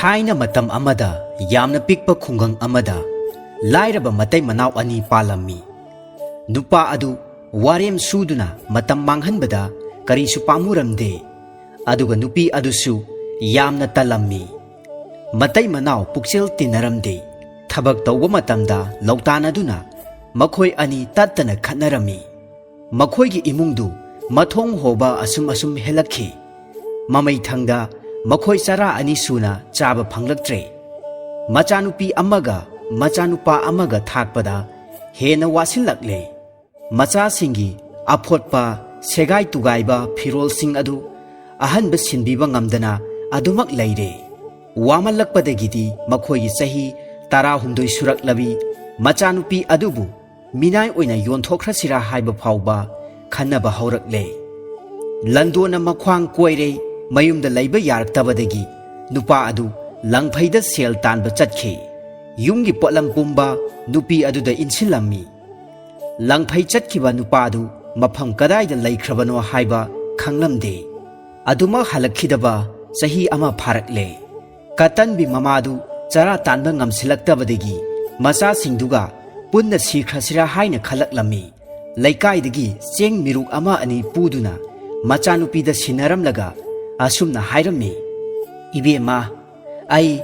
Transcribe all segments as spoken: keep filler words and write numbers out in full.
ꯊꯥꯏꯅ ꯃꯇꯝ ꯑꯃꯗ ꯌꯥꯝꯅ ꯄꯤꯛꯄ ꯈꯨꯡꯒꯪ ꯑꯃꯗ ꯂꯥꯏꯔꯕ ꯃꯇꯩ ꯃꯅꯥꯎ ꯑꯅꯤ ꯄꯥꯜꯂꯝꯃꯤ꯫ ꯅꯨꯄꯥ ꯑꯗꯨ ꯋꯥꯔꯦꯝ ꯁꯨꯗꯨꯅ ꯃꯇꯝ ꯃꯥꯡꯍꯟꯕꯗ ꯀꯔꯤꯁꯨ ꯄꯥꯝꯃꯨꯔꯝꯗꯦ꯫ ꯑꯗꯨꯒ ꯅꯨꯄꯤ ꯑꯗꯨꯁꯨ ꯌꯥꯝꯅ ꯇꯜꯂꯝꯃꯤ꯫ ꯃꯇꯩ ꯃꯅꯥꯎ ꯄꯨꯛꯆꯦꯜ ꯇꯤꯟꯅꯔꯝꯗꯦ꯫ ꯊꯕꯛ ꯇꯧꯕ ꯃꯇꯝꯗ ꯂꯧꯇꯥꯟꯅꯗꯨꯅ ꯃꯈꯣꯏ ꯑꯅꯤ ꯇꯠꯇꯅ ꯈꯠꯅꯔꯝꯃꯤ꯫ ꯃꯈꯣꯏꯒꯤ ꯏꯃꯨꯡꯗꯨ ꯃꯊꯣꯡ ꯍꯣꯕ ꯑꯁꯨꯝ ꯑꯁꯨꯝ ꯍꯦꯜꯂꯛꯈꯤ꯫ ꯃꯃꯩꯊꯪꯗ ꯃꯈꯣꯏ ꯆꯔꯥ ꯑꯅꯤ ꯁꯨꯅ ꯆꯥꯕ ꯐꯪꯂꯛꯇ꯭ꯔꯦ꯫ ꯃꯆꯥꯅꯨꯄꯤ ꯑꯃꯒ ꯃꯆꯥꯅꯨꯄꯥ ꯑꯃꯒ ꯊꯥꯛꯄꯗ ꯍꯦꯟꯅ ꯋꯥꯁꯤꯜꯂꯛꯂꯦ꯫ ꯃꯆꯥꯁꯤꯡꯒꯤ ꯑꯐꯣꯠꯄ, ꯁꯦꯒꯥꯏ ꯇꯨꯒꯥꯏꯕ ꯐꯤꯔꯣꯜꯁꯤꯡ ꯑꯗꯨ ꯑꯍꯟꯕ ꯁꯤꯟꯕꯤꯕ ꯉꯝꯗꯅ ꯑꯗꯨꯃꯛ ꯂꯩꯔꯦ꯫ ꯋꯥꯃꯜꯂꯛꯄꯗꯒꯤꯗꯤ ꯃꯈꯣꯏꯒꯤ ꯆꯍꯤ ꯇꯔꯥꯍꯨꯝꯗꯣꯏ ꯁꯨꯔꯛꯂꯕꯤ ꯃꯆꯥꯅꯨꯄꯤ ꯑꯗꯨꯕꯨ ꯃꯤꯅꯥꯏ ꯑꯣꯏꯅ ꯌꯣꯟꯊꯣꯛꯈ꯭ꯔꯁꯤꯔꯥ ꯍꯥꯏꯕ ꯐꯥꯎꯕ ꯈꯟꯅꯕ ꯍꯧꯔꯛꯂꯦ꯫ ꯂꯟꯗꯣꯟꯅ ꯃꯈ꯭ꯋꯥꯡ ꯀꯣꯏꯔꯦ꯫ ꯃꯌꯨꯝꯗ ꯂꯩꯕ ꯌꯥꯔꯛꯇꯕꯗꯒꯤ ꯅꯨꯄꯥ ꯑꯗꯨ ꯂꯪꯐꯩꯗ ꯁꯦꯜ ꯇꯥꯟꯕ ꯆꯠꯈꯤ꯫ ꯌꯨꯝꯒꯤ ꯄꯣꯠꯂꯝ ꯄꯨꯝꯕ ꯅꯨꯄꯤ ꯑꯗꯨꯗ ꯏꯟꯁꯤꯜꯂꯝꯃꯤ꯫ ꯂꯪꯐꯩ ꯆꯠꯈꯤꯕ ꯅꯨꯄꯥꯗꯨ ꯃꯐꯝ ꯀꯗꯥꯏꯗ ꯂꯩꯈ꯭ꯔꯕꯅꯣ ꯍꯥꯏꯕ ꯈꯪꯂꯝꯗꯦ꯫ ꯑꯗꯨꯃꯛ ꯍꯜꯂꯛꯈꯤꯗꯕ ꯆꯍꯤ ꯑꯃ ꯐꯥꯔꯛꯂꯦ꯫ ꯀꯇꯟꯕꯤ ꯃꯃꯥꯗꯨ ꯆꯔꯥ ꯇꯥꯟꯕ ꯉꯝꯁꯤꯜꯂꯛꯇꯕꯗꯒꯤ ꯃꯆꯥꯁꯤꯡꯗꯨꯒ ꯄꯨꯟꯅ ꯁꯤꯈ꯭ꯔꯁꯤꯔꯥ ꯍꯥꯏꯅ ꯈꯜꯂꯛꯂꯝꯃꯤ꯫ ꯂꯩꯀꯥꯏꯗꯒꯤ ꯆꯦꯡ ꯃꯤꯔꯨꯛ ꯑꯃ ꯑꯅꯤ ꯄꯨꯗꯨꯅ ꯃꯆꯥꯅꯨꯄꯤꯗ ꯁꯤꯟꯅꯔꯝꯂꯒ ꯑꯁꯨꯝꯅ ꯍꯥꯏꯔꯝꯃꯤ, "ꯏꯕꯦꯝꯃ, ꯑꯩ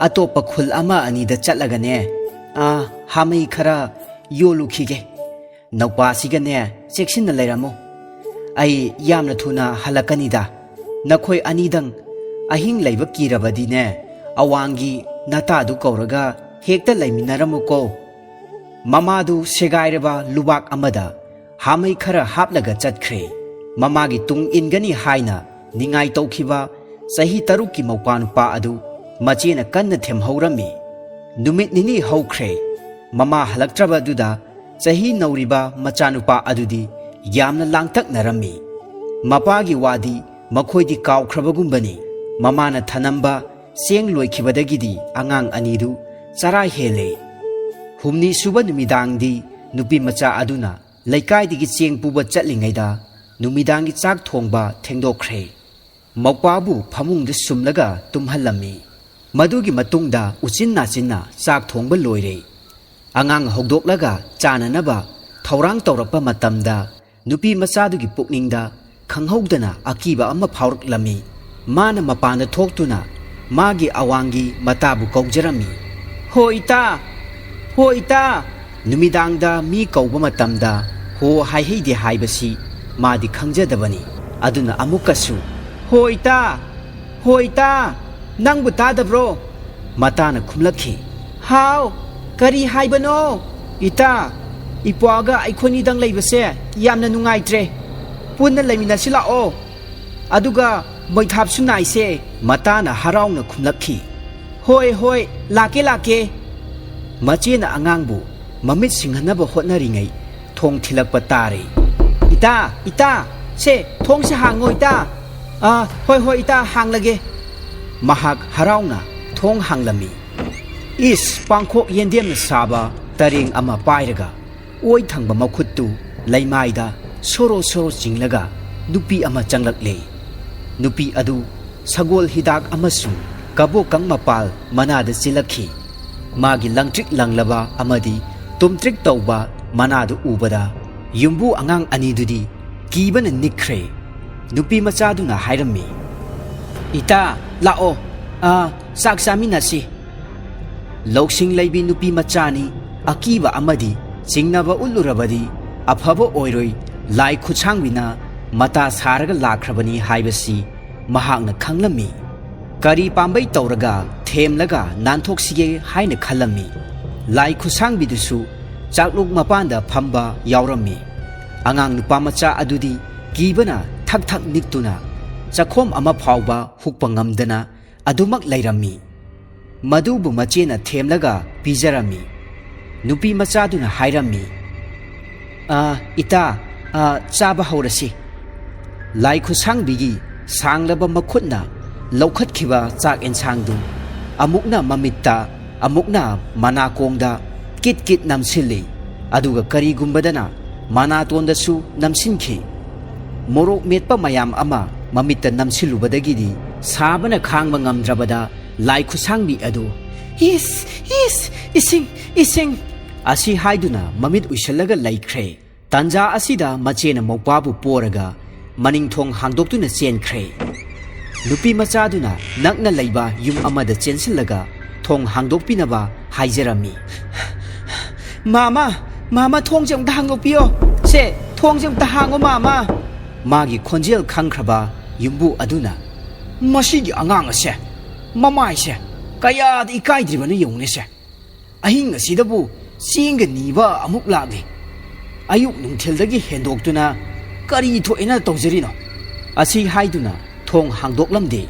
ꯑꯇꯣꯞꯄ ꯈꯨꯜ ꯑꯃ ꯑꯅꯤꯗ ꯆꯠꯂꯒꯅꯦ, ꯑꯥ, ꯍꯥꯃꯩ ꯈꯔ ꯌꯣꯜꯂꯨꯈꯤꯒꯦ꯫ ꯅꯧꯄꯥꯁꯤꯒꯅꯦ ꯆꯦꯛꯁꯤꯟꯅ ꯂꯩꯔꯝꯃꯨ꯫ ꯑꯩ ꯌꯥꯝꯅ ꯊꯨꯅ ꯍꯜꯂꯛꯀꯅꯤꯗ꯫ ꯅꯈꯣꯏ ꯑꯅꯤꯗꯪ ꯑꯍꯤꯡ ꯂꯩꯕ ꯀꯤꯔꯕꯗꯤꯅꯦ, ꯑꯋꯥꯡꯒꯤ ꯅꯇꯥꯗꯨ ꯀꯧꯔꯒ ꯍꯦꯛꯇ ꯂꯩꯃꯤꯟꯅꯔꯝꯃꯨꯀꯣ꯫" ꯃꯃꯥꯗꯨ ꯁꯦꯒꯥꯏꯔꯕ ꯂꯨꯕꯥꯛ ꯑꯃꯗ ꯍꯥꯃꯩ ꯈꯔ ꯍꯥꯞꯂꯒ ꯆꯠꯈ꯭ꯔꯦ꯫ ꯃꯃꯥꯒꯤ ꯇꯨꯡ ꯏꯟꯒꯅꯤ ꯍꯥꯏꯅ ꯅꯤꯡꯉꯥꯏ ꯇꯧꯈꯤꯕ ꯆꯍꯤ ꯇꯔꯨꯛꯀꯤ ꯃꯧꯄꯥ ꯅꯨꯄꯥ ꯑꯗꯨ ꯃꯆꯦꯅ ꯀꯟꯅ ꯊꯦꯝꯍꯧꯔꯝꯃꯤ꯫ ꯅꯨꯃꯤꯠ ꯅꯤꯅꯤ ꯍꯧꯈ꯭ꯔꯦ꯫ ꯃꯃꯥ ꯍꯜꯂꯛꯇ꯭ꯔꯕꯗꯨꯗ ꯆꯍꯤ ꯅꯧꯔꯤꯕ ꯃꯆꯥꯅꯨꯄꯥ ꯑꯗꯨꯗꯤ ꯌꯥꯝꯅ ꯂꯥꯡꯇꯛꯅꯔꯝꯃꯤ꯫ ꯃꯄꯥꯒꯤ ꯋꯥꯗꯤ ꯃꯈꯣꯏꯗꯤ ꯀꯥꯎꯈ꯭ꯔꯕꯒꯨꯝꯕꯅꯤ꯫ ꯃꯃꯥꯅ ꯊꯅꯝꯕ ꯆꯦꯡ ꯂꯣꯏꯈꯤꯕꯗꯒꯤꯗꯤ ꯑꯉꯥꯡ ꯑꯅꯤꯗꯨ ꯆꯔꯥ ꯍꯦꯜꯂꯦ꯫ ꯍꯨꯝꯅꯤ ꯁꯨꯕ ꯅꯨꯃꯤꯗꯥꯡꯗꯤ ꯅꯨꯄꯤ ꯃꯆꯥ ꯑꯗꯨꯅ ꯂꯩꯀꯥꯏꯗꯒꯤ ꯆꯦꯡ ꯄꯨꯕ ꯆꯠꯂꯤꯉꯩꯗ ꯅꯨꯃꯤꯗꯥꯡꯒꯤ ꯆꯥꯛ ꯊꯣꯡꯕ ꯊꯦꯡꯗꯣꯛꯈ꯭ꯔꯦ꯫ ꯃꯧꯄꯥꯕꯨ ꯐꯃꯨꯡꯗ ꯁꯨꯝꯂꯒ ꯇꯨꯝꯍꯜꯂꯝꯃꯤ꯫ ꯃꯗꯨꯒꯤ ꯃꯇꯨꯡꯗ ꯎꯆꯤꯟ ꯅꯥꯆꯤꯟꯅ ꯆꯥꯛ ꯊꯣꯡꯕ ꯂꯣꯏꯔꯦ꯫ ꯑꯉꯥꯡ ꯍꯧꯗꯣꯛꯂꯒ ꯆꯥꯅꯅꯕ ꯊꯧꯔꯥꯡ ꯇꯧꯔꯛꯄ ꯃꯇꯝꯗ ꯅꯨꯄꯤ ꯃꯆꯥꯗꯨꯒꯤ ꯄꯨꯛꯅꯤꯡꯗ ꯈꯪꯍꯧꯗꯅ ꯑꯀꯤꯕ ꯑꯃ ꯐꯥꯎꯔꯛꯂꯝꯃꯤ꯫ ꯃꯥꯅ ꯃꯄꯥꯟꯗ ꯊꯣꯛꯇꯨꯅ ꯃꯥꯒꯤ ꯑꯋꯥꯡꯒꯤ ꯃꯇꯥꯕꯨ ꯀꯧꯖꯔꯝꯃꯤ꯫ "ꯍꯣ ꯏꯇꯥ! ꯍꯣ ꯏꯇꯥ!" ꯅꯨꯃꯤꯗꯥꯡꯗ ꯃꯤ ꯀꯧꯕ ꯃꯇꯝꯗ "ꯍꯣ" ꯍꯥꯏꯍꯩꯗꯦ ꯍꯥꯏꯕꯁꯤ ꯃꯥꯗꯤ ꯈꯪꯖꯗꯕꯅꯤ꯫ ꯑꯗꯨꯅ ꯑꯃꯨꯛꯀꯁꯨ, "ꯍꯣ ꯏꯇꯥ! ꯍꯣ ꯏꯇꯥ! ꯅꯪꯕꯨ ꯇꯥꯗꯕ꯭ꯔꯣ?" ꯃꯇꯥꯅ ꯈꯨꯝꯂꯛꯈꯤ꯫ "ꯍꯥꯎ, ꯀꯔꯤ ꯍꯥꯏꯕꯅꯣ?" "ꯏꯇꯥ, ꯏꯄ꯭ꯋꯥꯒ ꯑꯩꯈꯣꯏꯅꯤꯗꯪ ꯂꯩꯕꯁꯦ ꯌꯥꯝꯅ ꯅꯨꯡꯉꯥꯏꯇ꯭ꯔꯦ꯫ ꯄꯨꯟꯅ ꯂꯩꯃꯤꯟꯅꯁꯤ ꯂꯥꯛꯑꯣ꯫ ꯑꯗꯨꯒ ꯃꯩꯊꯥꯞꯁꯨ ꯅꯥꯏꯁꯦ꯫" ꯃꯇꯥꯅ ꯍꯔꯥꯎꯅ ꯈꯨꯝꯂꯛꯈꯤ꯫ "ꯍꯣꯏ, ꯍꯣꯏ, ꯂꯥꯛꯀꯦ, ꯂꯥꯛꯀꯦ꯫" ꯃꯆꯦꯅ ꯑꯉꯥꯡꯕꯨ ꯃꯃꯤꯠ ꯁꯤꯡꯍꯟꯅꯕ ꯍꯣꯠꯅꯔꯤꯉꯩ ꯊꯣꯡ ꯊꯤꯜꯂꯛꯄ ꯇꯥꯔꯦ꯫ "ꯏꯇꯥ, ꯏꯇꯥ, ꯁꯦ, ꯊꯣꯡꯁꯦ ꯍꯥꯡꯉꯣ, ꯏꯇꯥ꯫" "ꯑꯥ, ꯍꯣꯏ, ꯍꯣꯏ, ꯏꯇꯥ, ꯍꯥꯡꯂꯒꯦ꯫" ꯃꯍꯥꯛ ꯍꯔꯥꯎꯅ ꯊꯣꯡ ꯍꯥꯡꯂꯝꯃꯤ꯫ ꯏꯁ, ꯄꯥꯡꯈꯣꯛ ꯌꯦꯟꯗꯦꯝꯅ ꯁꯥꯕ ꯇꯔꯦꯡ ꯑꯃ ꯄꯥꯏꯔꯒ ꯑꯣꯏ ꯊꯪꯕ ꯃꯈꯨꯠꯇꯨ ꯂꯩꯃꯥꯏꯗ ꯁꯣꯔꯣ ꯁꯣꯔꯣ ꯆꯤꯡꯂꯒ ꯅꯨꯄꯤ ꯑꯃ ꯆꯪꯂꯛꯂꯦ꯫ ꯅꯨꯄꯤ ꯑꯗꯨ ꯁꯒꯣꯜ ꯍꯤꯗꯥꯛ ꯑꯃꯁꯨꯡ ꯀꯕꯣꯀꯪ ꯃꯄꯥꯜ ꯃꯅꯥꯗ ꯆꯤꯜꯂꯛꯈꯤ꯫ ꯃꯥꯒꯤ ꯂꯪꯇ꯭ꯔꯤꯛ ꯂꯪꯂꯕ ꯑꯃꯗꯤ ꯇꯨꯝꯇ꯭ꯔꯤꯛ ꯇꯧꯕ ꯃꯅꯥꯗꯨ ꯎꯕꯗ ꯌꯨꯝꯕꯨ ꯑꯉꯥꯡ ꯑꯅꯤꯗꯨꯗꯤ ꯀꯤꯕꯅ ꯅꯤꯛꯈ꯭ꯔꯦ꯫ ꯅꯨꯄꯤ ꯃꯆꯥꯗꯨꯅ ꯍꯥꯏꯔꯝꯃꯤ, "ꯏꯇꯥ, ꯂꯥꯛꯑꯣ, ꯑꯥ, ꯆꯥꯛ ꯆꯥꯃꯤꯟꯅꯁꯤ꯫" ꯂꯧꯁꯤꯡ ꯂꯩꯕꯤ ꯅꯨꯄꯤ ꯃꯆꯥꯅꯤ꯫ ꯑꯀꯤꯕ ꯑꯃꯗꯤ ꯆꯤꯡꯅꯕ ꯎꯠꯂꯨꯔꯕꯗꯤ ꯑꯐꯕ ꯑꯣꯏꯔꯣꯏ꯫ ꯂꯥꯏ ꯈꯨꯠꯁꯥꯡꯕꯤꯅ ꯃꯇꯥ ꯁꯥꯔꯒ ꯂꯥꯛꯈ꯭ꯔꯕꯅꯤ ꯍꯥꯏꯕꯁꯤ ꯃꯍꯥꯛꯅ ꯈꯪꯂꯝꯃꯤ꯫ ꯀꯔꯤ ꯄꯥꯝꯕꯩ ꯇꯧꯔꯒ ꯊꯦꯝꯂꯒ ꯅꯥꯟꯊꯣꯛꯁꯤꯒꯦ ꯍꯥꯏꯅ ꯈꯜꯂꯝꯃꯤ꯫ ꯂꯥꯏ ꯈꯨꯠꯁꯥꯡꯕꯤꯗꯨꯁꯨ ꯆꯥꯛꯂꯨꯛ ꯃꯄꯥꯟꯗ ꯐꯝꯕ ꯌꯥꯎꯔꯝꯃꯤ꯫ ꯑꯉꯥꯡ ꯅꯨꯄꯥ ꯃꯆꯥ ꯑꯗꯨꯗꯤ ꯀꯤꯕꯅ ꯊꯛ ꯊꯛ ꯅꯤꯛꯇꯨꯅ ꯆꯈꯣꯝ ꯑꯃ ꯐꯥꯎꯕ ꯍꯨꯛꯄ ꯉꯝꯗꯅ ꯑꯗꯨꯃꯛ ꯂꯩꯔꯝꯃꯤ꯫ ꯃꯗꯨꯕꯨ ꯃꯆꯦꯅ ꯊꯦꯝꯂꯒ ꯄꯤꯖꯔꯝꯃꯤ꯫ ꯅꯨꯄꯤ ꯃꯆꯥꯗꯨꯅ ꯍꯥꯏꯔꯝꯃꯤ, "ꯑꯥ, ꯏꯇꯥ, ꯑꯥ, ꯆꯥꯕ ꯍꯧꯔꯁꯤ꯫" ꯂꯥꯏ ꯈꯨꯠꯁꯥꯡꯕꯤꯒꯤ ꯁꯥꯡꯂꯕ ꯃꯈꯨꯠꯅ ꯂꯧꯈꯠꯈꯤꯕ ꯆꯥꯛ ꯑꯦꯟꯁꯥꯡꯗꯨ ꯑꯃꯨꯛꯅ ꯃꯃꯤꯠꯇ, ꯑꯃꯨꯛꯅ ꯃꯅꯥꯀꯣꯡꯗ ꯀꯤꯠ ꯀꯤꯠ ꯅꯝꯁꯤꯜꯂꯤ꯫ ꯑꯗꯨꯒ ꯀꯔꯤꯒꯨꯝꯕꯗꯅ ꯃꯅꯥꯇꯣꯟꯗꯁꯨ ꯅꯝꯁꯤꯟꯈꯤ꯫ ꯃꯣꯔꯣꯛ ꯃꯦꯠꯄ ꯃꯌꯥꯝ ꯑꯃ ꯃꯃꯤꯠꯇ ꯅꯝꯁꯤꯜꯂꯨꯕꯗꯒꯤꯗꯤ ꯁꯥꯕꯅ ꯈꯥꯡꯕ ꯉꯝꯗ꯭ꯔꯕꯗ ꯂꯥꯏ ꯈꯨꯠꯁꯥꯡꯕꯤ ꯑꯗꯨ, "ꯏꯁ, ꯏꯁ, ꯏꯁꯤꯡ, ꯏꯁꯤꯡ!" ꯑꯁꯤ ꯍꯥꯏꯗꯨꯅ ꯃꯃꯤꯠ ꯎꯏꯁꯜꯂꯒ ꯂꯩꯈ꯭ꯔꯦ꯫ ꯇꯥꯟꯖꯥ ꯑꯁꯤꯗ ꯃꯆꯦꯅ ꯃꯧꯄ꯭ꯋꯥꯕꯨ ꯄꯣꯔꯒ ꯃꯅꯤꯡ ꯊꯣꯡ ꯍꯥꯡꯗꯣꯛꯇꯨꯅ ꯆꯦꯟꯈ꯭ꯔꯦ꯫ ꯅꯨꯄꯤ ꯃꯆꯥꯗꯨꯅ ꯅꯛꯅ ꯂꯩꯕ ꯌꯨꯝ ꯑꯃꯗ ꯆꯦꯟꯁꯤꯜꯂꯒ ꯊꯣꯡ ꯍꯥꯡꯗꯣꯛꯄꯤꯅꯕ ꯍꯥꯏꯖꯔꯝꯃꯤ꯫ "ꯃꯥꯃ, ꯃꯥꯃ, ꯊꯣꯡꯁꯦ ꯑꯝꯇ ꯍꯥꯡꯗꯣꯛꯄꯤꯌꯣ꯫ ꯁꯦ, ꯊꯣꯡꯁꯦ ꯑꯝꯇ ꯍꯥꯡꯉꯣ, ꯃꯥꯃ!" ꯃꯥꯒꯤ ꯈꯣꯟꯖꯦꯜ ꯈꯪꯈ꯭ꯔꯕ ꯌꯨꯝꯕꯨ ꯑꯗꯨꯅ, "ꯃꯁꯤꯒꯤ ꯑꯉꯥꯡ ꯑꯁꯦ ꯃꯃꯥꯏꯁꯦ ꯀꯌꯥꯗ ꯏꯀꯥꯏꯗ꯭ꯔꯤꯕꯅꯣ ꯌꯦꯡꯉꯨꯅꯦꯁꯦ꯫ ꯑꯍꯤꯡ ꯑꯁꯤꯗꯕꯨ ꯆꯦꯡꯒ ꯅꯤꯕ ꯑꯃꯨꯛ ꯂꯥꯛꯂꯤ꯫ ꯑꯌꯨꯛ ꯅꯨꯡꯊꯤꯜꯗꯒꯤ ꯍꯦꯟꯗꯣꯛꯇꯨꯅ ꯀꯔꯤ ꯊꯣꯛꯑꯦꯅ ꯇꯧꯖꯔꯤꯅꯣ?" ꯑꯁꯤ ꯍꯥꯏꯗꯨꯅ ꯊꯣꯡ ꯍꯥꯡꯗꯣꯛꯂꯝꯗꯦ꯫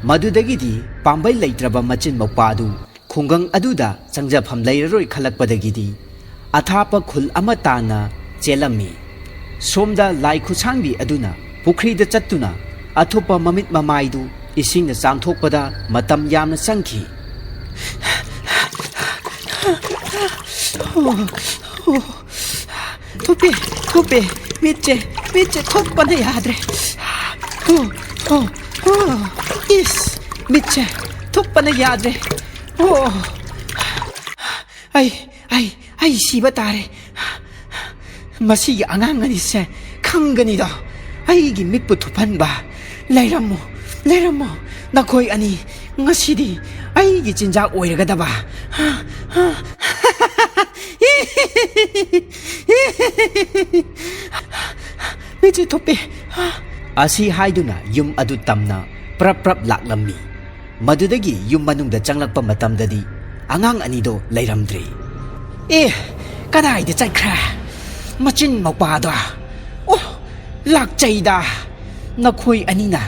ꯃꯗꯨꯗꯒꯤꯗꯤ ꯄꯥꯝꯕꯩ ꯂꯩꯇ꯭ꯔꯕ ꯃꯆꯤꯟ ꯃꯧꯄꯥꯗꯨ ꯈꯨꯡꯒꯪ ꯑꯗꯨꯗ ꯆꯪꯖꯐꯝ ꯂꯩꯔꯔꯣꯏ ꯈꯜꯂꯛꯄꯗꯒꯤꯗꯤ ꯑꯊꯥꯞꯄ ꯈꯨꯜ ꯑꯃ ꯇꯥꯟꯅ ꯆꯦꯜꯂꯝꯃꯤ꯫ ꯁꯣꯝꯗ ꯂꯥꯏ ꯈꯨꯠꯁꯥꯡꯕꯤ ꯑꯗꯨꯅ ꯄꯨꯈ꯭ꯔꯤꯗ ꯆꯠꯇꯨꯅ ꯑꯊꯨꯞꯄ ꯃꯃꯤꯠ ꯃꯃꯥꯏꯗꯨ ꯏꯁꯤꯡꯅ ꯆꯥꯝꯊꯣꯛꯄꯗ ꯃꯇꯝ ꯌꯥꯝꯅ ꯆꯪꯈꯤ꯫ "ꯊꯨꯞꯄꯦ, ꯊꯨꯞꯄꯦ, ꯃꯤꯠꯁꯦ, ꯃꯤꯠꯁꯦ ꯊꯨꯞꯄꯅ ꯌꯥꯗ꯭ꯔꯦ꯫ ꯑꯣ, ꯑꯣ, ꯑꯣ, ꯏꯁ, ꯃꯤꯠꯁꯦ ꯊꯨꯞꯄꯅ ꯌꯥꯗ꯭ꯔꯦ꯫ ꯑꯣ, ꯑꯩ, ꯑꯩ, ꯑꯩ ꯁꯤꯕ ꯇꯥꯔꯦ꯫ ꯃꯁꯤꯒꯤ ꯑꯉꯥꯡ ꯑꯅꯤꯁꯦ ꯈꯪꯒꯅꯤꯗꯣ꯫ ꯑꯩꯒꯤ ꯃꯤꯠꯄꯨ ꯊꯨꯞꯍꯟꯕ꯫ ꯂꯩꯔꯝꯃꯣ, ꯂꯩꯔꯝꯃꯣ, ꯅꯈꯣꯏ ꯑꯅꯤ꯫ ꯉꯁꯤꯗꯤ ꯑꯩꯒꯤ ꯆꯤꯟꯖꯥꯛ ꯑꯣꯏꯔꯒꯗꯕ꯫" ꯃꯤꯠꯁꯦ ꯊꯨꯞꯄꯦ꯫ ꯑꯁꯤ ꯍꯥꯏꯗꯨꯅ ꯌꯨꯝ ꯑꯗꯨ ꯇꯝꯅ ꯄ꯭ꯔꯞ ꯄ꯭ꯔꯞ ꯂꯥꯛꯂꯝꯃꯤ꯫ ꯃꯗꯨꯗꯒꯤ ꯌꯨꯝ ꯃꯅꯨꯡꯗ ꯆꯪꯂꯛꯄ ꯃꯇꯝꯗꯗꯤ ꯑꯉꯥꯡ ꯑꯅꯤꯗꯣ ꯂꯩꯔꯝꯗ꯭ꯔꯦ꯫ "ꯑꯦ, ꯀꯗꯥꯏꯗ ꯆꯠꯈ꯭ꯔꯦ? ꯃꯆꯤꯟ ꯃꯧꯄꯥꯗꯣ꯫ ꯑꯣ, ꯂꯥꯛꯆꯩꯗ꯫ ꯅꯈꯣꯏ ꯑꯅꯤꯅ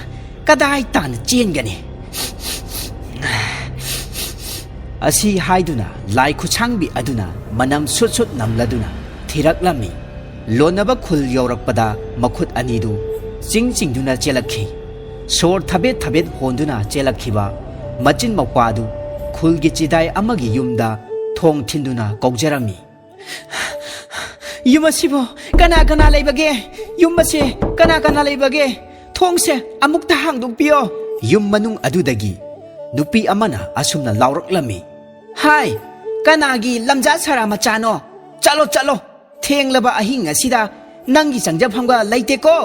ꯀꯗꯥꯏ ꯇꯥꯟꯅ ꯆꯦꯟꯒꯅꯤ?" ꯑꯁꯤ ꯍꯥꯏꯗꯨꯅ ꯂꯥꯏ ꯈꯨꯠꯁꯥꯡꯕꯤ ꯑꯗꯨꯅ ꯃꯅꯝ ꯁꯨꯠ ꯁꯨꯠ ꯅꯝꯂꯗꯨꯅ ꯊꯤꯔꯛꯂꯝꯃꯤ꯫ ꯂꯣꯟꯅꯕ ꯈꯨꯜ ꯌꯧꯔꯛꯄꯗ ꯃꯈꯨꯠ ꯑꯅꯤꯗꯨ ꯆꯤꯡ ꯆꯤꯡꯗꯨꯅ ꯆꯦꯜꯂꯛꯈꯤ꯫ ꯁꯣꯔ ꯊꯕꯦꯠ ꯊꯕꯦꯠ ꯍꯣꯟꯗꯨꯅ ꯆꯦꯜꯂꯛꯈꯤꯕ ꯃꯆꯤꯟ ꯃꯧꯄꯥꯗꯨ ꯈꯨꯜꯒꯤ ꯆꯤꯗꯥꯏ ꯑꯃꯒꯤ ꯌꯨꯝꯗ ꯊꯣꯡ ꯊꯤꯟꯗꯨꯅ ꯀꯧꯖꯔꯝꯃꯤ꯫ "ꯌꯨꯝ ꯑꯁꯤꯕꯨ ꯀꯅꯥ ꯀꯅꯥ ꯂꯩꯕꯒꯦ? ꯌꯨꯝ ꯑꯁꯤ ꯀꯅꯥ ꯀꯅꯥ ꯂꯩꯕꯒꯦ? ꯊꯣꯡꯁꯦ ꯑꯃꯨꯛꯇ ꯍꯥꯡꯗꯣꯛꯄꯤꯌꯣ꯫" ꯌꯨꯝ ꯃꯅꯨꯡ ꯑꯗꯨꯗꯒꯤ ꯅꯨꯄꯤ ꯑꯃꯅ ꯑꯁꯨꯝꯅ ꯂꯥꯎꯔꯛꯂꯝꯃꯤ, "ꯍꯥꯏ, ꯀꯅꯥꯒꯤ ꯂꯝꯖꯥ ꯁꯔꯥ ꯃꯆꯥꯅꯣ? ꯆꯠꯂꯣ, ꯆꯠꯂꯣ, ꯊꯦꯡꯂꯕ ꯑꯍꯤꯡ ꯑꯁꯤꯗ ꯅꯪꯒꯤ ꯆꯪꯖꯐꯝꯒ ꯂꯩꯇꯦꯀꯣ!"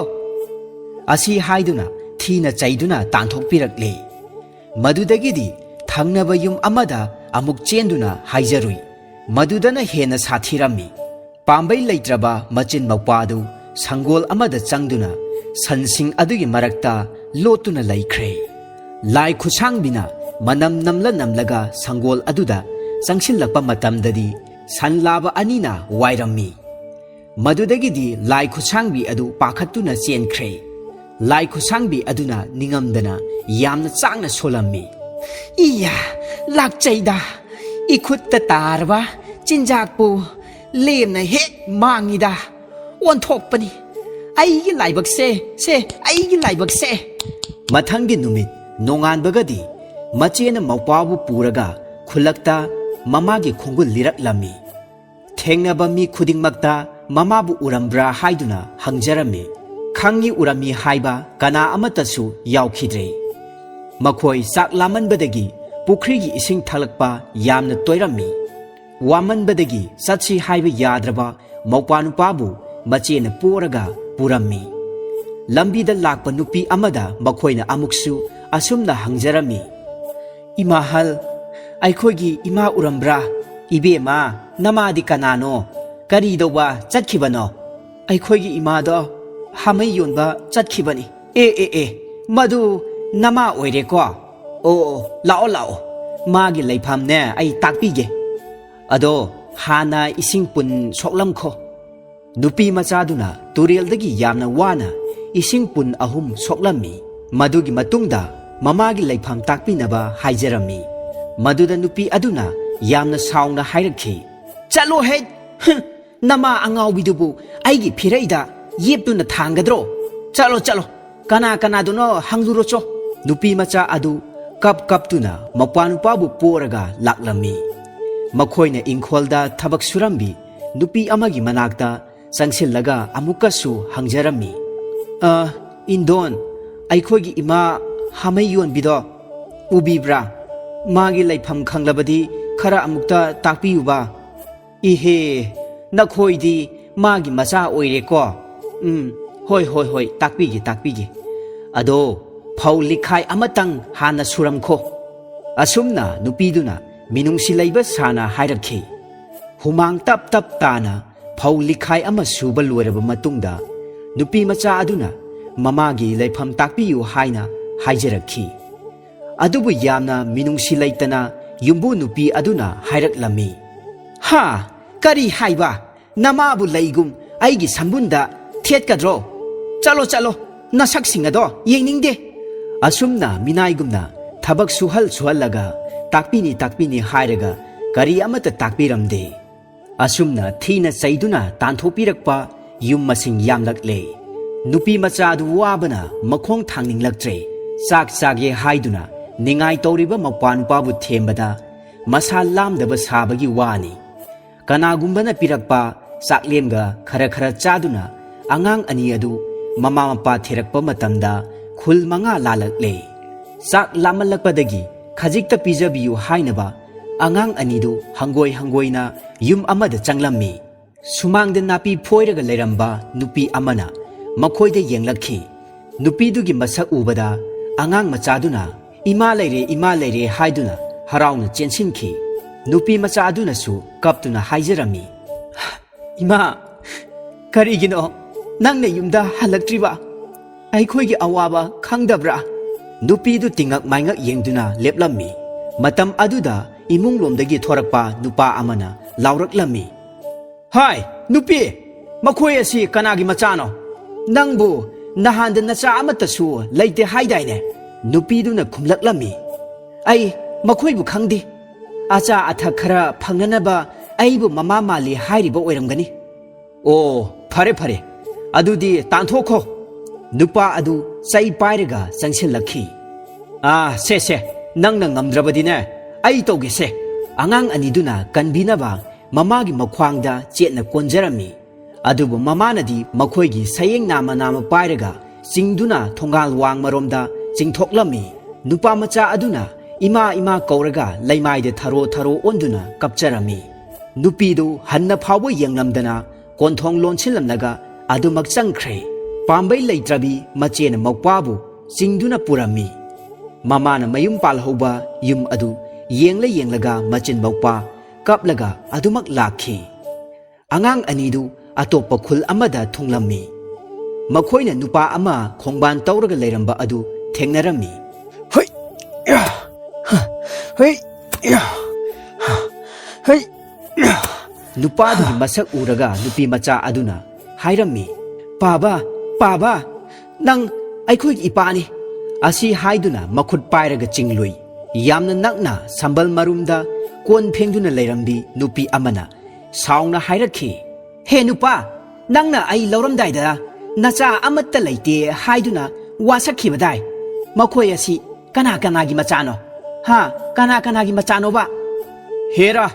ꯑꯁꯤ ꯍꯥꯏꯗꯨꯅ ꯊꯤꯅ ꯆꯩꯗꯨꯅ ꯇꯥꯟꯊꯣꯛꯄꯤꯔꯛꯂꯦ꯫ ꯃꯗꯨꯗꯒꯤꯗꯤ ꯊꯪꯅꯕ ꯌꯨꯝ ꯑꯃꯗ ꯑꯃꯨꯛ ꯆꯦꯟꯗꯨꯅ ꯍꯥꯏꯖꯔꯨꯏ꯫ ꯃꯗꯨꯗꯅ ꯍꯦꯟꯅ ꯁꯥꯊꯤꯔꯝꯃꯤ꯫ ꯄꯥꯝꯕꯩ ꯂꯩꯇ꯭ꯔꯕ ꯃꯆꯤꯟ ꯃꯧꯄ꯭ꯋꯥꯗꯨ ꯁꯪꯒꯣꯜ ꯑꯃꯗ ꯆꯪꯗꯨꯅ ꯁꯟꯁꯤꯡ ꯑꯗꯨꯒꯤ ꯃꯔꯛꯇ ꯂꯣꯠꯇꯨꯅ ꯂꯩꯈ꯭ꯔꯦ꯫ ꯂꯥꯏ ꯈꯨꯠꯁꯥꯡꯕꯤꯅ ꯃꯅꯝ ꯅꯝꯂ ꯅꯝꯂꯒ ꯁꯪꯒꯣꯜ ꯑꯗꯨꯗ ꯆꯪꯁꯤꯜꯂꯛꯄ ꯃꯇꯝꯗꯗꯤ ꯁꯟ ꯂꯥꯕ ꯑꯅꯤꯅ ꯋꯥꯏꯔꯝꯃꯤ꯫ ꯃꯗꯨꯗꯒꯤꯗꯤ ꯂꯥꯏ ꯈꯨꯠꯁꯥꯡꯕꯤ ꯑꯗꯨ ꯄꯥꯈꯠꯇꯨꯅ ꯆꯦꯟꯈ꯭ꯔꯦ꯫ ꯂꯥꯏ ꯈꯨꯠꯁꯥꯡꯕꯤ ꯑꯗꯨꯅ ꯅꯤꯡꯉꯝꯗꯅ ꯌꯥꯝꯅ ꯆꯥꯛꯅ ꯁꯣꯜꯂꯝꯃꯤ꯫ "ꯏꯌꯥ, ꯂꯥꯛꯆꯩꯗ, ꯏꯈꯨꯠꯇ ꯇꯥꯔꯕ ꯆꯤꯟꯖꯥꯛꯄꯨ ꯂꯦꯝꯅ ꯍꯦꯛ ꯃꯥꯡꯉꯤꯗ꯫ ꯑꯣꯟꯊꯣꯛꯄꯅꯤ꯫ ꯑꯩꯒꯤ ꯂꯥꯏꯕꯛꯁꯦ, ꯁꯦ, ꯑꯩꯒꯤ ꯂꯥꯏꯕꯛꯁꯦ!" ꯃꯊꯪꯒꯤ ꯅꯨꯃꯤꯠ ꯅꯣꯡꯉꯥꯟꯕꯒꯗꯤ ꯃꯆꯦꯅ ꯃꯧꯄ꯭ꯋꯥꯕꯨ ꯄꯨꯔꯒ ꯈꯨꯜꯂꯛꯇ ꯃꯃꯥꯒꯤ ꯈꯣꯡꯒꯨꯜ ꯂꯤꯔꯛꯂꯝꯃꯤ꯫ ꯊꯦꯡꯅꯕ ꯃꯤ ꯈꯨꯗꯤꯡꯃꯛꯇ ꯃꯃꯥꯕꯨ ꯎꯔꯝꯕ꯭ꯔꯥ ꯍꯥꯏꯗꯨꯅ ꯍꯪꯖꯔꯝꯃꯤ꯫ ꯈꯪꯏ ꯎꯔꯝꯃꯤ ꯍꯥꯏꯕ ꯀꯅꯥ ꯑꯃꯠꯇꯁꯨ ꯌꯥꯎꯈꯤꯗ꯭ꯔꯦ꯫ ꯃꯈꯣꯏ ꯆꯥꯛ ꯂꯥꯝꯃꯟꯕꯗꯒꯤ ꯄꯨꯈ꯭ꯔꯤꯒꯤ ꯏꯁꯤꯡ ꯊꯛꯂꯛꯄ ꯌꯥꯝꯅ ꯇꯣꯏꯔꯝꯃꯤ꯫ ꯋꯥꯃꯟꯕꯗꯒꯤ ꯆꯠꯁꯤ ꯍꯥꯏꯕ ꯌꯥꯗ꯭ꯔꯕ ꯃꯧꯄ꯭ꯋꯥꯅꯨꯄꯥꯕꯨ ꯃꯆꯦꯅ ꯄꯣꯔꯒ ꯄꯨꯔꯝꯃꯤ꯫ ꯂꯝꯕꯤꯗ ꯂꯥꯛꯄ ꯅꯨꯄꯤ ꯑꯃꯗ ꯃꯈꯣꯏꯅ ꯑꯃꯨꯛꯁꯨ ꯑꯁꯨꯝꯅ ꯍꯪꯖꯔꯝꯃꯤ, "ꯏꯃꯥꯍꯜ, ꯑꯩꯈꯣꯏꯒꯤ ꯏꯃꯥ ꯎꯔꯝꯕ꯭ꯔꯥ? ꯏꯕꯦꯝꯃ, ꯅꯃꯥꯗꯤ ꯀꯅꯥꯅꯣ? ꯀꯔꯤꯗꯧꯕ ꯆꯠꯈꯤꯕꯅꯣ?" "ꯑꯩꯈꯣꯏꯒꯤ ꯏꯃꯥꯗꯣ ꯍꯥꯃꯩ ꯌꯣꯟꯕ ꯆꯠꯈꯤꯕꯅꯤ꯫" "ꯑꯦ, ꯑꯦ, ꯑꯦ, ꯃꯗꯨ ꯅꯃꯥ ꯑꯣꯏꯔꯦꯀꯣ? ꯑꯣ, ꯑꯣ, ꯂꯥꯛꯑꯣ, ꯂꯥꯛꯑꯣ, ꯃꯥꯒꯤ ꯂꯩꯐꯝꯅꯦ ꯑꯩ ꯇꯥꯛꯄꯤꯒꯦ꯫ ꯑꯗꯣ ꯍꯥꯟꯅ ꯏꯁꯤꯡ ꯄꯨꯟ ꯁꯣꯛꯂꯝꯈꯣ꯫" ꯅꯨꯄꯤ ꯃꯆꯥꯗꯨꯅ ꯇꯨꯔꯦꯜꯗꯒꯤ ꯌꯥꯝꯅ ꯋꯥꯅ ꯏꯁꯤꯡ ꯄꯨꯟ ꯑꯍꯨꯝ ꯁꯣꯛꯂꯝꯃꯤ꯫ ꯃꯗꯨꯒꯤ ꯃꯇꯨꯡꯗ ꯃꯃꯥꯒꯤ ꯂꯩꯐꯝ ꯇꯥꯛꯄꯤꯅꯕ ꯍꯥꯏꯖꯔꯝꯃꯤ꯫ ꯃꯗꯨꯗ ꯅꯨꯄꯤ ꯑꯗꯨꯅ ꯌꯥꯝꯅ ꯁꯥꯎꯅ ꯍꯥꯏꯔꯛꯈꯤ, "ꯆꯠꯂꯣ ꯍꯦ! ꯍꯨꯝ! ꯅꯃꯥ ꯑꯉꯥꯎꯕꯤꯗꯨꯕꯨ ꯑꯩꯒꯤ ꯐꯤꯔꯩꯗ ꯌꯦꯞꯇꯨꯅ ꯊꯥꯡꯒꯗ꯭ꯔꯣ? ꯆꯠꯂꯣ, ꯆꯠꯂꯣ! ꯀꯅꯥ ꯀꯅꯥꯗꯨꯅꯣ ꯍꯪꯂꯨꯔꯣꯆꯣ꯫" ꯅꯨꯄꯤ ꯃꯆꯥ ꯑꯗꯨ ꯀꯞ ꯀꯞꯇꯨꯅ ꯃꯧꯄ꯭ꯋꯥꯅꯨꯄꯥꯕꯨ ꯄꯣꯔꯒ ꯂꯥꯛꯂꯝꯃꯤ꯫ ꯃꯈꯣꯏꯅ ꯏꯪꯈꯣꯜꯗ ꯊꯕꯛ ꯁꯨꯔꯝꯕꯤ ꯅꯨꯄꯤ ꯑꯃꯒꯤ ꯃꯅꯥꯛꯇ ꯆꯪꯁꯤꯜꯂꯒ ꯑꯃꯨꯛꯀꯁꯨ ꯍꯪꯖꯔꯝꯃꯤ, "ꯑ, ꯏꯟꯗꯣꯟ, ꯑꯩꯈꯣꯏꯒꯤ ꯏꯃꯥ ꯍꯥꯃꯩ ꯌꯣꯟꯕꯤꯗꯣ ꯎꯕꯤꯕ꯭ꯔꯥ? ꯃꯥꯒꯤ ꯂꯩꯐꯝ ꯈꯪꯂꯕꯗꯤ ꯈꯔ ꯑꯃꯨꯛꯇ ꯇꯥꯛꯄꯤꯌꯨꯕ꯫ ꯏꯍꯦ, ꯅꯈꯣꯏꯗꯤ ꯃꯥꯒꯤ ꯃꯆꯥ ꯑꯣꯏꯔꯦꯀꯣ? ꯎꯝ, ꯍꯣꯏ, ꯍꯣꯏ, ꯍꯣꯏ, ꯇꯥꯛꯄꯤꯒꯦ, ꯇꯥꯛꯄꯤꯒꯦ꯫ ꯑꯗꯣ ꯐꯧ ꯂꯤꯛꯈꯥꯏ ꯑꯃꯇꯪ ꯍꯥꯟꯅ ꯁꯨꯔꯝꯈꯣ꯫ ꯑꯁꯨꯝꯅ ꯅꯨꯄꯤꯗꯨꯅ ꯃꯤꯅꯨꯡꯁꯤ ꯂꯩꯕ ꯁꯥꯅ ꯍꯥꯏꯔꯛꯈꯤ꯫ ꯍꯨꯃꯥꯡ ꯇꯞ ꯇꯞ ꯇꯥꯅ ꯐꯧ ꯂꯤꯛꯈꯥꯏ ꯑꯃ ꯁꯨꯕ ꯂꯣꯏꯔꯕ ꯃꯇꯨꯡꯗ, ꯅꯨꯄꯤ ꯃꯆꯥ ꯑꯗꯨꯅ ꯃꯃꯥꯒꯤ ꯂꯩꯐꯝ ꯇꯥꯛꯄꯤꯌꯨ ꯍꯥꯏꯅ ꯍꯥꯏꯖꯔꯛꯈꯤ꯫ ꯑꯗꯨꯕꯨ ꯌꯥꯝꯅ ꯃꯤꯅꯨꯡꯁꯤ ꯂꯩꯇꯅ ꯌꯨꯝꯕꯨ ꯅꯨꯄꯤ ꯑꯗꯨꯅ ꯍꯥꯏꯔꯛꯂꯝꯃꯤ, "ꯍꯥ? ꯀꯔꯤ ꯍꯥꯏꯕ? ꯅꯃꯥꯕꯨ ꯂꯩꯒꯨꯝ ꯑꯩꯒꯤ ꯁꯝꯕꯨꯟꯗ ꯊꯦꯠꯀꯗ꯭ꯔꯣ? ꯆꯠꯂꯣ, ꯆꯠꯂꯣ, ꯅꯁꯛꯁꯤꯡ ꯑꯗꯣ ꯌꯦꯡꯅꯤꯡꯗꯦ!" ꯑꯁꯨꯝꯅ ꯃꯤꯅꯥꯏꯒꯨꯝꯅ ꯊꯕꯛ ꯁꯨꯍꯜ ꯁꯨꯍꯜꯂꯒ, ꯇꯥꯛꯄꯤꯅꯤ, ꯇꯥꯛꯄꯤꯅꯤ ꯍꯥꯏꯔꯒ ꯀꯔꯤ ꯑꯃꯠꯇ ꯇꯥꯛꯄꯤꯔꯝꯗꯦ꯫ ꯑꯁꯨꯝꯅ ꯊꯤꯅ ꯆꯩꯗꯨꯅ ꯇꯥꯟꯊꯣꯛꯄꯤꯔꯛꯄ ꯌꯨꯝ ꯃꯁꯤꯡ ꯌꯥꯝꯂꯛꯂꯦ꯫ ꯅꯨꯄꯤ ꯃꯆꯥꯗꯨ ꯋꯥꯕꯅ ꯃꯈꯣꯡ ꯊꯥꯡꯅꯤꯡꯂꯛꯇ꯭ꯔꯦ꯫ ꯆꯥꯛ ꯆꯥꯒꯦ ꯍꯥꯏꯗꯨꯅ ꯅꯤꯡꯉꯥꯏ ꯇꯧꯔꯤꯕ ꯃꯧꯄ꯭ꯋꯥ ꯅꯨꯄꯥꯕꯨ ꯊꯦꯝꯕꯗ ꯃꯁꯥ ꯂꯥꯝꯗꯕ ꯁꯥꯕꯒꯤ ꯋꯥꯅꯤ꯫ ꯀꯅꯥꯒꯨꯝꯕꯅ ꯄꯤꯔꯛꯄ ꯆꯥꯛꯂꯦꯟꯒ ꯈꯔ ꯈꯔ ꯆꯥꯗꯨꯅ ꯑꯉꯥꯡ ꯑꯅꯤ ꯑꯗꯨ ꯃꯃꯥ ꯃꯄꯥ ꯊꯤꯔꯛꯄ ꯃꯇꯝꯗ ꯈꯨꯜ ꯃꯉꯥ ꯂꯥꯜꯂꯛꯂꯦ꯫ ꯆꯥꯛ ꯂꯥꯝꯃꯜꯂꯛꯄꯗꯒꯤ ꯈꯖꯤꯛꯇ ꯄꯤꯖꯕꯤꯌꯨ ꯍꯥꯏꯅꯕ ꯑꯉꯥꯡ ꯑꯅꯤꯗꯨ ꯍꯪꯒꯣꯏ ꯍꯪꯒꯣꯏꯅ ꯌꯨꯝ ꯑꯃꯗ ꯆꯪꯂꯝꯃꯤ꯫ ꯁꯨꯃꯥꯡꯗ ꯅꯥꯄꯤ ꯐꯣꯏꯔꯒ ꯂꯩꯔꯝꯕ ꯅꯨꯄꯤ ꯑꯃꯅ ꯃꯈꯣꯏꯗ ꯌꯦꯡꯂꯛꯈꯤ꯫ ꯅꯨꯄꯤꯗꯨꯒꯤ ꯃꯁꯛ ꯎꯕꯗ ꯑꯉꯥꯡ ꯃꯆꯥꯗꯨꯅ, "ꯏꯃꯥ ꯂꯩꯔꯦ, ꯏꯃꯥ ꯂꯩꯔꯦ" ꯍꯥꯏꯗꯨꯅ ꯍꯔꯥꯎꯅ ꯆꯦꯟꯁꯤꯟꯈꯤ꯫ ꯅꯨꯄꯤ ꯃꯆꯥ ꯑꯗꯨꯅꯁꯨ ꯀꯞꯇꯨꯅ ꯍꯥꯏꯖꯔꯝꯃꯤ, "ꯏꯃꯥ, ꯀꯔꯤꯒꯤꯅꯣ ꯅꯪꯅ ꯌꯨꯝꯗ ꯍꯜꯂꯛꯇ꯭ꯔꯤꯕ? ꯑꯩꯈꯣꯏꯒꯤ ꯑꯋꯥꯕ ꯈꯪꯗꯕ꯭ꯔꯥ?" ꯅꯨꯄꯤꯗꯨ ꯇꯤꯡꯉꯛ ꯃꯥꯏꯉꯛ ꯌꯦꯡꯗꯨꯅ ꯂꯦꯞꯂꯝꯃꯤ꯫ ꯃꯇꯝ ꯑꯗꯨꯗ ꯏꯃꯨꯡꯂꯣꯝꯗꯒꯤ ꯊꯣꯔꯛꯄ ꯅꯨꯄꯥ ꯑꯃꯅ ꯂꯥꯎꯔꯛꯂꯝꯃꯤ, "ꯍꯥꯏ, ꯅꯨꯄꯤ, ꯃꯈꯣꯏ ꯑꯁꯤ ꯀꯅꯥꯒꯤ ꯃꯆꯥꯅꯣ? ꯅꯪꯕꯨ ꯅꯍꯥꯟꯗ ꯅꯆꯥ ꯑꯃꯠꯇꯁꯨ ꯂꯩꯇꯦ ꯍꯥꯏꯗꯥꯏꯅꯦ?" ꯅꯨꯄꯤꯗꯨꯅ ꯈꯨꯝꯂꯛꯂꯝꯃꯤ, "ꯑꯩ ꯃꯈꯣꯏꯕꯨ ꯈꯪꯗꯦ꯫ ꯑꯆꯥ ꯑꯊꯛ ꯈꯔ ꯐꯪꯅꯅꯕ ꯑꯩꯕꯨ ꯃꯃꯥ ꯃꯥꯜꯂꯤ ꯍꯥꯏꯔꯤꯕ ꯑꯣꯏꯔꯝꯒꯅꯤ꯫" "ꯑꯣ, ꯐꯔꯦ, ꯐꯔꯦ꯫ ꯑꯗꯨꯗꯤ ꯇꯥꯟꯊꯣꯛꯈꯣ꯫" ꯅꯨꯄꯥ ꯑꯗꯨ ꯆꯩ ꯄꯥꯏꯔꯒ ꯆꯪꯁꯤꯜꯂꯛꯈꯤ꯫ "ꯑꯥ, ꯁꯦ, ꯁꯦ, ꯅꯪꯅ ꯉꯝꯗ꯭ꯔꯕꯗꯤꯅꯦ, ꯑꯩ ꯇꯧꯒꯦꯁꯦ꯫" ꯑꯉꯥꯡ ꯑꯅꯤꯗꯨꯅ ꯀꯟꯕꯤꯅꯕ ꯃꯃꯥꯒꯤ ꯃꯈ꯭ꯋꯥꯡꯗ ꯆꯦꯠꯅ ꯀꯣꯟꯖꯔꯝꯃꯤ꯫ ꯑꯗꯨꯕꯨ ꯃꯃꯥꯅꯗꯤ ꯃꯈꯣꯏꯒꯤ ꯁꯌꯦꯡ ꯅꯥꯝꯃ ꯅꯥꯝꯃ ꯄꯥꯏꯔꯒ ꯆꯤꯡꯗꯨꯅ ꯊꯣꯡꯒꯥꯜ ꯋꯥꯡꯃꯔꯣꯝꯗ ꯆꯤꯡꯊꯣꯛꯂꯝꯃꯤ꯫ ꯅꯨꯄꯥ ꯃꯆꯥ ꯑꯗꯨꯅ ꯏꯃꯥ ꯏꯃꯥ ꯀꯧꯔꯒ ꯂꯩꯃꯥꯏꯗ ꯊꯔꯣ ꯊꯔꯣ ꯑꯣꯟꯗꯨꯅ ꯀꯞꯆꯔꯝꯃꯤ꯫ ꯅꯨꯄꯤꯗꯨ ꯍꯟꯅ ꯐꯥꯎꯕ ꯌꯦꯡꯂꯝꯗꯅ ꯀꯣꯟꯊꯣꯡ ꯂꯣꯟꯁꯤꯜꯂꯝꯂꯒ ꯑꯗꯨꯃꯛ ꯆꯪꯈ꯭ꯔꯦ꯫ ꯄꯥꯝꯕꯩ ꯂꯩꯇ꯭ꯔꯕꯤ ꯃꯆꯦꯅ ꯃꯧꯄ꯭ꯋꯥꯕꯨ ꯆꯤꯡꯗꯨꯅ ꯄꯨꯔꯝꯃꯤ꯫ ꯃꯃꯥꯅ ꯃꯌꯨꯝ ꯄꯥꯜꯍꯧꯕ ꯌꯨꯝ ꯑꯗꯨ ꯌꯦꯡꯂ ꯌꯦꯡꯂꯒ ꯃꯆꯤꯟ ꯃꯧꯄ꯭ꯋꯥ ꯀꯞꯂꯒ ꯑꯗꯨꯃꯛ ꯂꯥꯛꯈꯤ꯫ ꯑꯉꯥꯡ ꯑꯅꯤꯗꯨ ꯑꯇꯣꯞꯄ ꯈꯨꯜ ꯑꯃꯗ ꯊꯨꯡꯂꯝꯃꯤ꯫ ꯃꯈꯣꯏꯅ ꯅꯨꯄꯥ ꯑꯃ ꯈꯣꯡꯕꯥꯟ ꯇꯧꯔꯒ ꯂꯩꯔꯝꯕ ꯑꯗꯨ ꯊꯦꯡꯅꯔꯝꯃꯤ꯫ ꯍꯩ! ꯌꯥ! ꯍ! ꯍꯩ! ꯌꯥ! ꯍ! ꯍꯩ! ꯌꯥ! ꯅꯨꯄꯥꯗꯨꯒꯤ ꯃꯁꯛ ꯎꯔꯒ ꯅꯨꯄꯤ ꯃꯆꯥ ꯑꯗꯨꯅ ꯍꯥꯏꯔꯝꯃꯤ, "ꯄꯥꯕ, ꯄꯥꯕ, ꯅꯪ ꯑꯩꯈꯣꯏꯒꯤ ꯏꯄꯥꯅꯤ" ꯑꯁꯤ ꯍꯥꯏꯗꯨꯅ ꯃꯈꯨꯠ ꯄꯥꯏꯔꯒ ꯆꯤꯡꯂꯨꯏ꯫ ꯌꯥꯝꯅ ꯅꯛꯅ ꯁꯝꯕꯜ ꯃꯔꯨꯝꯗ ꯀꯣꯟ ꯐꯦꯡꯗꯨꯅ ꯂꯩꯔꯝꯕꯤ ꯅꯨꯄꯤ ꯑꯃꯅ ꯁꯥꯎꯅ ꯍꯥꯏꯔꯛꯈꯤ, "ꯍꯦ ꯅꯨꯄꯥ, ꯅꯪꯅ ꯑꯩ ꯂꯧꯔꯝꯗꯥꯏꯗ ꯅꯆꯥ ꯑꯃꯠꯇ ꯂꯩꯇꯦ ꯍꯥꯏꯗꯨꯅ ꯋꯥꯁꯛꯈꯤꯕꯗꯥꯏ? ꯃꯈꯣꯏ ꯑꯁꯤ ꯀꯅꯥ ꯀꯅꯥꯒꯤ ꯃꯆꯥꯅꯣ? ꯍꯥ? ꯀꯅꯥ ꯀꯅꯥꯒꯤ ꯃꯆꯥꯅꯣꯕ?" "ꯍꯦꯔꯥ,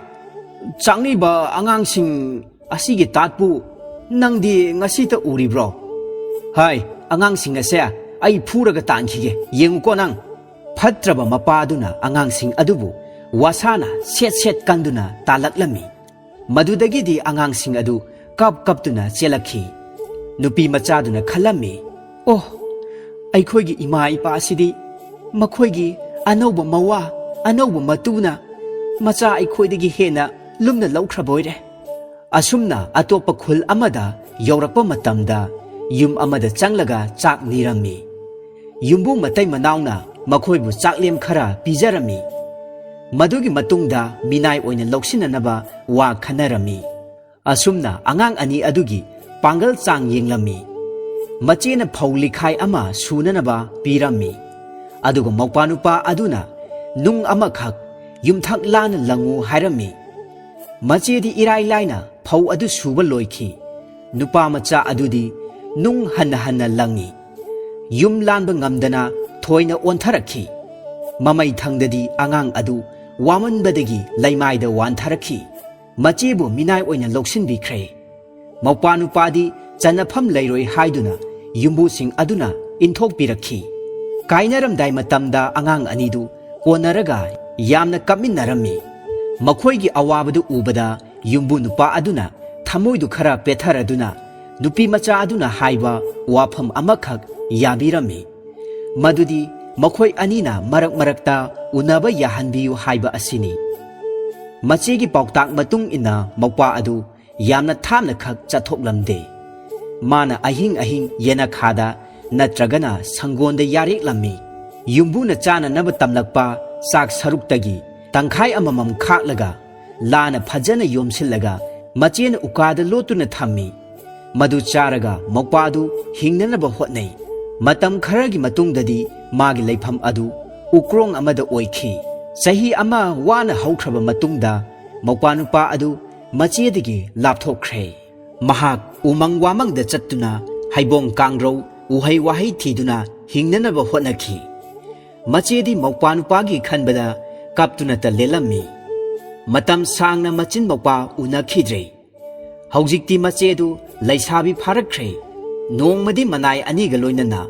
ꯆꯥꯛꯅꯤꯕ ꯑꯉꯥꯡꯁꯤꯡ ꯑꯁꯤꯒꯤ ꯇꯥꯠꯄꯨ ꯅꯪꯗꯤ ꯉꯁꯤꯇ ꯎꯔꯤꯕ꯭ꯔꯣ? ꯍꯥꯏ, ꯑꯉꯥꯡꯁꯤꯡ ꯑꯁꯦ ꯑꯩ ꯐꯨꯔꯒ ꯇꯥꯟꯈꯤꯒꯦ, ꯌꯦꯡꯉꯨꯀꯣ ꯅꯪ꯫" ꯐꯠꯇ꯭ꯔꯕ ꯃꯄꯥꯗꯨꯅ ꯑꯉꯥꯡꯁꯤꯡ ꯑꯗꯨꯕꯨ ꯋꯥꯁꯥꯅ ꯁꯦꯠ ꯁꯦꯠ ꯀꯟꯗꯨꯅ ꯇꯥꯜꯂꯛꯂꯝꯃꯤ꯫ ꯃꯗꯨꯗꯒꯤꯗꯤ ꯑꯉꯥꯡꯁꯤꯡ ꯑꯗꯨ ꯀꯞ ꯀꯞꯇꯨꯅ ꯆꯦꯜꯂꯛꯈꯤ꯫ ꯅꯨꯄꯤ ꯃꯆꯥꯗꯨꯅ ꯈꯜꯂꯝꯃꯤ, "ꯑꯣ, ꯑꯩꯈꯣꯏꯒꯤ ꯏꯃꯥ ꯏꯄꯥ ꯑꯁꯤꯗꯤ ꯃꯈꯣꯏꯒꯤ ꯑꯅꯧꯕ ꯃꯋꯥ, ꯑꯅꯧꯕ ꯃꯇꯨꯅ ꯃꯆꯥ ꯑꯩꯈꯣꯏꯗꯒꯤ ꯍꯦꯟꯅ ꯂꯨꯝꯅ ꯂꯧꯈ꯭ꯔꯕ ꯑꯣꯏꯔꯦ꯫" ꯑꯁꯨꯝꯅ ꯑꯇꯣꯞꯄ ꯈꯨꯜ ꯑꯃꯗ ꯌꯧꯔꯛꯄ ꯃꯇꯝꯗ ꯌꯨꯝ ꯑꯃꯗ ꯆꯪꯂꯒ ꯆꯥꯛ ꯅꯤꯔꯝꯃꯤ꯫ ꯌꯨꯝꯕꯨ ꯃꯇꯩ ꯃꯅꯥꯎꯅ ꯃꯈꯣꯏꯕꯨ ꯆꯥꯛꯂꯦꯝ ꯈꯔ ꯄꯤꯖꯔꯝꯃꯤ꯫ ꯃꯗꯨꯒꯤ ꯃꯇꯨꯡꯗ ꯃꯤꯅꯥꯏ ꯑꯣꯏꯅ ꯂꯧꯁꯤꯟꯅꯅꯕ ꯋꯥ ꯈꯟꯅꯔꯝꯃꯤ꯫ ꯑꯁꯨꯝꯅ ꯑꯉꯥꯡ ꯑꯅꯤ ꯑꯗꯨꯒꯤ ꯄꯥꯡꯒꯜ ꯆꯥꯡ ꯌꯦꯡꯂꯝꯃꯤ꯫ ꯃꯆꯦꯅ ꯐꯧ ꯂꯤꯈꯥꯏ ꯑꯃ ꯁꯨꯅꯅꯕ ꯄꯤꯔꯝꯃꯤ꯫ ꯑꯗꯨꯒ ꯃꯧꯄ꯭ꯋꯥ ꯅꯨꯄꯥ ꯑꯗꯨꯅ ꯅꯨꯡ ꯑꯃꯈꯛ ꯌꯨꯝꯊꯛ ꯂꯥꯟꯅ ꯂꯪꯉꯨ ꯍꯥꯏꯔꯝꯃꯤ꯫ ꯃꯆꯦꯗꯤ ꯏꯔꯥꯏ ꯂꯥꯏꯅ ꯐꯧ ꯑꯗꯨ ꯁꯨꯕ ꯂꯣꯏꯈꯤ꯫ ꯅꯨꯄꯥ ꯃꯆꯥ ꯑꯗꯨꯗꯤ ꯅꯨꯡ ꯍꯟꯅ ꯍꯟꯅ ꯂꯪꯉꯤ꯫ ꯌꯨꯝ ꯂꯥꯟꯕ ꯉꯝꯗꯅ ꯊꯣꯏꯅ ꯑꯣꯟꯊꯔꯛꯈꯤ꯫ ꯃꯃꯩ ꯊꯪꯗꯗꯤ ꯑꯉꯥꯡ ꯑꯗꯨ ꯋꯥꯃꯟꯕꯗꯒꯤ ꯂꯩꯃꯥꯏꯗ ꯋꯥꯟꯊꯔꯛꯈꯤ꯫ ꯃꯆꯦꯕꯨ ꯃꯤꯅꯥꯏ ꯑꯣꯏꯅ ꯂꯧꯁꯤꯟꯕꯤꯈ꯭ꯔꯦ꯫ ꯃꯧꯄ꯭ꯋꯥ ꯅꯨꯄꯥꯗꯤ ꯆꯟꯅꯐꯝ ꯂꯩꯔꯣꯏ ꯍꯥꯏꯗꯨꯅ ꯌꯨꯝꯕꯨꯁꯤꯡ ꯑꯗꯨꯅ ꯏꯟꯊꯣꯛꯄꯤꯔꯛꯈꯤ꯫ ꯀꯥꯏꯅꯔꯝꯗꯥꯏ ꯃꯇꯝꯗ ꯑꯉꯥꯡ ꯑꯅꯤꯗꯨ ꯀꯣꯟꯅꯔꯒ ꯌꯥꯝꯅ ꯀꯞꯃꯤꯟꯅꯔꯝꯃꯤ꯫ ꯃꯈꯣꯏꯒꯤ ꯑꯋꯥꯕꯗꯨ ꯎꯕꯗ ꯌꯨꯝꯕꯨ ꯅꯨꯄꯥ ꯑꯗꯨꯅ ꯊꯃꯣꯏꯗꯨ ꯈꯔ ꯄꯦꯠꯊꯔꯗꯨꯅ ꯅꯨꯄꯤ ꯃꯆꯥ ꯑꯗꯨꯅ ꯍꯥꯏꯕ ꯋꯥꯐꯝ ꯑꯃꯈꯛ ꯌꯥꯕꯤꯔꯝꯃꯤ꯫ ꯃꯗꯨꯗꯤ ꯃꯈꯣꯏ ꯑꯅꯤꯅ ꯃꯔꯛ ꯃꯔꯛꯇ ꯎꯅꯕ ꯌꯥꯍꯟꯕꯤꯌꯨ ꯍꯥꯏꯕ ꯑꯁꯤꯅꯤ꯫ ꯃꯆꯦꯒꯤ ꯄꯥꯎꯇꯥꯛ ꯃꯇꯨꯡ ꯏꯟꯅ ꯃꯧꯄ꯭ꯋꯥ ꯑꯗꯨ ꯌꯥꯝꯅ ꯊꯥꯞꯅ ꯈꯛ ꯆꯠꯊꯣꯛꯂꯝꯗꯦ꯫ ꯃꯥꯅ ꯑꯍꯤꯡ ꯑꯍꯤꯡ ꯌꯦꯅꯈꯥꯗ ꯅꯠꯇ꯭ꯔꯒꯅ ꯁꯪꯒꯣꯟꯗ ꯌꯥꯔꯦꯛꯂꯝꯃꯤ꯫ ꯌꯨꯝꯕꯨꯅ ꯆꯥꯅꯅꯕ ꯇꯝꯂꯛꯄ ꯆꯥꯛ ꯁꯔꯨꯛꯇꯒꯤ ꯇꯪꯈꯥꯏ ꯑꯃꯃꯝ ꯈꯥꯛꯂꯒ ꯂꯥꯅ ꯐꯖꯅ ꯌꯣꯝꯁꯤꯜꯂꯒ ꯃꯆꯦꯅ ꯎꯀꯥꯗ ꯂꯣꯠꯇꯨꯅ ꯊꯝꯃꯤ꯫ ꯃꯗꯨ ꯆꯥꯔꯒ ꯃꯧꯄ꯭ꯋꯥꯗꯨ ꯍꯤꯡꯅꯅꯕ ꯍꯣꯠꯅꯩ꯫ ꯃꯇꯝ ꯈꯔꯒꯤ ꯃꯇꯨꯡꯗꯗꯤ ꯃꯥꯒꯤ ꯂꯩꯐꯝ ꯑꯗꯨ ꯎꯀ꯭ꯔꯣꯡ ꯑꯃꯗ ꯑꯣꯏꯈꯤ꯫ ꯆꯍꯤ ꯑꯃ ꯋꯥꯅ ꯍꯧꯈ꯭ꯔꯕ ꯃꯇꯨꯡꯗ ꯃꯧꯄ꯭ꯋꯥ ꯅꯨꯄꯥ ꯑꯗꯨ ꯃꯆꯦꯗꯒꯤ ꯂꯥꯞꯊꯣꯛꯈ꯭ꯔꯦ꯫ ꯃꯍꯥꯛ ꯎꯃꯪ ꯋꯥꯃꯪꯗ ꯆꯠꯇꯨꯅ ꯍꯩꯕꯣꯡ ꯀꯥꯡꯔꯧ, ꯎꯍꯩ ꯋꯥꯍꯩ ꯊꯤꯗꯨꯅ ꯍꯤꯡꯅꯅꯕ ꯍꯣꯠꯅꯈꯤ꯫ ꯃꯆꯦꯗꯤ ꯃꯧꯄ꯭ꯋꯥ ꯅꯨꯄꯥꯒꯤ ꯈꯟꯕꯗ ꯀꯞꯇꯨꯅꯇ ꯂꯦꯜꯂꯝꯃꯤ꯫ ꯃꯇꯝ ꯁꯥꯡꯅ ꯃꯆꯤꯟ ꯃꯧꯄ꯭ꯋꯥ ꯎꯅꯈꯤꯗ꯭ꯔꯦ꯫ ꯍꯧꯖꯤꯛꯇꯤ ꯃꯆꯦꯗꯨ ꯂꯩꯁꯥꯕꯤ ꯐꯥꯔꯛꯈ꯭ꯔꯦ꯫ ꯅꯣꯡꯃꯗꯤ ꯃꯅꯥꯏ ꯑꯅꯤꯒ ꯂꯣꯏꯅꯅ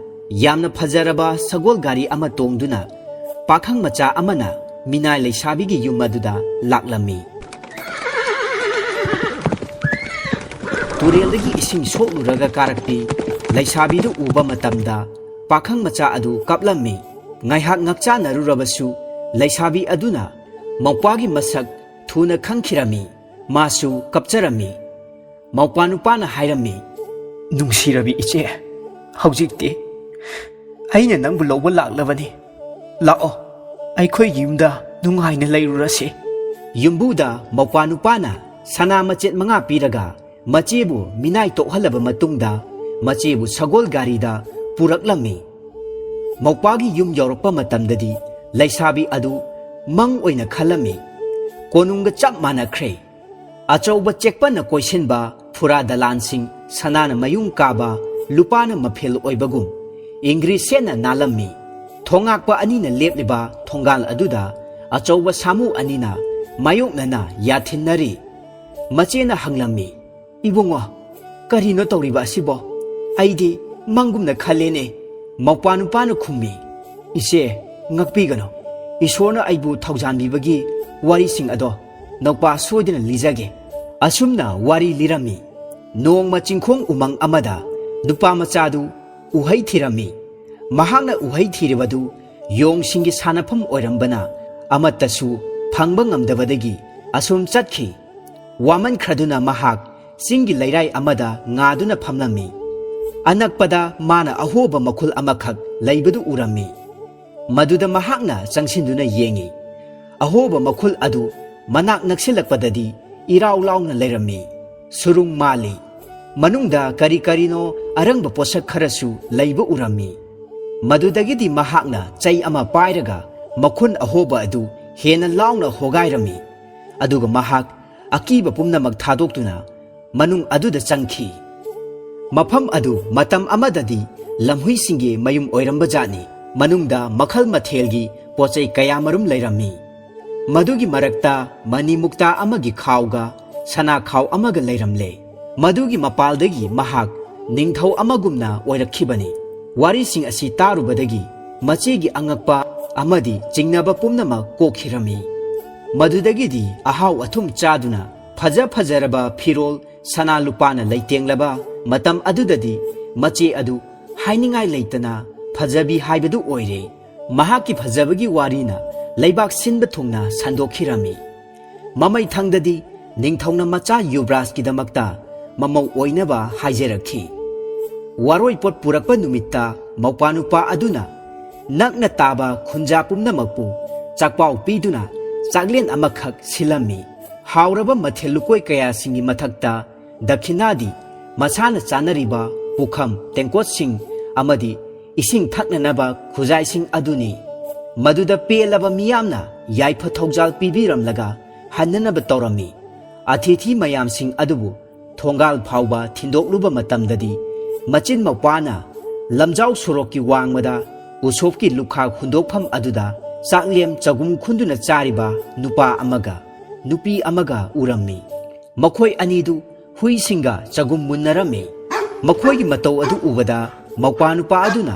ꯌꯥꯝꯅ ꯐꯖꯔꯕ ꯁꯒꯣꯜ ꯒꯥꯔꯤ ꯑꯃ ꯇꯣꯡꯗꯨꯅ ꯄꯥꯈꯪ ꯃꯆꯥ ꯑꯃꯅ ꯃꯤꯅꯥꯏ ꯂꯩꯁꯥꯕꯤꯒꯤ ꯌꯨꯝ ꯑꯗꯨꯗ ꯂꯥꯛꯂꯝꯃꯤ꯫ ꯇꯨꯔꯦꯜꯗꯒꯤ ꯏꯁꯤꯡ ꯁꯣꯛꯂꯨꯔꯒ ꯀꯥꯔꯛꯄꯤ ꯂꯩꯁꯥꯕꯤꯗꯨ ꯎꯕ ꯃꯇꯝꯗ ꯄꯥꯈꯪ ꯃꯆꯥ ꯑꯗꯨ ꯀꯞꯂꯝꯃꯤ꯫ ꯉꯥꯏꯍꯥꯛ ꯉꯛꯆꯥꯟꯅꯔꯨꯔꯕꯁꯨ ꯂꯩꯁꯥꯕꯤ ꯑꯗꯨꯅ ꯃꯧꯄ꯭ꯋꯥꯒꯤ ꯃꯁꯛ ꯊꯨꯅ ꯈꯪꯈꯤꯔꯝꯃꯤ꯫ ꯃꯥꯁꯨ ꯀꯞꯆꯔꯝꯃꯤ꯫ ꯃꯧꯄ꯭ꯋꯥ ꯅꯨꯄꯥꯅ ꯍꯥꯏꯔꯝꯃꯤ, "ꯅꯨꯡꯁꯤꯔꯕꯤ ꯏꯆꯦ, ꯍꯧꯖꯤꯛꯇꯤ ꯑꯩꯅ ꯅꯪꯕꯨ ꯂꯧꯕ ꯂꯥꯛꯂꯕꯅꯤ꯫ ꯂꯥꯛꯑꯣ, ꯑꯩꯈꯣꯏꯒꯤ ꯌꯨꯝꯗ ꯅꯨꯡꯉꯥꯏꯅ ꯂꯩꯔꯨꯔꯁꯤ꯫" ꯌꯨꯝꯕꯨꯗ ꯃꯧꯄ꯭ꯋꯥ ꯅꯨꯄꯥꯅ ꯁꯅꯥ ꯃꯆꯦꯠ ꯃꯉꯥ ꯄꯤꯔꯒ ꯃꯆꯦꯕꯨ ꯃꯤꯅꯥꯏ ꯇꯣꯛꯍꯜꯂꯕ ꯃꯇꯨꯡꯗ ꯃꯆꯦꯕꯨ ꯁꯒꯣꯜ ꯒꯥꯔꯤꯗ ꯄꯨꯔꯛꯂꯝꯃꯤ꯫ ꯃꯧꯄ꯭ꯋꯥꯒꯤ ꯌꯨꯝ ꯌꯧꯔꯛꯄ ꯃꯇꯝꯗꯗꯤ ꯂꯩꯁꯥꯕꯤ ꯑꯗꯨ ꯃꯪ ꯑꯣꯏꯅ ꯈꯜꯂꯝꯃꯤ꯫ ꯀꯣꯅꯨꯡꯒ ꯆꯞ ꯃꯥꯟꯅꯈ꯭ꯔꯦ꯫ ꯑꯆꯧꯕ ꯆꯦꯛꯄꯟꯅ ꯀꯣꯏꯁꯤꯟꯕ ꯐꯨꯔꯥ ꯗꯂꯥꯟꯁꯤꯡ, ꯁꯅꯥꯅ ꯃꯌꯨꯡ ꯀꯥꯕ, ꯂꯨꯄꯥꯅ ꯃꯐꯦꯜ ꯑꯣꯏꯕꯒꯨꯝ, ꯏꯪꯒ꯭ꯔꯤꯁ ꯁꯦꯠꯅ ꯅꯥꯜꯂꯝꯃꯤ꯫ ꯊꯣꯉꯥꯛꯄ ꯑꯅꯤꯅ ꯂꯦꯞꯂꯤꯕ ꯊꯣꯡꯒꯥꯜ ꯑꯗꯨꯗ ꯑꯆꯧꯕ ꯁꯥꯃꯨ ꯑꯅꯤꯅ ꯃꯥꯌꯣꯛꯅꯅ ꯌꯥꯊꯤꯟꯅꯔꯤ꯫ ꯃꯆꯦꯅ ꯍꯪꯂꯝꯃꯤ, "ꯏꯕꯨꯡꯉꯣ, ꯀꯔꯤꯅꯣ ꯇꯧꯔꯤꯕ ꯑꯁꯤꯕꯣ? ꯑꯩꯗꯤ ꯃꯪꯒꯨꯝꯅ ꯈꯜꯂꯦꯅꯦ꯫" ꯃꯧꯄ꯭ꯋꯥ ꯅꯨꯄꯥꯅ ꯈꯨꯝꯃꯤ, "ꯏꯆꯦ, ꯉꯛꯄꯤꯒꯅꯨ꯫ ꯏꯁꯣꯔꯅ ꯑꯩꯕꯨ ꯊꯧꯖꯥꯟꯕꯤꯕꯒꯤ ꯋꯥꯔꯤꯁꯤꯡ ꯑꯗꯣ ꯅꯧꯄꯥ ꯁꯣꯏꯗꯅ ꯂꯤꯖꯒꯦ꯫" ꯑꯁꯨꯝꯅ ꯋꯥꯔꯤ ꯂꯤꯔꯝꯃꯤ꯫ ꯅꯣꯡꯃ ꯆꯤꯡꯈꯣꯡ ꯎꯃꯪ ꯑꯃꯗ ꯅꯨꯄꯥ ꯃꯆꯥꯗꯨ ꯎꯍꯩ ꯊꯤꯔꯝꯃꯤ꯫ ꯃꯍꯥꯛꯅ ꯎꯍꯩ ꯊꯤꯔꯤꯕꯗꯨ ꯌꯣꯡꯁꯤꯡꯒꯤ ꯁꯥꯟꯅꯐꯝ ꯑꯣꯏꯔꯝꯕꯅ ꯑꯃꯠꯇꯁꯨ ꯐꯪꯕ ꯉꯝꯗꯕꯗꯒꯤ ꯑꯁꯨꯝ ꯆꯠꯈꯤ꯫ ꯋꯥꯃꯟꯈ꯭ꯔꯗꯨꯅ ꯃꯍꯥꯛ ꯆꯤꯡꯒꯤ ꯂꯩꯔꯥꯏ ꯑꯃꯗ ꯉꯥꯗꯨꯅ ꯐꯝꯂꯝꯃꯤ꯫ ꯑꯅꯛꯄꯗ ꯃꯥꯅ ꯑꯍꯣꯕ ꯃꯈꯨꯜ ꯑꯃꯈꯛ ꯂꯩꯕꯗꯨ ꯎꯔꯝꯃꯤ꯫ ꯃꯗꯨꯗ ꯃꯍꯥꯛꯅ ꯆꯪꯁꯤꯟꯗꯨꯅ ꯌꯦꯡꯉꯤ꯫ ꯑꯍꯣꯕ ꯃꯈꯨꯜ ꯑꯗꯨ ꯃꯅꯥꯛ ꯅꯛꯁꯤꯜꯂꯛꯄꯗꯗꯤ ꯏꯔꯥꯎ ꯂꯥꯎꯅ ꯂꯩꯔꯝꯃꯤ꯫ ꯁꯨꯔꯨꯡ ꯃꯥꯜꯂꯤ꯫ ꯃꯅꯨꯡꯗ ꯀꯔꯤ ꯀꯔꯤꯅꯣ ꯑꯔꯪꯕ ꯄꯣꯠꯁꯛ ꯈꯔꯁꯨ ꯂꯩꯕ ꯎꯔꯝꯃꯤ꯫ ꯃꯗꯨꯗꯒꯤꯗꯤ ꯃꯍꯥꯛꯅ ꯆꯩ ꯑꯃ ꯄꯥꯏꯔꯒ ꯃꯈꯨꯟ ꯑꯍꯣꯕ ꯑꯗꯨ ꯍꯦꯟꯅ ꯂꯥꯎꯅ ꯍꯣꯒꯥꯏꯔꯝꯃꯤ꯫ ꯑꯗꯨꯒ ꯃꯍꯥꯛ ꯑꯀꯤꯕ ꯄꯨꯝꯅꯃꯛ ꯊꯥꯗꯣꯛꯇꯨꯅ ꯃꯅꯨꯡ ꯑꯗꯨꯗ ꯆꯪꯈꯤ꯫ ꯃꯐꯝ ꯑꯗꯨ ꯃꯇꯝ ꯑꯃꯗꯗꯤ ꯂꯝꯍꯨꯏꯁꯤꯡꯒꯤ ꯃꯌꯨꯝ ꯑꯣꯏꯔꯝꯕꯖꯥꯠꯅꯤ꯫ ꯃꯅꯨꯡꯗ ꯃꯈꯜ ꯃꯊꯦꯜꯒꯤ ꯄꯣꯠ ꯆꯩ ꯀꯌꯥꯃꯔꯨꯝ ꯂꯩꯔꯝꯃꯤ꯫ ꯃꯗꯨꯒꯤ ꯃꯔꯛꯇ ꯃꯅꯤ ꯃꯨꯛꯇꯥ ꯑꯃꯒꯤ ꯈꯥꯎꯒ ꯁꯅꯥ ꯈꯥꯎ ꯑꯃꯒ ꯂꯩꯔꯝꯂꯦ꯫ ꯃꯗꯨꯒꯤ ꯃꯄꯥꯜꯗꯒꯤ ꯃꯍꯥꯛ ꯅꯤꯡꯊꯧ ꯑꯃꯒꯨꯝꯅ ꯑꯣꯏꯔꯛꯈꯤꯕꯅꯤ꯫ ꯋꯥꯔꯤꯁꯤꯡ ꯑꯁꯤ ꯇꯥꯔꯨꯕꯗꯒꯤ ꯃꯆꯦꯒꯤ ꯑꯉꯛꯄ ꯑꯃꯗꯤ ꯆꯤꯡꯅꯕ ꯄꯨꯝꯅꯃꯛ ꯀꯣꯛꯈꯤꯔꯝꯃꯤ꯫ ꯃꯗꯨꯗꯒꯤꯗꯤ ꯑꯍꯥꯎ ꯑꯊꯨꯝ ꯆꯥꯗꯨꯅ ꯐꯖ ꯐꯖꯔꯕ ꯐꯤꯔꯣꯜ ꯁꯅꯥ ꯂꯨꯄꯥꯅ ꯂꯩꯇꯦꯡꯂꯕ ꯃꯇꯝ ꯑꯗꯨꯗꯗꯤ ꯃꯆꯦ ꯑꯗꯨ ꯍꯥꯏꯅꯤꯡꯉꯥꯏ ꯂꯩꯇꯅ ꯐꯖꯕꯤ ꯍꯥꯏꯕꯗꯨ ꯑꯣꯏꯔꯦ꯫ ꯃꯍꯥꯛꯀꯤ ꯐꯖꯕꯒꯤ ꯋꯥꯔꯤꯅ ꯂꯩꯕꯥꯛ ꯁꯤꯟꯕ ꯊꯨꯡꯅ ꯁꯟꯗꯣꯛꯈꯤꯔꯝꯃꯤ꯫ ꯃꯃꯩ ꯊꯪꯗꯗꯤ ꯅꯤꯡꯊꯧꯅ ꯃꯆꯥ ꯌꯨꯕ꯭ꯔꯥꯖꯀꯤꯗꯃꯛꯇ ꯃꯃꯧ ꯑꯣꯏꯅꯕ ꯍꯥꯏꯖꯔꯛꯈꯤ꯫ ꯋꯥꯔꯣꯏꯄꯣꯠ ꯄꯨꯔꯛꯄ ꯅꯨꯃꯤꯠꯇ ꯃꯧꯄ꯭ꯋꯥ ꯅꯨꯄꯥ ꯑꯗꯨꯅ ꯅꯛꯅ ꯇꯥꯕ ꯈꯨꯟꯖꯥ ꯄꯨꯝꯅꯃꯛꯄꯨ ꯆꯥꯛꯄꯥꯎ ꯄꯤꯗꯨꯅ ꯆꯥꯛꯂꯦꯟ ꯑꯃꯈꯛ ꯁꯤꯜꯂꯝꯃꯤ꯫ ꯍꯥꯎꯔꯕ ꯃꯊꯦꯜ ꯂꯨꯀꯣꯏ ꯀꯌꯥꯁꯤꯡꯒꯤ ꯃꯊꯛꯇ ꯗꯈꯤꯅꯥꯗꯤ ꯃꯁꯥꯅ ꯆꯥꯅꯔꯤꯕ ꯄꯨꯈꯝ, ꯇꯦꯡꯀꯣꯠꯁꯤꯡ ꯑꯃꯗꯤ ꯏꯁꯤꯡ ꯊꯛꯅꯅꯕ ꯈꯨꯖꯥꯏꯁꯤꯡ ꯑꯗꯨꯅꯤ꯫ ꯃꯗꯨꯗ ꯄꯦꯜꯂꯕ ꯃꯤꯌꯥꯝꯅ ꯌꯥꯏꯐ ꯊꯧꯖꯥꯜ ꯄꯤꯕꯤꯔꯝꯂꯒ ꯍꯟꯅꯅꯕ ꯇꯧꯔꯝꯃꯤ꯫ ꯑꯇꯤꯊꯤ ꯃꯌꯥꯝꯁꯤꯡ ꯑꯗꯨꯕꯨ ꯊꯣꯡꯒꯥꯜ ꯐꯥꯎꯕ ꯊꯤꯟꯗꯣꯛꯂꯨꯕ ꯃꯇꯝꯗꯗꯤ ꯃꯆꯤꯟ ꯃꯧꯄ꯭ꯋꯥꯅ ꯂꯝꯖꯥꯎ ꯁꯣꯔꯣꯛꯀꯤ ꯋꯥꯡꯃꯗ ꯎꯁꯣꯞꯀꯤ ꯂꯨꯈꯥꯛ ꯍꯨꯟꯗꯣꯛꯐꯝ ꯑꯗꯨꯗ ꯆꯥꯛꯂꯦꯝ ꯆꯒꯨꯝ ꯈꯨꯟꯗꯨꯅ ꯆꯥꯔꯤꯕ ꯅꯨꯄꯥ ꯑꯃꯒ ꯅꯨꯄꯤ ꯑꯃꯒ ꯎꯔꯝꯃꯤ꯫ ꯃꯈꯣꯏ ꯑꯅꯤꯗꯨ ꯍꯨꯏꯁꯤꯡꯒ ꯆꯒꯨꯝ ꯃꯨꯟꯅꯔꯝꯃꯤ꯫ ꯃꯈꯣꯏꯒꯤ ꯃꯇꯧ ꯑꯗꯨ ꯎꯕꯗ ꯃꯧꯄ꯭ꯋꯥ ꯅꯨꯄꯥ ꯑꯗꯨꯅ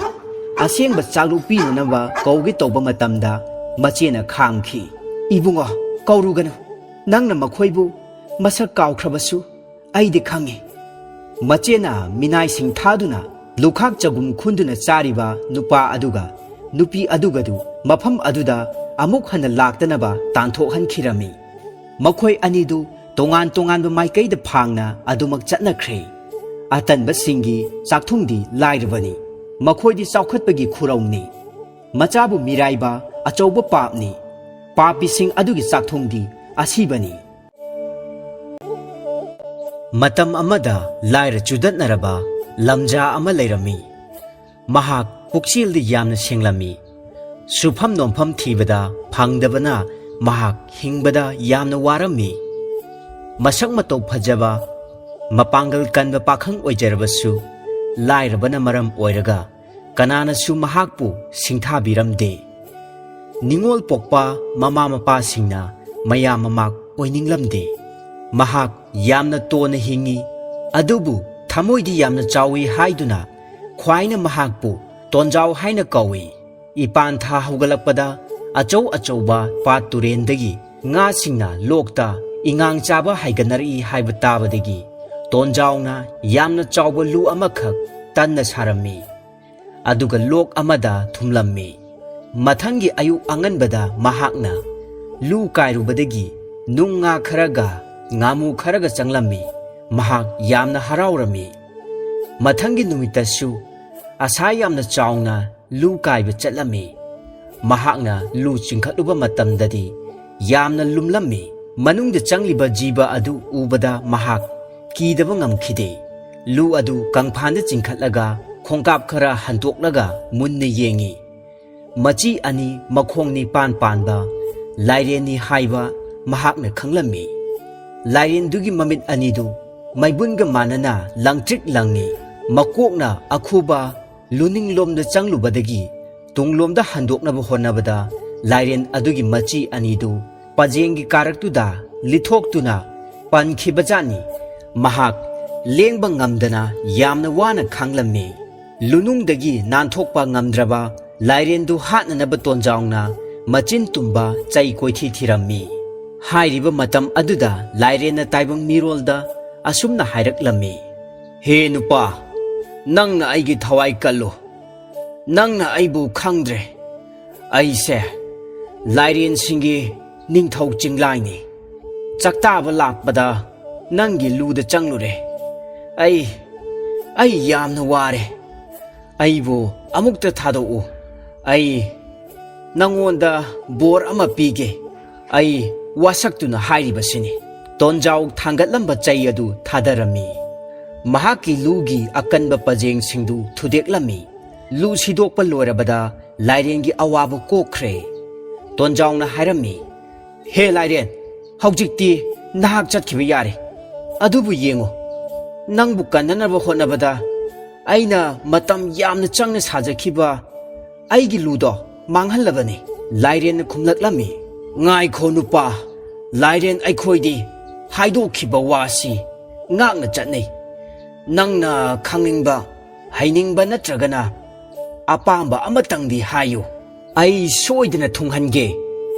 ꯑꯁꯦꯡꯕ ꯆꯥꯛꯂꯨꯛ ꯄꯤꯅꯅꯕ ꯀꯧꯒꯦ ꯇꯧꯕ ꯃꯇꯝꯗ ꯃꯆꯦꯅ ꯈꯥꯝꯈꯤ꯫ "ꯏꯕꯨꯡꯉꯣ, ꯀꯧꯔꯨꯒꯅꯨ꯫ ꯅꯪꯅ ꯃꯈꯣꯏꯕꯨ ꯃꯁꯛ ꯀꯥꯎꯈ꯭ꯔꯕꯁꯨ ꯑꯩꯗꯤ ꯈꯪꯉꯤ꯫" ꯃꯆꯦꯅ ꯃꯤꯅꯥꯏꯁꯤꯡ ꯊꯥꯗꯨꯅ ꯂꯨꯈꯥꯛ ꯆꯒꯨꯝ ꯈꯨꯟꯗꯨꯅ ꯆꯥꯔꯤꯕ ꯅꯨꯄꯥ ꯑꯗꯨꯒ ꯅꯨꯄꯤ ꯑꯗꯨꯒꯗꯨ ꯃꯐꯝ ꯑꯗꯨꯗ ꯑꯃꯨꯛ ꯍꯟꯅ ꯂꯥꯛꯇꯅꯕ ꯇꯥꯟꯊꯣꯛꯍꯟꯈꯤꯔꯝꯃꯤ꯫ ꯃꯈꯣꯏ ꯑꯅꯤꯗꯨ ꯇꯣꯉꯥꯟ ꯇꯣꯉꯥꯟꯕ ꯃꯥꯏꯀꯩꯗ ꯐꯥꯡꯅ ꯑꯗꯨꯃꯛ ꯆꯠꯅꯈ꯭ꯔꯦ꯫ ꯑꯇꯟꯕꯁꯤꯡꯒꯤ ꯆꯥꯛꯊꯨꯡꯗꯤ ꯂꯥꯏꯔꯕꯅꯤ꯫ ꯃꯈꯣꯏꯗꯤ ꯆꯥꯎꯈꯠꯄꯒꯤ ꯈꯨꯔꯧꯅꯤ꯫ ꯃꯆꯥꯕꯨ ꯃꯤꯔꯥꯏꯕ ꯑꯆꯧꯕ ꯄꯥꯞꯅꯤ꯫ ꯄꯥꯄꯤꯁꯤꯡ ꯑꯗꯨꯒꯤ ꯆꯥꯛꯊꯨꯡꯗꯤ ꯑꯁꯤꯕꯅꯤ꯫ ꯃꯇꯝ ꯑꯃꯗ ꯂꯥꯏꯔ ꯆꯨꯗꯠꯅꯔꯕ ꯂꯝꯖꯥ ꯑꯃ ꯂꯩꯔꯝꯃꯤ꯫ ꯃꯍꯥꯛ ꯄꯨꯛꯆꯦꯜꯗꯤ ꯌꯥꯝꯅ ꯁꯦꯡꯂꯝꯃꯤ꯫ ꯁꯨꯐꯝ ꯅꯣꯝꯐꯝ ꯊꯤꯕꯗ ꯐꯪꯗꯕꯅ ꯃꯍꯥꯛ ꯍꯤꯡꯕꯗ ꯌꯥꯝꯅ ꯋꯥꯔꯝꯃꯤ꯫ ꯃꯁꯛ ꯃꯇꯧ ꯐꯖꯕ, ꯃꯄꯥꯡꯒꯜ ꯀꯟꯕ ꯄꯥꯈꯪ ꯑꯣꯏꯖꯔꯕꯁꯨ, ꯂꯥꯏꯔꯕꯅ ꯃꯔꯝ ꯑꯣꯏꯔꯒ ꯀꯅꯥꯅꯁꯨ ꯃꯍꯥꯛꯄꯨ ꯁꯤꯡꯊꯥꯕꯤꯔꯝꯗꯦ꯫ ꯅꯤꯡꯉꯣꯜ ꯄꯣꯛꯄ ꯃꯃꯥ ꯃꯄꯥꯁꯤꯡꯅ ꯃꯌꯥꯝ ꯃꯃꯥꯛ ꯑꯣꯏꯅꯤꯡꯂꯝꯗꯦ꯫ ꯃꯍꯥꯛ ꯌꯥꯝꯅ ꯇꯣꯟꯅ ꯍꯤꯡꯉꯤ, ꯑꯗꯨꯕꯨ ꯊꯃꯣꯏꯗꯤ ꯌꯥꯝꯅ ꯆꯥꯎꯏ ꯍꯥꯏꯗꯨꯅ ꯈ꯭ꯋꯥꯏꯅ ꯃꯍꯥꯛꯄꯨ ꯇꯣꯟꯖꯥꯎ ꯍꯥꯏꯅ ꯀꯧꯏ꯫ ꯏꯄꯥꯟ ꯊꯥ ꯍꯧꯒꯠꯂꯛꯄꯗ ꯑꯆꯧ ꯑꯆꯧꯕ ꯄꯥꯠ ꯇꯨꯔꯦꯟꯗꯒꯤ ꯉꯥꯁꯤꯡꯅ ꯂꯣꯛꯇ ꯏꯉꯥꯡ ꯆꯥꯕ ꯍꯥꯏꯒꯠꯅꯔꯛꯏ ꯍꯥꯏꯕ ꯇꯥꯕꯗꯒꯤ ꯇꯣꯟꯖꯥꯎꯅ ꯌꯥꯝꯅ ꯆꯥꯎꯕ ꯂꯨ ꯑꯃꯈꯛ ꯇꯟꯅ ꯁꯥꯔꯝꯃꯤ꯫ ꯑꯗꯨꯒ ꯂꯣꯛ ꯑꯃꯗ ꯊꯨꯝꯂꯝꯃꯤ꯫ ꯃꯊꯪꯒꯤ ꯑꯌꯨꯛ ꯑꯉꯟꯕꯗ ꯃꯍꯥꯛꯅ ꯂꯨ ꯀꯥꯏꯔꯨꯕꯗꯒꯤ ꯅꯨꯡ ꯉꯥ ꯈꯔꯒ ꯉꯥꯃꯨ ꯈꯔꯒ ꯆꯪꯂꯝꯃꯤ꯫ ꯃꯍꯥꯛ ꯌꯥꯝꯅ ꯍꯔꯥꯎꯔꯝꯃꯤ꯫ ꯃꯊꯪꯒꯤ ꯅꯨꯃꯤꯠꯇꯁꯨ ꯑꯁꯥ ꯌꯥꯝꯅ ꯆꯥꯎꯅ ꯂꯨ ꯀꯥꯏꯕ ꯆꯠꯂꯝꯃꯤ꯫ ꯃꯍꯥꯛꯅ ꯂꯨ ꯆꯤꯡꯈꯠꯂꯨꯕ ꯃꯇꯝꯗꯗꯤ ꯌꯥꯝꯅ ꯂꯨꯝꯂꯝꯃꯤ꯫ ꯃꯅꯨꯡꯗ ꯆꯪꯂꯤꯕ ꯖꯤꯕ ꯑꯗꯨ ꯎꯕꯗ ꯃꯍꯥꯛ ꯀꯤꯗꯕ ꯉꯝꯈꯤꯗꯦ꯫ ꯂꯨ ꯑꯗꯨ ꯀꯪꯐꯥꯟꯗ ꯆꯤꯡꯈꯠꯂꯒ ꯈꯣꯡꯀꯥꯞ ꯈꯔ ꯍꯟꯗꯣꯛꯂꯒ ꯃꯨꯟꯅ ꯌꯦꯡꯉꯤ꯫ ꯃꯆꯤ ꯑꯅꯤ, ꯃꯈꯣꯡ ꯅꯤꯄꯥꯟ ꯄꯥꯟꯕ ꯂꯥꯏꯔꯦꯟꯅꯤ ꯍꯥꯏꯕ ꯃꯍꯥꯛꯅ ꯈꯪꯂꯝꯃꯤ꯫ ꯂꯥꯏꯔꯦꯟꯗꯨꯒꯤ ꯃꯃꯤꯠ ꯑꯅꯤꯗꯨ ꯃꯩꯕꯨꯟꯒ ꯃꯥꯟꯅꯅ ꯂꯪꯇ꯭ꯔꯤꯛ ꯂꯪꯉꯤ꯫ ꯃꯀꯣꯛꯅ ꯑꯈꯨꯕ ꯂꯨꯅꯤꯡꯂꯣꯝꯗ ꯆꯪꯂꯨꯕꯗꯒꯤ ꯇꯨꯡꯂꯣꯝꯗ ꯍꯟꯗꯣꯛꯅꯕ ꯍꯣꯠꯅꯕꯗ ꯂꯥꯏꯔꯦꯟ ꯑꯗꯨꯒꯤ ꯃꯆꯤ ꯑꯅꯤꯗꯨ ꯄꯖꯦꯡꯒꯤ ꯀꯥꯔꯛꯇꯨꯗ ꯂꯤꯊꯣꯛꯇꯨꯅ ꯄꯟꯈꯤꯕꯖꯥꯠꯅꯤ꯫ ꯃꯍꯥꯛ ꯂꯦꯡꯕ ꯉꯝꯗꯅ ꯌꯥꯝꯅ ꯋꯥꯅ ꯈꯥꯡꯂꯝꯃꯤ꯫ ꯂꯨꯅꯨꯡꯗꯒꯤ ꯅꯥꯟꯊꯣꯛꯄ ꯉꯝꯗ꯭ꯔꯕ ꯂꯥꯏꯔꯦꯟꯗꯨ ꯍꯥꯠꯅꯅꯕ ꯇꯣꯟꯖꯥꯎꯅ ꯃꯆꯤꯟ ꯇꯨꯝꯕ ꯆꯩ ꯀꯣꯏꯊꯤ ꯊꯤꯔꯝꯃꯤ꯫ ꯍꯥꯏꯔꯤꯕ ꯃꯇꯝ ꯑꯗꯨꯗ ꯂꯥꯏꯔꯦꯟꯅ ꯇꯥꯏꯕꯪ ꯃꯤꯔꯣꯜꯗ ꯑꯁꯨꯝꯅ ꯍꯥꯏꯔꯛꯂꯝꯃꯤ, "ꯍꯦ ꯅꯨꯄꯥ, ꯅꯪꯅ ꯑꯩꯒꯤ ꯊꯋꯥꯏ ꯀꯜꯂꯨ꯫ ꯅꯪꯅ ꯑꯩꯕꯨ ꯈꯪꯗ꯭ꯔꯦ꯫ ꯑꯩꯁꯦ ꯂꯥꯏꯔꯦꯟꯁꯤꯡꯒꯤ ꯅꯤꯡꯊꯧ ꯆꯤꯡꯂꯥꯏꯅꯤ꯫ ꯆꯥꯛꯇꯥꯕ ꯂꯥꯛꯄꯗ ꯅꯪꯒꯤ ꯂꯨꯗ ꯆꯪꯂꯨꯔꯦ꯫ ꯑꯩ, ꯑꯩ ꯌꯥꯝꯅ ꯋꯥꯔꯦ꯫ ꯑꯩꯕꯨ ꯑꯃꯨꯛꯇ ꯊꯥꯗꯣꯛꯎ꯫ ꯑꯩ ꯅꯪꯉꯣꯟꯗ ꯕꯣꯔ ꯑꯃ ꯄꯤꯒꯦ꯫ ꯑꯩ ꯋꯥꯁꯛꯇꯨꯅ ꯍꯥꯏꯔꯤꯕꯁꯤꯅꯤ꯫" ꯇꯣꯟꯖꯥꯎ ꯊꯥꯡꯒꯠꯂꯝꯕ ꯆꯩ ꯑꯗꯨ ꯊꯥꯗꯔꯝꯃꯤ꯫ ꯃꯍꯥꯛꯀꯤ ꯂꯨꯒꯤ ꯑꯀꯟꯕ ꯄꯖꯦꯡꯁꯤꯡꯗꯨ ꯊꯨꯗꯦꯛꯂꯝꯃꯤ꯫ ꯂꯨ ꯁꯤꯗꯣꯛꯄ ꯂꯣꯏꯔꯕꯗ ꯂꯥꯏꯔꯦꯟꯒꯤ ꯑꯋꯥꯕ ꯀꯣꯛꯈ꯭ꯔꯦ꯫ ꯇꯣꯟꯖꯥꯎꯅ ꯍꯥꯏꯔꯝꯃꯤ, "ꯍꯦ ꯂꯥꯏꯔꯦꯟ, ꯍꯧꯖꯤꯛꯇꯤ ꯅꯍꯥꯛ ꯆꯠꯈꯤꯕ ꯌꯥꯔꯦ꯫ ꯑꯗꯨꯕꯨ ꯌꯦꯡꯉꯨ, ꯅꯪꯕꯨ ꯀꯟꯅꯅꯕ ꯍꯣꯠꯅꯕꯗ ꯑꯩꯅ ꯃꯇꯝ ꯌꯥꯝꯅ ꯆꯪꯅ ꯁꯥꯖꯈꯤꯕ ꯑꯩꯒꯤ ꯂꯨꯗꯣ ꯃꯥꯡꯍꯜꯂꯕꯅꯤ꯫" ꯂꯥꯏꯔꯦꯟꯅ ꯈꯨꯝꯂꯛꯂꯝꯃꯤ, "ꯉꯥꯏꯈꯣ ꯅꯨꯄꯥ, ꯂꯥꯏꯔꯦꯟ ꯑꯩꯈꯣꯏꯗꯤ ꯍꯥꯏꯗꯣꯛꯈꯤꯕ ꯋꯥꯁꯤ ꯉꯥꯛꯅ ꯆꯠꯅꯩ꯫ ꯅꯪꯅ ꯈꯪꯅꯤꯡꯕ, ꯍꯩꯅꯤꯡꯕ ꯅꯠꯇ꯭ꯔꯒꯅ ꯑꯄꯥꯝꯕ ꯑꯃꯇꯪꯗꯤ ꯍꯥꯏꯌꯨ꯫ ꯑꯩ ꯁꯣꯏꯗꯅ ꯊꯨꯡꯍꯟꯒꯦ꯫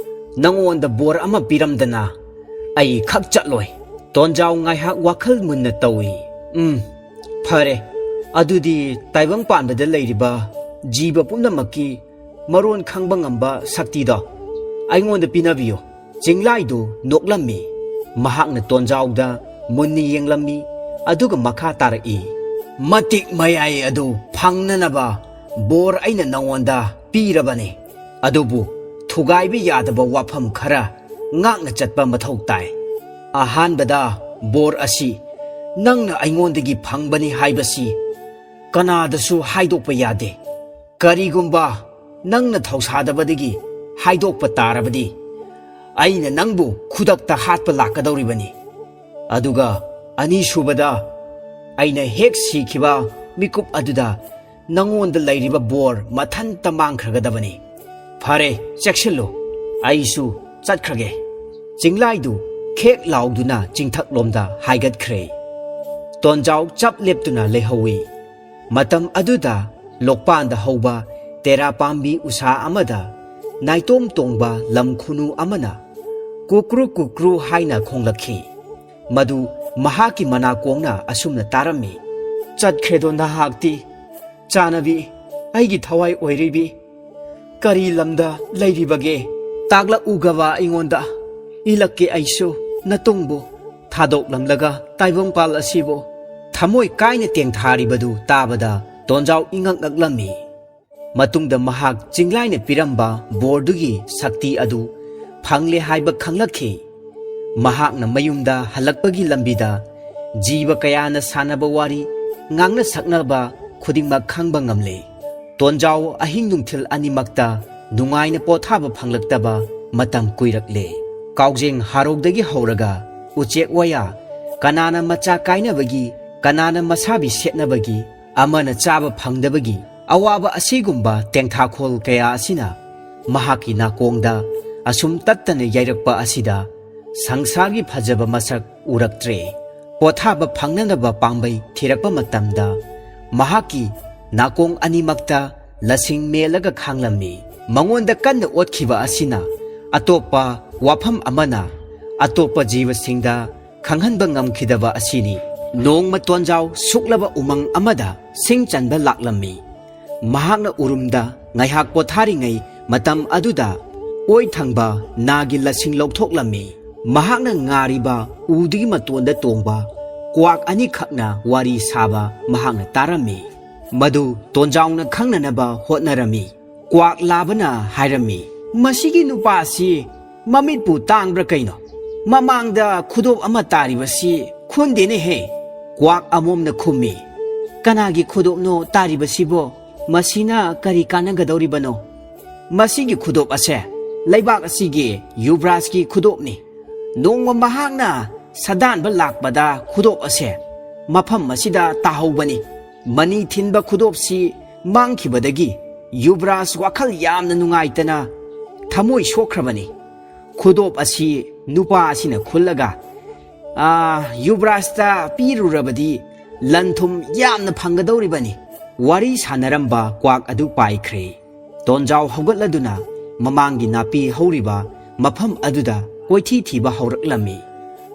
ꯅꯪꯉꯣꯟꯗ ꯕꯣꯔ ꯑꯃ ꯄꯤꯔꯝꯗꯅ ꯑꯩ ꯈꯛ ꯆꯠꯂꯣꯏ꯫" ꯇꯣꯟꯖꯥꯎ ꯉꯥꯏꯍꯥꯛ ꯋꯥꯈꯜ ꯃꯨꯟꯅ ꯇꯧꯏ꯫ "ꯎꯝ, ꯐꯔꯦ꯫ ꯑꯗꯨꯗꯤ ꯇꯥꯏꯕꯪ ꯄꯥꯟꯕꯗ ꯂꯩꯔꯤꯕ ꯖꯤꯕ ꯄꯨꯝꯅꯃꯛꯀꯤ ꯃꯔꯣꯟ ꯈꯪꯕ ꯉꯝꯕ ꯁꯛꯇꯤꯗꯣ ꯑꯩꯉꯣꯟꯗ ꯄꯤꯅꯕꯤꯌꯨ꯫" ꯆꯤꯡꯂꯥꯏꯗꯨ ꯅꯣꯛꯂꯝꯃꯤ꯫ ꯃꯍꯥꯛꯅ ꯇꯣꯟꯖꯥꯎꯗ ꯃꯨꯟꯅ ꯌꯦꯡꯂꯝꯃꯤ, ꯑꯗꯨꯒ ꯃꯈꯥ ꯇꯥꯔꯛꯏ, "ꯃꯇꯤꯛ ꯃꯌꯥꯏ ꯑꯗꯨ ꯐꯪꯅꯅꯕ ꯕꯣꯔ ꯑꯩꯅ ꯅꯉꯣꯟꯗ ꯄꯤꯔꯕꯅꯤ꯫ ꯑꯗꯨꯕꯨ ꯊꯨꯒꯥꯏꯕ ꯌꯥꯗꯕ ꯋꯥꯐꯝ ꯈꯔ ꯉꯥꯛꯅ ꯆꯠꯄ ꯃꯊꯧ ꯇꯥꯏ꯫ ꯑꯍꯥꯟꯕꯗ, ꯕꯣꯔ ꯑꯁꯤ ꯅꯪꯅ ꯑꯩꯉꯣꯟꯗꯒꯤ ꯐꯪꯕꯅꯤ ꯍꯥꯏꯕꯁꯤ ꯀꯅꯥꯗꯁꯨ ꯍꯥꯏꯗꯣꯛꯄ ꯌꯥꯗꯦ꯫ ꯀꯔꯤꯒꯨꯝꯕ ꯅꯪꯅ ꯊꯧꯁꯥꯗꯕꯗꯒꯤ ꯍꯥꯏꯗꯣꯛꯄ ꯇꯥꯔꯕꯗꯤ, ꯑꯩꯅ ꯅꯪꯕꯨ ꯈꯨꯗꯛꯇ ꯍꯥꯠꯄ ꯂꯥꯛꯀꯗꯧꯔꯤꯕꯅꯤ꯫ ꯑꯗꯨꯒ ꯑꯅꯤꯁꯨꯕꯗ, ꯑꯩꯅ ꯍꯦꯛ ꯁꯤꯈꯤꯕ ꯃꯤꯀꯨꯞ ꯑꯗꯨꯗ ꯅꯉꯣꯟꯗ ꯂꯩꯔꯤꯕ ꯕꯣꯔ ꯃꯊꯟꯇ ꯃꯥꯡꯈ꯭ꯔꯒꯗꯕꯅꯤ꯫ ꯐꯔꯦ, ꯆꯦꯛꯁꯤꯜꯂꯨ, ꯑꯩꯁꯨ ꯆꯠꯈ꯭ꯔꯒꯦ꯫" ꯆꯤꯡꯂꯥꯏꯗꯨ ꯈꯦꯛ ꯂꯥꯎꯗꯨꯅ ꯆꯤꯡꯊꯛꯂꯣꯝꯗ ꯍꯥꯏꯒꯠꯈ꯭ꯔꯦ꯫ ꯇꯣꯟꯖꯥꯎ ꯆꯞ ꯂꯦꯞꯇꯨꯅ ꯂꯩꯍꯧꯏ꯫ ꯃꯇꯝ ꯑꯗꯨꯗ ꯂꯣꯛꯄꯥꯟꯗ ꯍꯧꯕ ꯇꯦꯔꯥ ꯄꯥꯝꯕꯤ ꯎꯁꯥ ꯑꯃꯗ ꯅꯥꯏꯇꯣꯝ ꯇꯣꯡꯕ ꯂꯝ ꯈꯨꯅꯨ ꯑꯃꯅ ꯀꯨꯀ꯭ꯔꯨ ꯀꯨꯀ꯭ꯔꯨ ꯍꯥꯏꯅ ꯈꯣꯡꯂꯛꯈꯤ꯫ ꯃꯗꯨ ꯃꯍꯥꯛꯀꯤ ꯃꯅꯥꯀꯣꯡꯅ ꯑꯁꯨꯝꯅ ꯇꯥꯔꯝꯃꯤ, "ꯆꯠꯈ꯭ꯔꯦꯗꯣ ꯅꯍꯥꯛꯇꯤ, ꯆꯥꯅꯕꯤ, ꯑꯩꯒꯤ ꯊꯋꯥꯏ ꯑꯣꯏꯔꯤꯕꯤ꯫ ꯀꯔꯤ ꯂꯝꯗ ꯂꯩꯔꯤꯕꯒꯦ? ꯇꯥꯛꯂꯛꯎꯒꯕ ꯑꯩꯉꯣꯟꯗ꯫ ꯏꯜꯂꯛꯀꯦ ꯑꯩꯁꯨ ꯅꯇꯨꯡꯕꯨ ꯊꯥꯗꯣꯛꯂꯝꯂꯒ ꯇꯥꯏꯕꯪꯄꯥꯜ ꯑꯁꯤꯕꯨ꯫" ꯊꯃꯣꯏ ꯀꯥꯏꯅ ꯇꯦꯡꯊꯥꯔꯤꯕꯗꯨ ꯇꯥꯕꯗ ꯇꯣꯟꯖꯥꯎ ꯏꯉꯛ ꯉꯛꯂꯝꯃꯤ꯫ ꯃꯇꯨꯡꯗ ꯃꯍꯥꯛ ꯆꯤꯡꯂꯥꯏꯅ ꯄꯤꯔꯝꯕ ꯕꯣꯔꯗꯨꯒꯤ ꯁꯛꯇꯤ ꯑꯗꯨ ꯐꯪꯂꯦ ꯍꯥꯏꯕ ꯈꯪꯂꯛꯈꯤ꯫ ꯃꯍꯥꯛꯅ ꯃꯌꯨꯝꯗ ꯍꯜꯂꯛꯄꯒꯤ ꯂꯝꯕꯤꯗ ꯖꯤꯕ ꯀꯌꯥꯅ ꯁꯥꯟꯅꯕ ꯋꯥꯔꯤ, ꯉꯥꯡꯅ ꯁꯛꯅꯕ ꯈꯨꯗꯤꯡꯃꯛ ꯈꯪꯕ ꯉꯝꯂꯦ꯫ ꯇꯣꯟꯖꯥꯎ ꯑꯍꯤꯡ ꯅꯨꯡꯊꯤꯜ ꯑꯅꯤꯃꯛꯇ ꯅꯨꯡꯉꯥꯏꯅ ꯄꯣꯊꯥꯕ ꯐꯪꯂꯛꯇꯕ ꯃꯇꯝ ꯀꯨꯏꯔꯛꯂꯦ꯫ ꯀꯥꯎꯖꯦꯡ ꯍꯥꯔꯧꯗꯒꯤ ꯍꯧꯔꯒ ꯎꯆꯦꯛ ꯋꯥꯌꯥ, ꯀꯅꯥꯅ ꯃꯆꯥ ꯀꯥꯏꯅꯕꯒꯤ, ꯀꯅꯥꯅ ꯃꯁꯥꯕꯤ ꯁꯦꯠꯅꯕꯒꯤ, ꯑꯃꯅ ꯆꯥꯕ ꯐꯪꯗꯕꯒꯤ ꯑꯋꯥꯕ ꯑꯁꯤꯒꯨꯝꯕ ꯇꯦꯡꯊꯥꯈꯣꯜ ꯀꯌꯥ ꯑꯁꯤꯅ ꯃꯍꯥꯛꯀꯤ ꯅꯥꯀꯣꯡꯗ ꯑꯁꯨꯝ ꯇꯠꯇꯅ ꯌꯩꯔꯛꯄ ꯑꯁꯤꯗ ꯁꯪꯁꯥꯔꯒꯤ ꯐꯖꯕ ꯃꯁꯛ ꯎꯔꯛꯇ꯭ꯔꯦ꯫ ꯄꯣꯊꯥꯕ ꯐꯪꯅꯅꯕ ꯄꯥꯝꯕꯩ ꯊꯤꯔꯛꯄ ꯃꯇꯝꯗ ꯃꯍꯥꯛꯀꯤ ꯅꯥꯀꯣꯡ ꯑꯅꯤꯃꯛꯇ ꯂꯁꯤꯡ ꯃꯦꯜꯂꯒ ꯈꯥꯡꯂꯝꯃꯤ꯫ ꯃꯉꯣꯟꯗ ꯀꯟꯅ ꯑꯣꯠꯈꯤꯕ ꯑꯁꯤꯅ ꯑꯇꯣꯞꯄ ꯋꯥꯐꯝ ꯑꯃꯅ ꯑꯇꯣꯞꯄ ꯖꯤꯕꯁꯤꯡꯗ ꯈꯪꯍꯟꯕ ꯉꯝꯈꯤꯗꯕ ꯑꯁꯤꯅꯤ꯫ ꯅꯣꯡꯃ ꯇꯣꯟꯖꯥꯎ ꯁꯨꯛꯂꯕ ꯎꯃꯪ ꯑꯃꯗ ꯁꯤꯡ ꯆꯟꯕ ꯂꯥꯛꯂꯝꯃꯤ꯫ ꯃꯍꯥꯛꯅ ꯎꯔꯨꯝꯗ ꯉꯥꯏꯍꯥꯛ ꯄꯣꯊꯥꯔꯤꯉꯩ ꯃꯇꯝ ꯑꯗꯨꯗ ꯑꯣꯏ ꯊꯪꯕ ꯅꯥꯒꯤ ꯂꯁꯤꯡ ꯂꯧꯊꯣꯛꯂꯝꯃꯤ꯫ ꯃꯍꯥꯛꯅ ꯉꯥꯔꯤꯕ ꯎꯗꯨꯒꯤ ꯃꯇꯣꯟꯗ ꯇꯣꯡꯕ ꯀ꯭ꯋꯥꯛ ꯑꯅꯤꯈꯛꯅ ꯋꯥꯔꯤ ꯁꯥꯕ ꯃꯍꯥꯛꯅ ꯇꯥꯔꯝꯃꯤ꯫ ꯃꯗꯨ ꯇꯣꯟꯖꯥꯎꯅ ꯈꯪꯅꯅꯕ ꯍꯣꯠꯅꯔꯝꯃꯤ꯫ ꯀ꯭ꯋꯥꯛ ꯂꯥꯕꯅ ꯍꯥꯏꯔꯝꯃꯤ, "ꯃꯁꯤꯒꯤ ꯅꯨꯄꯥꯁꯤ ꯃꯃꯤꯠꯄꯨ ꯇꯥꯡꯕ꯭ꯔꯥ ꯀꯩꯅꯣ? ꯃꯃꯥꯡꯗ ꯈꯨꯗꯣꯞ ꯑꯃ ꯇꯥꯔꯤꯕꯁꯤ ꯈꯨꯟꯗꯦꯅꯦꯍꯦ?" ꯀ꯭ꯋꯥꯛ ꯑꯃꯣꯝꯅ ꯈꯨꯝꯃꯤ, "ꯀꯅꯥꯒꯤ ꯈꯨꯗꯣꯞꯅꯣ ꯇꯥꯔꯤꯕꯁꯤꯕꯣ? ꯃꯁꯤꯅ ꯀꯔꯤ ꯀꯥꯟꯅꯒꯗꯧꯔꯤꯕꯅꯣ? ꯃꯁꯤꯒꯤ ꯈꯨꯗꯣꯞ ꯑꯁꯦ ꯂꯩꯕꯥꯛ ꯑꯁꯤꯒꯤ ꯌꯨꯕ꯭ꯔꯥꯖꯀꯤ ꯈꯨꯗꯣꯞꯅꯤ꯫ ꯅꯣꯡꯃ ꯃꯍꯥꯛꯅ ꯁꯥꯗꯥꯟꯕ ꯂꯥꯛꯄꯗ ꯈꯨꯗꯣꯞ ꯑꯁꯦ ꯃꯐꯝ ꯑꯁꯤꯗ ꯇꯥꯍꯧꯕꯅꯤ꯫ ꯃꯅꯤ ꯊꯤꯟꯕ ꯈꯨꯗꯣꯞꯁꯤ ꯃꯥꯡꯈꯤꯕꯗꯒꯤ ꯌꯨꯕ꯭ꯔꯥꯖ ꯋꯥꯈꯜ ꯌꯥꯝꯅ ꯅꯨꯡꯉꯥꯏꯇꯅ ꯊꯃꯣꯏ ꯁꯣꯛꯈ꯭ꯔꯕꯅꯤ꯫ ꯈꯨꯗꯣꯞ ꯑꯁꯤ ꯅꯨꯄꯥ ꯑꯁꯤꯅ ꯈꯨꯜꯂꯒ, ꯑꯥ, ꯌꯨꯕ꯭ꯔꯥꯖꯇ ꯄꯤꯔꯨꯔꯕꯗꯤ ꯂꯟ ꯊꯨꯝ ꯌꯥꯝꯅ ꯐꯪꯒꯗꯧꯔꯤꯕꯅꯤ꯫ ꯋꯥꯔꯤ ꯁꯥꯟꯅꯔꯝꯕ ꯀ꯭ꯋꯥꯛ ꯑꯗꯨ ꯄꯥꯏꯈ꯭ꯔꯦ꯫ ꯇꯣꯟꯖꯥꯎ ꯍꯧꯒꯠꯂꯗꯨꯅ ꯃꯃꯥꯡꯒꯤ ꯅꯥꯄꯤ ꯍꯧꯔꯤꯕ ꯃꯐꯝ ꯑꯗꯨꯗ ꯀꯣꯏꯊꯤ ꯊꯤꯕ ꯍꯧꯔꯛꯂꯝꯃꯤ꯫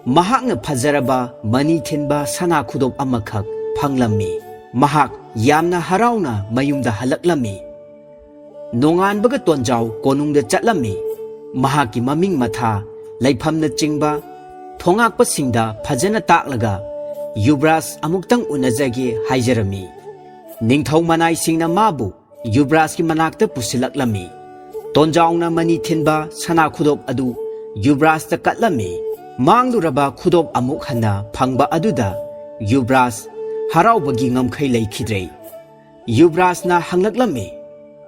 ꯃꯍꯥꯛꯅ ꯐꯖꯔꯕ ꯃꯅꯤ ꯊꯤꯟꯕ ꯁꯅꯥ ꯈꯨꯗꯣꯞ ꯑꯃꯈꯛ ꯐꯪꯂꯝꯃꯤ꯫ ꯃꯍꯥꯛ ꯌꯥꯝꯅ ꯍꯔꯥꯎꯅ ꯃꯌꯨꯝꯗ ꯍꯜꯂꯛꯂꯝꯃꯤ꯫ ꯅꯣꯡꯉꯥꯟꯕꯒ ꯇꯣꯟꯖꯥꯎ ꯀꯣꯅꯨꯡꯗ ꯆꯠꯂꯝꯃꯤ꯫ ꯃꯍꯥꯛꯀꯤ ꯃꯃꯤꯡ ꯃꯊꯥ, ꯂꯩꯐꯝꯅꯆꯤꯡꯕ ꯊꯣꯉꯥꯛꯄꯁꯤꯡꯗ ꯐꯖꯅ ꯇꯥꯛꯂꯒ ꯌꯨꯕ꯭ꯔꯥꯖ ꯑꯃꯨꯛꯇꯪ ꯎꯅꯖꯒꯦ ꯍꯥꯏꯖꯔꯝꯃꯤ꯫ ꯅꯤꯡꯊꯧ ꯃꯅꯥꯏꯁꯤꯡꯅ ꯃꯥꯕꯨ ꯌꯨꯕ꯭ꯔꯥꯖꯀꯤ ꯃꯅꯥꯛꯇ ꯄꯨꯁꯤꯜꯂꯛꯂꯝꯃꯤ꯫ ꯇꯣꯟꯖꯥꯎꯅ ꯃꯅꯤ ꯊꯤꯟꯕ ꯁꯅꯥ ꯈꯨꯗꯣꯞ ꯑꯗꯨ ꯌꯨꯕ꯭ꯔꯥꯖꯇ ꯀꯠꯂꯝꯃꯤ꯫ ꯃꯥꯡꯂꯨꯔꯕ ꯈꯨꯗꯣꯞ ꯑꯃꯨꯛ ꯍꯟꯅ ꯐꯪꯕ ꯑꯗꯨꯗ ꯌꯨꯕ꯭ꯔꯥꯖ ꯍꯔꯥꯎꯕꯒꯤ ꯉꯝꯈꯩ ꯂꯩꯈꯤꯗ꯭ꯔꯦ꯫ ꯌꯨꯕ꯭ꯔꯥꯖꯅ ꯍꯪꯂꯛꯂꯝꯃꯤ,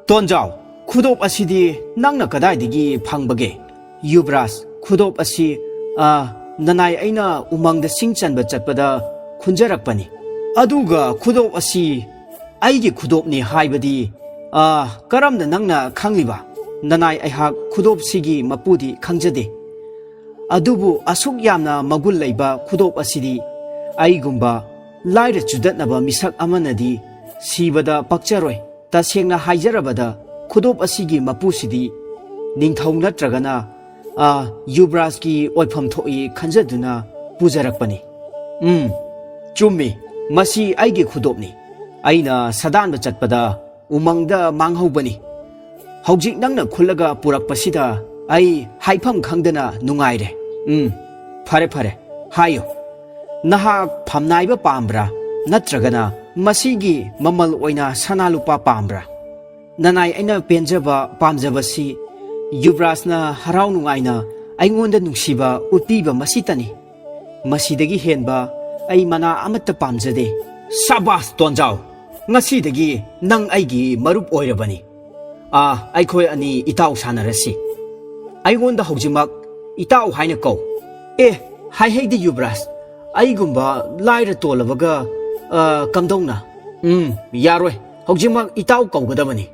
"ꯇꯣꯟꯖꯥꯎ, ꯈꯨꯗꯣꯞ ꯑꯁꯤꯗꯤ ꯅꯪꯅ ꯀꯗꯥꯏꯗꯒꯤ ꯐꯪꯕꯒꯦ?" "ꯌꯨꯕ꯭ꯔꯥꯖ, ꯈꯨꯗꯣꯞ ꯑꯁꯤ, ꯑ, ꯅꯅꯥꯏ ꯑꯩꯅ ꯎꯃꯪꯗ ꯁꯤꯡ ꯆꯟꯕ ꯆꯠꯄꯗ ꯈꯨꯟꯖꯔꯛꯄꯅꯤ꯫ ꯑꯗꯨꯒ ꯈꯨꯗꯣꯞ ꯑꯁꯤ ꯑꯩꯒꯤ ꯈꯨꯗꯣꯞꯅꯤ ꯍꯥꯏꯕꯗꯤ, ꯑ, ꯀꯔꯝꯅ ꯅꯪꯅ ꯈꯪꯂꯤꯕ? ꯅꯅꯥꯏ ꯑꯩꯍꯥꯛ ꯈꯨꯗꯣꯞꯁꯤꯒꯤ ꯃꯄꯨꯗꯤ ꯈꯪꯖꯗꯦ꯫ ꯑꯗꯨꯕꯨ ꯑꯁꯨꯛ ꯌꯥꯝꯅ ꯃꯒꯨꯟ ꯂꯩꯕ ꯈꯨꯗꯣꯞ ꯑꯁꯤꯗꯤ ꯑꯩꯒꯨꯝꯕ ꯂꯥꯏꯔ ꯆꯨꯗꯠꯅꯕ ꯃꯤꯁꯛ ꯑꯃꯅꯗꯤ ꯁꯤꯕꯗ ꯄꯛꯆꯔꯣꯏ꯫ ꯇꯁꯦꯡꯅ ꯍꯥꯏꯖꯔꯕꯗ, ꯈꯨꯗꯣꯞ ꯑꯁꯤꯒꯤ ꯃꯄꯨꯁꯤꯗꯤ ꯅꯤꯡꯊꯧ ꯅꯠꯇ꯭ꯔꯒꯅ, ꯑ, ꯌꯨꯕ꯭ꯔꯥꯖꯀꯤ ꯑꯣꯏꯐꯝ ꯊꯣꯛꯏ ꯈꯟꯖꯗꯨꯅ ꯄꯨꯖꯔꯛꯄꯅꯤ꯫" "ꯎꯝ, ꯆꯨꯝꯃꯤ, ꯃꯁꯤ ꯑꯩꯒꯤ ꯈꯨꯗꯣꯞꯅꯤ꯫ ꯑꯩꯅ ꯁꯥꯗꯥꯟꯕ ꯆꯠꯄꯗ ꯎꯃꯪꯗ ꯃꯥꯡꯍꯧꯕꯅꯤ꯫ ꯍꯧꯖꯤꯛ ꯅꯪꯅ ꯈꯨꯜꯂꯒ ꯄꯨꯔꯛꯄꯁꯤꯗ ꯑꯩ ꯍꯥꯏꯐꯝ ꯈꯪꯗꯅ ꯅꯨꯡꯉꯥꯏꯔꯦ꯫ ꯎꯝ, ꯐꯔꯦ, ꯐꯔꯦ, ꯍꯥꯏꯌꯨ꯫ ꯅꯍꯥꯛ ꯐꯝꯅꯥꯏꯕ ꯄꯥꯝꯕ꯭ꯔꯥ? ꯅꯠꯇ꯭ꯔꯒꯅ ꯃꯁꯤꯒꯤ ꯃꯃꯜ ꯑꯣꯏꯅ ꯁꯅꯥ ꯂꯨꯄꯥ ꯄꯥꯝꯕ꯭ꯔꯥ?" "ꯅꯅꯥꯏ ꯑꯩꯅ ꯄꯦꯟꯖꯕ ꯄꯥꯝꯖꯕꯁꯤ ꯌꯨꯕ꯭ꯔꯥꯖꯅ ꯍꯔꯥꯎ ꯅꯨꯡꯉꯥꯏꯅ ꯑꯩꯉꯣꯟꯗ ꯅꯨꯡꯁꯤꯕ ꯎꯠꯄꯤꯕ ꯃꯁꯤꯇꯅꯤ꯫ ꯃꯁꯤꯗꯒꯤ ꯍꯦꯟꯕ ꯑꯩ ꯃꯅꯥ ꯑꯃꯠꯇ ꯄꯥꯝꯖꯗꯦ꯫" "ꯁꯥꯕꯥꯁ ꯇꯣꯟꯖꯥꯎ, ꯉꯁꯤꯗꯒꯤ ꯅꯪ ꯑꯩꯒꯤ ꯃꯔꯨꯞ ꯑꯣꯏꯔꯕꯅꯤ꯫ ꯑꯥ, ꯑꯩꯈꯣꯏ ꯑꯅꯤ ꯏꯇꯥꯎ ꯁꯥꯟꯅꯔꯁꯤ꯫ ꯑꯩꯉꯣꯟꯗ ꯍꯧꯖꯤꯛꯃꯛ ꯏꯇꯥꯎ ꯍꯥꯏꯅ ꯀꯧ꯫" "ꯑꯦ, ꯍꯥꯏꯍꯩꯗꯦ ꯌꯨꯕ꯭ꯔꯥꯖ, ꯑꯩꯒꯨꯝꯕ ꯂꯥꯏꯔ ꯇꯣꯜꯂꯕꯒ, ꯑ, ꯀꯝꯗꯧꯅ?" "ꯎꯝ, ꯌꯥꯔꯣꯏ, ꯍꯧꯖꯤꯛꯃꯛ ꯏꯇꯥꯎ ꯀꯧꯒꯗꯕꯅꯤ꯫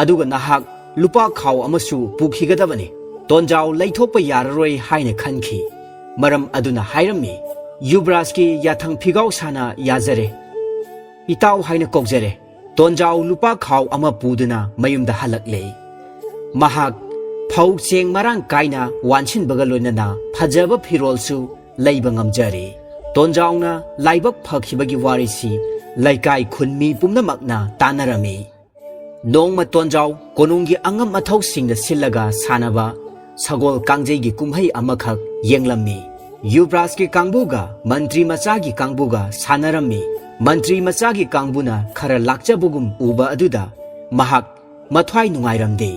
ꯑꯗꯨꯒ ꯅꯍꯥꯛ ꯂꯨꯄꯥ ꯈꯥꯎ ꯑꯃꯁꯨ ꯄꯨꯈꯤꯒꯗꯕꯅꯤ꯫" ꯇꯣꯟꯖꯥꯎ ꯂꯩꯊꯣꯛꯄ ꯌꯥꯔꯔꯣꯏ ꯍꯥꯏꯅ ꯈꯟꯈꯤ꯫ ꯃꯔꯝ ꯑꯗꯨꯅ ꯍꯥꯏꯔꯝꯃꯤ, "ꯌꯨꯕ꯭ꯔꯥꯖꯀꯤ ꯌꯥꯊꯪ ꯐꯤꯒꯥꯎ ꯁꯥꯅ ꯌꯥꯖꯔꯦ꯫ ꯏꯇꯥꯎ ꯍꯥꯏꯅ ꯀꯧꯖꯔꯦ꯫ ꯇꯣꯟꯖꯥꯎ ꯂꯨꯄꯥ ꯈꯥꯎ ꯑꯃ ꯄꯨꯗꯨꯅ ꯃꯌꯨꯝꯗ ꯍꯜꯂꯛꯂꯦ꯫ ꯃꯍꯥꯛ ꯐꯧ ꯆꯦꯡ ꯃꯔꯥꯡ ꯀꯥꯏꯅ ꯋꯥꯟꯁꯤꯟꯕꯒ ꯂꯣꯏꯅꯅ ꯐꯖꯕ ꯐꯤꯔꯣꯜꯁꯨ ꯂꯩꯕ ꯉꯝꯖꯔꯦ꯫ ꯇꯣꯟꯖꯥꯎꯅ ꯂꯥꯏꯕꯛ ꯐꯈꯤꯕꯒꯤ ꯋꯥꯔꯤꯁꯤ ꯂꯩꯀꯥꯏ ꯈꯨꯟ ꯃꯤ ꯄꯨꯝꯅꯃꯛꯅ ꯇꯥꯟꯅꯔꯝꯃꯤ꯫ ꯅꯣꯡꯃ ꯇꯣꯟꯖꯥꯎ ꯀꯣꯅꯨꯡꯒꯤ ꯑꯉꯝ ꯑꯊꯧꯁꯤꯡꯅ ꯁꯤꯜꯂꯒ ꯁꯥꯟꯅꯕ ꯁꯒꯣꯜ ꯀꯥꯡꯖꯩꯒꯤ ꯀꯨꯝꯍꯩ ꯑꯃꯈꯛ ꯌꯦꯡꯂꯝꯃꯤ꯫ ꯌꯨꯕ꯭ꯔꯥꯖꯀꯤ ꯀꯥꯡꯕꯨꯒ ꯃꯟꯇ꯭ꯔꯤ ꯃꯆꯥꯒꯤ ꯀꯥꯡꯕꯨꯒ ꯁꯥꯟꯅꯔꯝꯃꯤ꯫ ꯃꯟꯇ꯭ꯔꯤ ꯃꯆꯥꯒꯤ ꯀꯥꯡꯕꯨꯅ ꯈꯔ ꯂꯥꯛꯆꯕꯒꯨꯝ ꯎꯕ ꯑꯗꯨꯗ ꯃꯍꯥꯛ ꯃꯊ꯭ꯋꯥꯏ ꯅꯨꯡꯉꯥꯏꯔꯝꯗꯦ꯫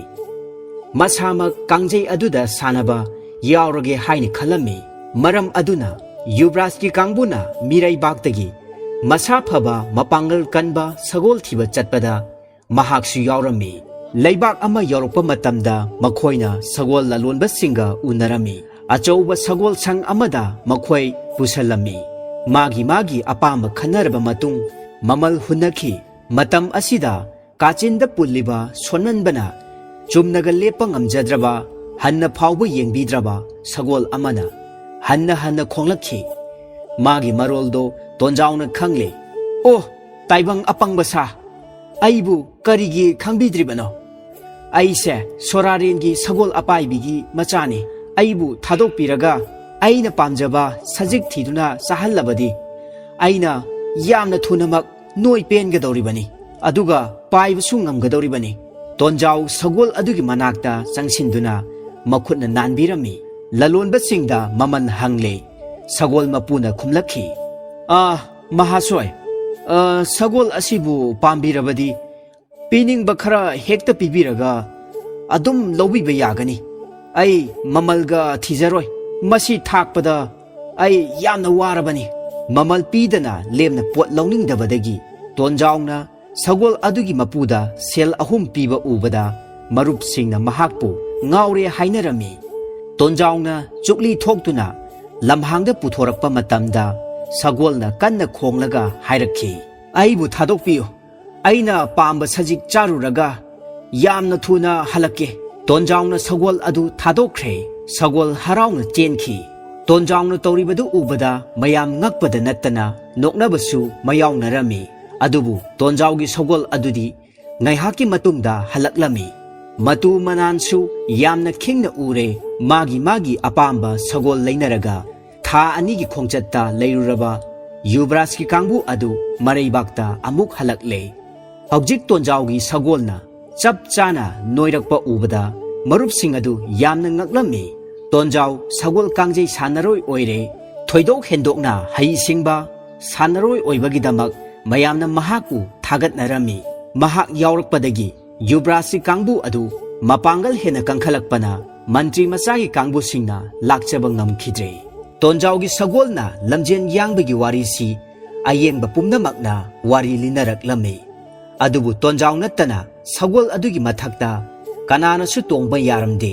ꯃꯁꯥꯃꯛ ꯀꯥꯡꯖꯩ ꯑꯗꯨꯗ ꯁꯥꯟꯅꯕ ꯌꯥꯎꯔꯒꯦ ꯍꯥꯏꯅ ꯈꯜꯂꯝꯃꯤ꯫ ꯃꯔꯝ ꯑꯗꯨꯅ ꯌꯨꯕ꯭ꯔꯥꯖꯀꯤ ꯀꯥꯡꯕꯨꯅ ꯃꯤꯔꯩꯕꯥꯛꯇꯒꯤ ꯃꯁꯥ ꯐꯕ ꯃꯄꯥꯡꯒꯜ ꯀꯟꯕ ꯁꯒꯣꯜ ꯊꯤꯕ ꯆꯠꯄꯗ ꯃꯍꯥꯛꯁꯨ ꯌꯥꯎꯔꯝꯃꯤ꯫ ꯂꯩꯕꯥꯛ ꯑꯃ ꯌꯧꯔꯛꯄ ꯃꯇꯝꯗ ꯃꯈꯣꯏꯅ ꯁꯒꯣꯜ ꯂꯂꯣꯟꯕꯁꯤꯡꯒ ꯎꯅꯔꯝꯃꯤ꯫ ꯑꯆꯧꯕ ꯁꯒꯣꯜ ꯁꯪ ꯑꯃꯗ ꯃꯈꯣꯏ ꯄꯨꯁꯜꯂꯝꯃꯤ꯫ ꯃꯥꯒꯤ ꯃꯥꯒꯤ ꯑꯄꯥꯝꯕ ꯈꯟꯅꯔꯕ ꯃꯇꯨꯡ ꯃꯃꯜ ꯍꯨꯟꯅꯈꯤ꯫ ꯃꯇꯝ ꯑꯁꯤꯗ ꯀꯥꯆꯤꯟꯗ ꯄꯨꯜꯂꯤꯕ ꯁꯣꯟꯃꯟꯕꯅ ꯆꯨꯝꯅꯒ ꯂꯦꯞꯄ ꯉꯝꯖꯗ꯭ꯔꯕ, ꯍꯟꯅ ꯐꯥꯎꯕ ꯌꯦꯡꯕꯤꯗ꯭ꯔꯕ ꯁꯒꯣꯜ ꯑꯃꯅ ꯍꯟꯅ ꯍꯟꯅ ꯈꯣꯡꯂꯛꯈꯤ꯫ ꯃꯥꯒꯤ ꯃꯔꯣꯜꯗꯣ ꯇꯣꯟꯖꯥꯎꯅ ꯈꯪꯂꯦ꯫ "ꯑꯣ, ꯇꯥꯏꯕꯪ ꯑꯄꯪꯕ ꯁꯥ, ꯑꯩꯕꯨ ꯀꯔꯤꯒꯤ ꯈꯪꯕꯤꯗ꯭ꯔꯤꯕꯅꯣ? ꯑꯩꯁꯦ ꯁꯣꯔꯥꯔꯦꯟꯒꯤ ꯁꯒꯣꯜ ꯑꯄꯥꯏꯕꯤꯒꯤ ꯃꯆꯥꯅꯤ꯫ ꯑꯩꯕꯨ ꯊꯥꯗꯣꯛꯄꯤꯔꯒ ꯑꯩꯅ ꯄꯥꯝꯖꯕ ꯁꯖꯤꯛ ꯊꯤꯗꯨꯅ ꯆꯥꯍꯜꯂꯕꯗꯤ ꯑꯩꯅ ꯌꯥꯝꯅ ꯊꯨꯅꯃꯛ ꯅꯣꯏ ꯄꯦꯟꯒꯗꯧꯔꯤꯕꯅꯤ꯫ ꯑꯗꯨꯒ ꯄꯥꯏꯕꯁꯨ ꯉꯝꯒꯗꯧꯔꯤꯕꯅꯤ꯫" ꯇꯣꯟꯖꯥꯎ ꯁꯒꯣꯜ ꯑꯗꯨꯒꯤ ꯃꯅꯥꯛꯇ ꯆꯪꯁꯤꯟꯗꯨꯅ ꯃꯈꯨꯠꯅ ꯅꯥꯟꯕꯤꯔꯝꯃꯤ꯫ ꯂꯂꯣꯟꯕꯁꯤꯡꯗ ꯃꯃꯜ ꯍꯪꯂꯦ꯫ ꯁꯒꯣꯜ ꯃꯄꯨꯅ ꯈꯨꯝꯂꯛꯈꯤ, "ꯑꯥ, ꯃꯍꯥꯁꯣꯏ, ꯑ, ꯁꯒꯣꯜ ꯑꯁꯤꯕꯨ ꯄꯥꯝꯕꯤꯔꯕꯗꯤ ꯄꯤꯅꯤꯡꯕ ꯈꯔ ꯍꯦꯛꯇ ꯄꯤꯕꯤꯔꯒ ꯑꯗꯨꯝ ꯂꯧꯕꯤꯕ ꯌꯥꯒꯅꯤ꯫ ꯑꯩ ꯃꯃꯜꯒ ꯊꯤꯖꯔꯣꯏ꯫ ꯃꯁꯤ ꯊꯥꯛꯄꯗ ꯑꯩ ꯌꯥꯝꯅ ꯋꯥꯔꯕꯅꯤ꯫" ꯃꯃꯜ ꯄꯤꯗꯅ ꯂꯦꯝꯅ ꯄꯣꯠ ꯂꯧꯅꯤꯡꯗꯕꯗꯒꯤ ꯇꯣꯟꯖꯥꯎꯅ ꯁꯒꯣꯜ ꯑꯗꯨꯒꯤ ꯃꯄꯨꯗ ꯁꯦꯜ ꯑꯍꯨꯝ ꯄꯤꯕ ꯎꯕꯗ ꯃꯔꯨꯞꯁꯤꯡꯅ ꯃꯍꯥꯛꯄꯨ ꯉꯥꯎꯔꯦ ꯍꯥꯏꯅꯔꯝꯃꯤ꯫ ꯇꯣꯟꯖꯥꯎꯅ ꯆꯨꯛꯂꯤ ꯊꯣꯛꯇꯨꯅ ꯂꯝꯍꯥꯡꯗ ꯄꯨꯊꯣꯔꯛꯄ ꯃꯇꯝꯗ ꯁꯒꯣꯜꯅ ꯀꯟꯅ ꯈꯣꯡꯂꯒ ꯍꯥꯏꯔꯛꯈꯤ, "ꯑꯩꯕꯨ ꯊꯥꯗꯣꯛꯄꯤꯌꯨ꯫ ꯑꯩꯅ ꯄꯥꯝꯕ ꯁꯖꯤꯛ ꯆꯥꯔꯨꯔꯒ ꯌꯥꯝꯅ ꯊꯨꯅ ꯍꯜꯂꯛꯀꯦ꯫" ꯇꯣꯟꯖꯥꯎꯅ ꯁꯒꯣꯜ ꯑꯗꯨ ꯊꯥꯗꯣꯛꯈ꯭ꯔꯦ꯫ ꯁꯒꯣꯜ ꯍꯔꯥꯎꯅ ꯆꯦꯟꯈꯤ꯫ ꯇꯣꯟꯖꯥꯎꯅ ꯇꯧꯔꯤꯕꯗꯨ ꯎꯕꯗ ꯃꯌꯥꯝ ꯉꯛꯄꯗ ꯅꯠꯇꯅ ꯅꯣꯛꯅꯕꯁꯨ ꯃꯌꯥꯎꯅꯔꯝꯃꯤ꯫ ꯑꯗꯨꯕꯨ ꯇꯣꯟꯖꯥꯎꯒꯤ ꯁꯒꯣꯜ ꯑꯗꯨꯗꯤ ꯉꯥꯏꯍꯥꯛꯀꯤ ꯃꯇꯨꯡꯗ ꯍꯜꯂꯛꯂꯝꯃꯤ꯫ ꯃꯇꯨ ꯃꯅꯥꯟꯁꯨ ꯌꯥꯝꯅ ꯈꯤꯡꯅ ꯎꯔꯦ꯫ ꯃꯥꯒꯤ ꯃꯥꯒꯤ ꯑꯄꯥꯝꯕ ꯁꯒꯣꯜ ꯂꯩꯅꯔꯒ ꯊꯥ ꯑꯅꯤꯒꯤ ꯈꯣꯡꯆꯠꯇ ꯂꯩꯔꯨꯔꯕ ꯌꯨꯕꯔꯥꯖꯀꯤ ꯀꯥꯡꯕꯨ ꯑꯗꯨ ꯃꯔꯩꯕꯥꯛꯇ ꯑꯃꯨꯛ ꯍꯜꯂꯛꯂꯦ꯫ ꯍꯧꯖꯤꯛ ꯇꯣꯟꯖꯥꯎꯒꯤ ꯁꯒꯣꯜꯅ ꯆꯞ ꯆꯥꯅ ꯅꯣꯏꯔꯛꯄ ꯎꯕꯗ ꯃꯔꯨꯞꯁꯤꯡ ꯑꯗꯨ ꯌꯥꯝꯅ ꯉꯛꯂꯝꯃꯤ꯫ ꯇꯣꯟꯖꯥꯎ ꯁꯒꯣꯜ ꯀꯥꯡꯖꯩ ꯁꯥꯟꯅꯔꯣꯏ ꯑꯣꯏꯔꯦ꯫ ꯊꯣꯏꯗꯣꯛ ꯍꯦꯟꯗꯣꯛꯅ ꯍꯩꯁꯤꯡꯕ ꯁꯥꯟꯅꯔꯣꯏ ꯑꯣꯏꯕꯒꯤꯗꯃꯛ ꯃꯌꯥꯝꯅ ꯃꯍꯥꯛꯄꯨ ꯊꯥꯒꯠꯅꯔꯝꯃꯤ꯫ ꯃꯍꯥꯛ ꯌꯥꯎꯔꯛꯄꯗꯒꯤ ꯌꯨꯕꯔꯥꯖꯀꯤ ꯀꯥꯡꯕꯨ ꯑꯗꯨ ꯃꯄꯥꯡꯒꯜ ꯍꯦꯟꯅ ꯀꯟꯈꯠꯂꯛꯄꯅ ꯃꯟꯇ꯭ꯔꯤ ꯃꯆꯥꯒꯤ ꯀꯥꯡꯕꯨꯁꯤꯡꯅ ꯂꯥꯛꯆꯕ ꯉꯝꯈꯤꯗ꯭ꯔꯦ꯫ ꯇꯣꯟꯖꯥꯎꯒꯤ ꯁꯒꯣꯜꯅ ꯂꯝꯖꯦꯟ ꯌꯥꯡꯕꯒꯤ ꯋꯥꯔꯤꯁꯤ ꯑꯌꯦꯡꯕ ꯄꯨꯝꯅꯃꯛꯅ ꯋꯥꯔꯤ ꯂꯤꯅꯔꯛꯂꯝꯃꯤ꯫ ꯑꯗꯨꯕꯨ ꯇꯣꯟꯖꯥꯎ ꯅꯠꯇꯅ ꯁꯒꯣꯜ ꯑꯗꯨꯒꯤ ꯃꯊꯛꯇ ꯀꯅꯥꯅꯁꯨ ꯇꯣꯡꯕ ꯌꯥꯔꯝꯗꯦ꯫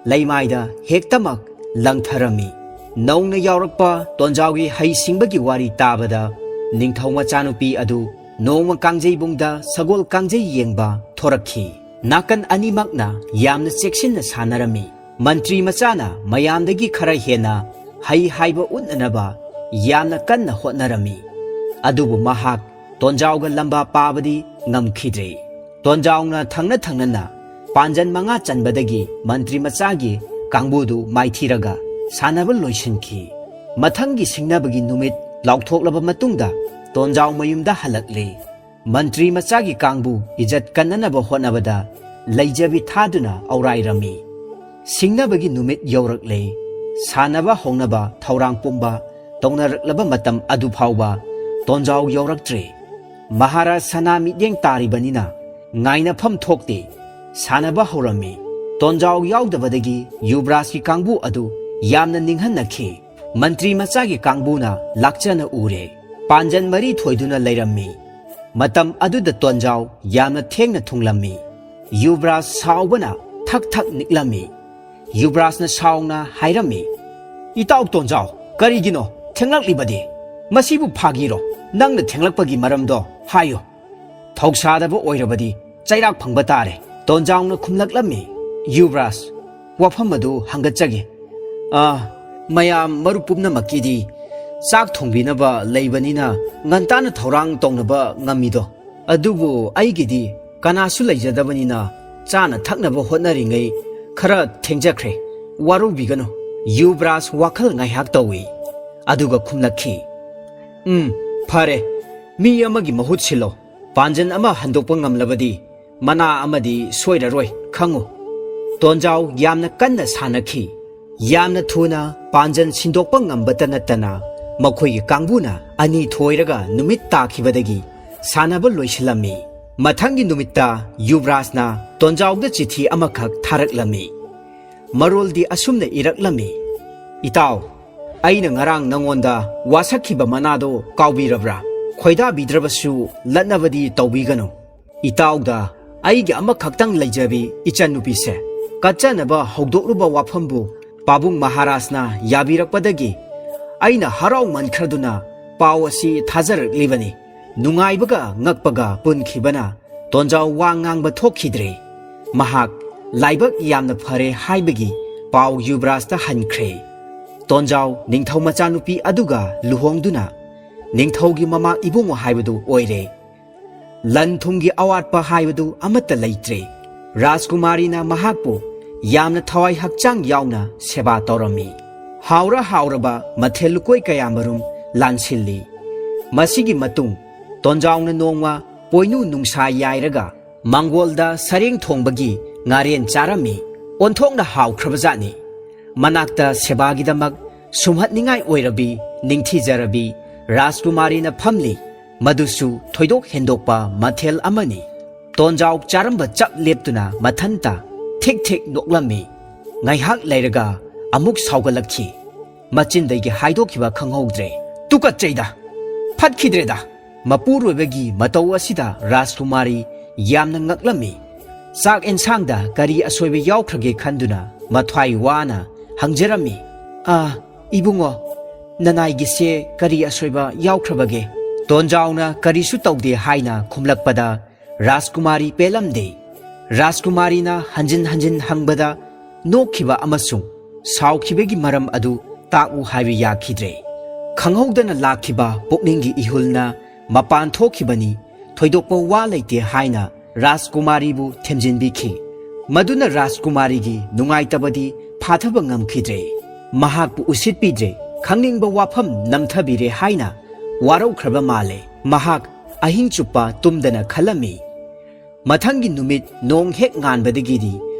ꯂꯩꯃꯥꯏꯗ ꯍꯦꯛꯇꯃꯛ ꯂꯪꯊꯔꯝꯃꯤ꯫ ꯅꯧꯅ ꯌꯥꯎꯔꯛꯄ ꯇꯣꯟꯖꯥꯎꯒꯤ ꯍꯩꯁꯤꯡꯕꯒꯤ ꯋꯥꯔꯤ ꯇꯥꯕꯗ ꯅꯤꯡꯊꯧ ꯃꯆꯥꯅꯨꯄꯤ ꯑꯗꯨ ꯅꯣꯡꯃ ꯀꯥꯡꯖꯩꯕꯨꯡꯗ ꯁꯒꯣꯜ ꯀꯥꯡꯖꯩ ꯌꯦꯡꯕ ꯊꯣꯔꯛꯈꯤ꯫ ꯅꯥꯀꯟ ꯑꯅꯤꯃꯛꯅ ꯌꯥꯝꯅ ꯆꯦꯛꯁꯤꯟꯅ ꯁꯥꯟꯅꯔꯝꯃꯤ꯫ ꯃꯟꯇ꯭ꯔꯤ ꯃꯆꯥꯅ ꯃꯌꯥꯝꯗꯒꯤ ꯈꯔ ꯍꯦꯟꯅ ꯍꯩ ꯍꯥꯏꯕ ꯎꯠꯅꯅꯕ ꯌꯥꯝꯅ ꯀꯟꯅ ꯍꯣꯠꯅꯔꯝꯃꯤ꯫ ꯑꯗꯨꯕꯨ ꯃꯍꯥꯛ ꯇꯣꯟꯖꯥꯎꯒ ꯂꯝꯕꯥ ꯄꯥꯕꯗꯤ ꯉꯝꯈꯤꯗ꯭ꯔꯦ꯫ ꯇꯣꯟꯖꯥꯎꯅ ꯊꯪꯅ ꯊꯪꯅꯅ ꯄꯥꯟꯖꯟ ꯃꯉꯥ ꯆꯟꯕꯗꯒꯤ ꯃꯟꯇ꯭ꯔꯤ ꯃꯆꯥꯒꯤ ꯀꯥꯡꯕꯨꯗꯨ ꯃꯥꯏꯊꯤꯔꯒ ꯁꯥꯟꯅꯕ ꯂꯣꯏꯁꯤꯟꯈꯤ꯫ ꯃꯊꯪꯒꯤ ꯁꯤꯡꯅꯕꯒꯤ ꯅꯨꯃꯤꯠ ꯂꯥꯎꯊꯣꯛꯂꯕ ꯃꯇꯨꯡꯗ ꯇꯣꯟꯖꯥꯎ ꯃꯌꯨꯝꯗ ꯍꯜꯂꯛꯂꯦ꯫ ꯃꯟꯇ꯭ꯔꯤ ꯃꯆꯥꯒꯤ ꯀꯥꯡꯕꯨ ꯏꯖꯠ ꯀꯟꯅꯅꯕ ꯍꯣꯠꯅꯕꯗ ꯂꯩꯖꯕꯤ ꯊꯥꯗꯨꯅ ꯑꯧꯔꯥꯏꯔꯝꯃꯤ꯫ ꯁꯤꯡꯅꯕꯒꯤ ꯅꯨꯃꯤꯠ ꯌꯧꯔꯛꯂꯦ꯫ ꯁꯥꯟꯅꯕ ꯍꯧꯅꯕ ꯊꯧꯔꯥꯡ ꯄꯨꯝꯕ ꯇꯧꯅꯔꯛꯂꯕ ꯃꯇꯝ ꯑꯗꯨ ꯐꯥꯎꯕ ꯇꯣꯟꯖꯥꯎ ꯌꯧꯔꯛꯇ꯭ꯔꯦ꯫ ꯃꯍꯥꯔꯥꯖ ꯁꯅꯥ ꯃꯤꯠꯌꯦꯡ ꯇꯥꯔꯤꯕꯅꯤꯅ ꯉꯥꯏꯅꯐꯝ ꯊꯣꯛꯇꯦ꯫ ꯁꯥꯟꯅꯕ ꯍꯧꯔꯝꯃꯤ꯫ ꯇꯣꯟꯖꯥꯎ ꯌꯥꯎꯗꯕꯗꯒꯤ ꯌꯨꯕꯔꯥꯖꯀꯤ ꯀꯥꯡꯕꯨ ꯑꯗꯨ ꯌꯥꯝꯅ ꯅꯤꯡꯍꯟꯅꯈꯤ꯫ ꯃꯟꯇ꯭ꯔꯤ ꯃꯆꯥꯒꯤ ꯀꯥꯡꯕꯨꯅ ꯂꯥꯛꯆꯅ ꯎꯔꯦ꯫ ꯄꯥꯟꯖꯟ ꯃꯔꯤ ꯊꯣꯏꯗꯨꯅ ꯂꯩꯔꯝꯃꯤ꯫ ꯃꯇꯝ ꯑꯗꯨꯗ ꯇꯣꯟꯖꯥꯎ ꯌꯥꯝꯅ ꯊꯦꯡꯅ ꯊꯨꯡꯂꯝꯃꯤ꯫ ꯌꯨꯕꯔꯥꯖ ꯁꯥꯎꯕꯅ ꯊꯛ ꯊꯛ ꯅꯤꯛꯂꯝꯃꯤ꯫ ꯌꯨꯕꯔꯥꯖꯅ ꯁꯥꯎꯅ ꯍꯥꯏꯔꯝꯃꯤ, "ꯏꯇꯥꯎ ꯇꯣꯟꯖꯥꯎ, ꯀꯔꯤꯒꯤꯅꯣ ꯊꯦꯡꯂꯛꯂꯤꯕꯗꯤ? ꯃꯁꯤꯕꯨ ꯐꯥꯒꯤꯔꯣ? ꯅꯪꯅ ꯊꯦꯡꯂꯛꯄꯒꯤ ꯃꯔꯝꯗꯣ ꯍꯥꯏꯌꯨ꯫ ꯊꯧꯁꯥꯗꯕ ꯑꯣꯏꯔꯕꯗꯤ ꯆꯩꯔꯥꯛ ꯐꯪꯕ ꯇꯥꯔꯦ꯫" ꯇꯣꯟꯖꯥꯎꯅ ꯈꯨꯝꯂꯛꯂꯝꯃꯤ, "ꯌꯨꯕꯔꯥꯖ, ꯋꯥꯐꯝ ꯑꯗꯨ ꯍꯪꯒꯠꯆꯒꯦ꯫ ꯑꯥ, ꯃꯌꯥꯝ ꯃꯔꯨꯞ ꯄꯨꯝꯅꯃꯛꯀꯤꯗꯤ ꯆꯥꯛ ꯊꯣꯡꯕꯤꯅꯕ ꯂꯩꯕꯅꯤꯅ ꯉꯟꯇꯥꯅ ꯊꯧꯔꯥꯡ ꯇꯧꯅꯕ ꯉꯝꯃꯤꯗꯣ꯫ ꯑꯗꯨꯕꯨ ꯑꯩꯒꯤꯗꯤ ꯀꯅꯥꯁꯨ ꯂꯩꯖꯗꯕꯅꯤꯅ ꯆꯥꯅ ꯊꯛꯅꯕ ꯍꯣꯠꯅꯔꯤꯉꯩ ꯈꯔ ꯊꯦꯡꯖꯈ꯭ꯔꯦ꯫ ꯋꯥꯔꯧꯕꯤꯒꯅꯨ꯫ ꯌꯨꯕ꯭ꯔꯥꯖ ꯋꯥꯈꯜ ꯉꯥꯏꯍꯥꯛ ꯇꯧꯏ꯫ ꯑꯗꯨꯒ ꯈꯨꯝꯂꯛꯈꯤ, "ꯎꯝ, ꯐꯔꯦ꯫ ꯃꯤ ꯑꯃꯒꯤ ꯃꯍꯨꯠ ꯁꯤꯜꯂꯣ꯫ ꯄꯥꯟꯖꯟ ꯑꯃ ꯍꯟꯗꯣꯛꯄ ꯉꯝꯂꯕꯗꯤ ꯃꯅꯥ ꯑꯃꯗꯤ ꯁꯣꯏꯔꯔꯣꯏ, ꯈꯪꯉꯨ꯫" ꯇꯣꯟꯖꯥꯎ ꯌꯥꯝꯅ ꯀꯟꯅ ꯁꯥꯟꯅꯈꯤ꯫ ꯌꯥꯝꯅ ꯊꯨꯅ ꯄꯥꯟꯖꯟ ꯁꯤꯟꯗꯣꯛꯄ ꯉꯝꯕꯇ ꯅꯠꯇꯅ ꯃꯈꯣꯏꯒꯤ ꯀꯥꯡꯕꯨꯅ ꯑꯅꯤ ꯊꯣꯏꯔꯒ ꯅꯨꯃꯤꯠ ꯇꯥꯈꯤꯕꯗꯒꯤ ꯁꯥꯟꯅꯕ ꯂꯣꯏꯁꯤꯜꯂꯝꯃꯤ꯫ ꯃꯊꯪꯒꯤ ꯅꯨꯃꯤꯠꯇ ꯌꯨꯕ꯭ꯔꯥꯖꯅ ꯇꯣꯟꯖꯥꯎꯗ ꯆꯤꯊꯤ ꯑꯃꯈꯛ ꯊꯥꯔꯛꯂꯝꯃꯤ꯫ ꯃꯔꯣꯜꯗꯤ ꯑꯁꯨꯝꯅ ꯏꯔꯛꯂꯝꯃꯤ, "ꯏꯇꯥꯎ, ꯑꯩꯅ ꯉꯔꯥꯡ ꯅꯉꯣꯟꯗ ꯋꯥꯁꯛꯈꯤꯕ ꯃꯅꯥꯗꯣ ꯀꯥꯎꯕꯤꯔꯕ꯭ꯔꯥ? ꯈꯣꯏꯗꯥꯕꯤꯗ꯭ꯔꯕꯁꯨ ꯂꯠꯅꯕꯗꯤ ꯇꯧꯕꯤꯒꯅꯨ꯫ ꯏꯇꯥꯎꯗ ꯑꯩꯒꯤ ꯑꯃꯈꯛꯇꯪ ꯂꯩꯖꯕꯤ ꯏꯆꯟꯅꯨꯄꯤꯁꯦ ꯀꯠꯆꯅꯕ ꯍꯧꯗꯣꯛꯂꯨꯕ ꯋꯥꯐꯝꯕꯨ ꯄꯥꯕꯨꯡ ꯃꯍꯥꯔꯥꯖꯅ ꯌꯥꯕꯤꯔꯛꯄꯗꯒꯤ ꯑꯩꯅ ꯍꯔꯥꯎꯃꯟꯈ꯭ꯔꯗꯨꯅ ꯄꯥꯎ ꯑꯁꯤ ꯊꯥꯖꯔꯛꯂꯤꯕꯅꯤ꯫" ꯅꯨꯡꯉꯥꯏꯕꯒ ꯉꯛꯄꯒ ꯄꯨꯟꯈꯤꯕꯅ ꯇꯣꯟꯖꯥꯎ ꯋꯥ ꯉꯥꯡꯕ ꯊꯣꯛꯈꯤꯗ꯭ꯔꯦ꯫ ꯃꯍꯥꯛ ꯂꯥꯏꯕꯛ ꯌꯥꯝꯅ ꯐꯔꯦ ꯍꯥꯏꯕꯒꯤ ꯄꯥꯎ ꯌꯨꯕ꯭ꯔꯥꯖꯇ ꯍꯟꯈ꯭ꯔꯦ꯫ ꯇꯣꯟꯖꯥꯎ ꯅꯤꯡꯊꯧ ꯃꯆꯥꯅꯨꯄꯤ ꯑꯗꯨꯒ ꯂꯨꯍꯣꯡꯗꯨꯅ ꯅꯤꯡꯊꯧꯒꯤ ꯃꯃꯥ ꯏꯕꯨꯡꯉꯣ ꯍꯥꯏꯕꯗꯨ ꯑꯣꯏꯔꯦ꯫ ꯂꯟ ꯊꯨꯝꯒꯤ ꯑꯋꯥꯠꯄ ꯍꯥꯏꯕꯗꯨ ꯑꯃꯠꯇ ꯂꯩꯇ꯭ꯔꯦ꯫ ꯔꯥꯖꯀꯨꯃꯥꯔꯤꯅ ꯃꯍꯥꯛꯄꯨ ꯌꯥꯝꯅ ꯊꯋꯥꯏ ꯍꯛꯆꯥꯡ ꯌꯥꯎꯅ ꯁꯦꯕꯥ ꯇꯧꯔꯝꯃꯤ꯫ ꯍꯥꯎꯔ ꯍꯥꯎꯔꯕ ꯃꯊꯦꯜ ꯂꯨꯀꯣꯏ ꯀꯌꯥꯃꯔꯨꯝ ꯂꯥꯟꯁꯤꯜꯂꯤ꯫ ꯃꯁꯤꯒꯤ ꯃꯇꯨꯡ ꯇꯣꯟꯖꯥꯎꯅ ꯅꯣꯡꯃ ꯄꯣꯏꯅꯨ ꯅꯨꯡꯁꯥ ꯌꯥꯏꯔꯒ ꯃꯪꯒꯣꯜꯗ ꯁꯔꯦꯡ ꯊꯣꯡꯕꯒꯤ ꯉꯥꯔꯦꯟ ꯆꯥꯔꯝꯃꯤ꯫ ꯑꯣꯟꯊꯣꯛꯅ ꯍꯥꯎꯈ꯭ꯔꯕꯖꯥꯠꯅꯤ꯫ ꯃꯅꯥꯛꯇ ꯁꯦꯕꯥꯒꯤꯗꯃꯛ ꯁꯨꯝꯍꯠꯅꯤꯡꯉꯥꯏ ꯑꯣꯏꯔꯕꯤ ꯅꯤꯡꯊꯤꯖꯔꯕꯤ ꯔꯥꯖꯀꯨꯃꯥꯔꯤꯅ ꯐꯝꯂꯤ꯫ ꯃꯗꯨꯁꯨ ꯊꯣꯏꯗꯣꯛ ꯍꯦꯟꯗꯣꯛꯄ ꯃꯊꯦꯜ ꯑꯃꯅꯤ꯫ ꯇꯣꯟꯖꯥꯎ ꯆꯥꯔꯝꯕ ꯆꯞ ꯂꯦꯞꯇꯨꯅ ꯃꯊꯟꯇ ꯊꯦꯛ ꯊꯦꯛ ꯅꯣꯛꯂꯝꯃꯤ꯫ ꯉꯥꯏꯍꯥꯛ ꯂꯩꯔꯒ ꯑꯃꯨꯛ ꯁꯥꯎꯒꯠꯂꯛꯈꯤ꯫ ꯃꯆꯤꯟꯗꯒꯤ ꯍꯥꯏꯗꯣꯛꯈꯤꯕ ꯈꯪꯍꯧꯗ꯭ꯔꯦ꯫ "ꯇꯨꯀꯠꯆꯩꯗ! ꯐꯠꯈꯤꯗ꯭ꯔꯦꯗ!" ꯃꯄꯨꯔꯣꯏꯕꯒꯤ ꯃꯇꯧ ꯑꯁꯤꯗ ꯔꯥꯖꯀꯨꯃꯥꯔꯤ ꯌꯥꯝꯅ ꯉꯛꯂꯝꯃꯤ꯫ ꯆꯥꯛ ꯑꯦꯟꯁꯥꯡꯗ ꯀꯔꯤ ꯑꯁꯣꯏꯕ ꯌꯥꯎꯈ꯭ꯔꯒꯦ ꯈꯟꯗꯨꯅ ꯃꯊ꯭ꯋꯥꯏ ꯋꯥꯅ ꯍꯪꯖꯔꯝꯃꯤ꯫ "ꯑꯥ, ꯏꯕꯨꯡꯉꯣ, ꯅꯅꯥꯏꯒꯤꯁꯦ ꯀꯔꯤ ꯑꯁꯣꯏꯕ ꯌꯥꯎꯈ꯭ꯔꯕꯒꯦ?" ꯇꯣꯟꯖꯥꯎꯅ ꯀꯔꯤꯁꯨ ꯇꯧꯗꯦ ꯍꯥꯏꯅ ꯈꯨꯝꯂꯛꯄꯗ ꯔꯥꯖꯀꯨꯃꯥꯔꯤ ꯄꯦꯜꯂꯝꯗꯦ꯫ ꯔꯥꯖꯀꯨꯃꯥꯔꯤꯅ ꯍꯟꯖꯤꯟ ꯍꯟꯖꯤꯟ ꯍꯪꯕꯗ ꯅꯣꯛꯈꯤꯕ ꯑꯃꯁꯨꯡ ꯁꯥꯎꯈꯤꯕꯒꯤ ꯃꯔꯝ ꯑꯗꯨ ꯇꯥꯛꯎ ꯍꯥꯏꯕ ꯌꯥꯈꯤꯗ꯭ꯔꯦ꯫ ꯈꯪꯍꯧꯗꯅ ꯂꯥꯛꯈꯤꯕ ꯄꯨꯛꯅꯤꯡꯒꯤ ꯏꯍꯨꯜꯅ ꯃꯄꯥꯟ ꯊꯣꯛꯈꯤꯕꯅꯤ꯫ ꯊꯣꯏꯗꯣꯛꯄ ꯋꯥ ꯂꯩꯇꯦ ꯍꯥꯏꯅ ꯔꯥꯖꯀꯨꯃꯥꯔꯤꯕꯨ ꯊꯦꯝꯖꯤꯟꯕꯤꯈꯤ꯫ ꯃꯗꯨꯅ ꯔꯥꯖꯀꯨꯃꯥꯔꯤꯒꯤ ꯅꯨꯡꯉꯥꯏꯇꯕꯗꯤ ꯐꯥꯊꯕ ꯉꯝꯈꯤꯗ꯭ꯔꯦ꯫ ꯃꯍꯥꯛꯄꯨ ꯎꯁꯤꯠꯄꯤꯗ꯭ꯔꯦ, ꯈꯪꯅꯤꯡꯕ ꯋꯥꯐꯝ ꯅꯝꯊꯕꯤꯔꯦ ꯍꯥꯏꯅ ꯋꯥꯔꯧꯈ꯭ꯔꯕ ꯃꯥꯜꯂꯦ꯫ ꯃꯍꯥꯛ ꯑꯍꯤꯡ ꯆꯨꯞꯄ ꯇꯨꯝꯗꯅ ꯈꯜꯂꯝꯃꯤ꯫ ꯃꯊꯪꯒꯤ ꯅꯨꯃꯤꯠ ꯅꯣꯡ ꯍꯦꯛ ꯉꯥꯟꯕꯗꯒꯤꯗꯤ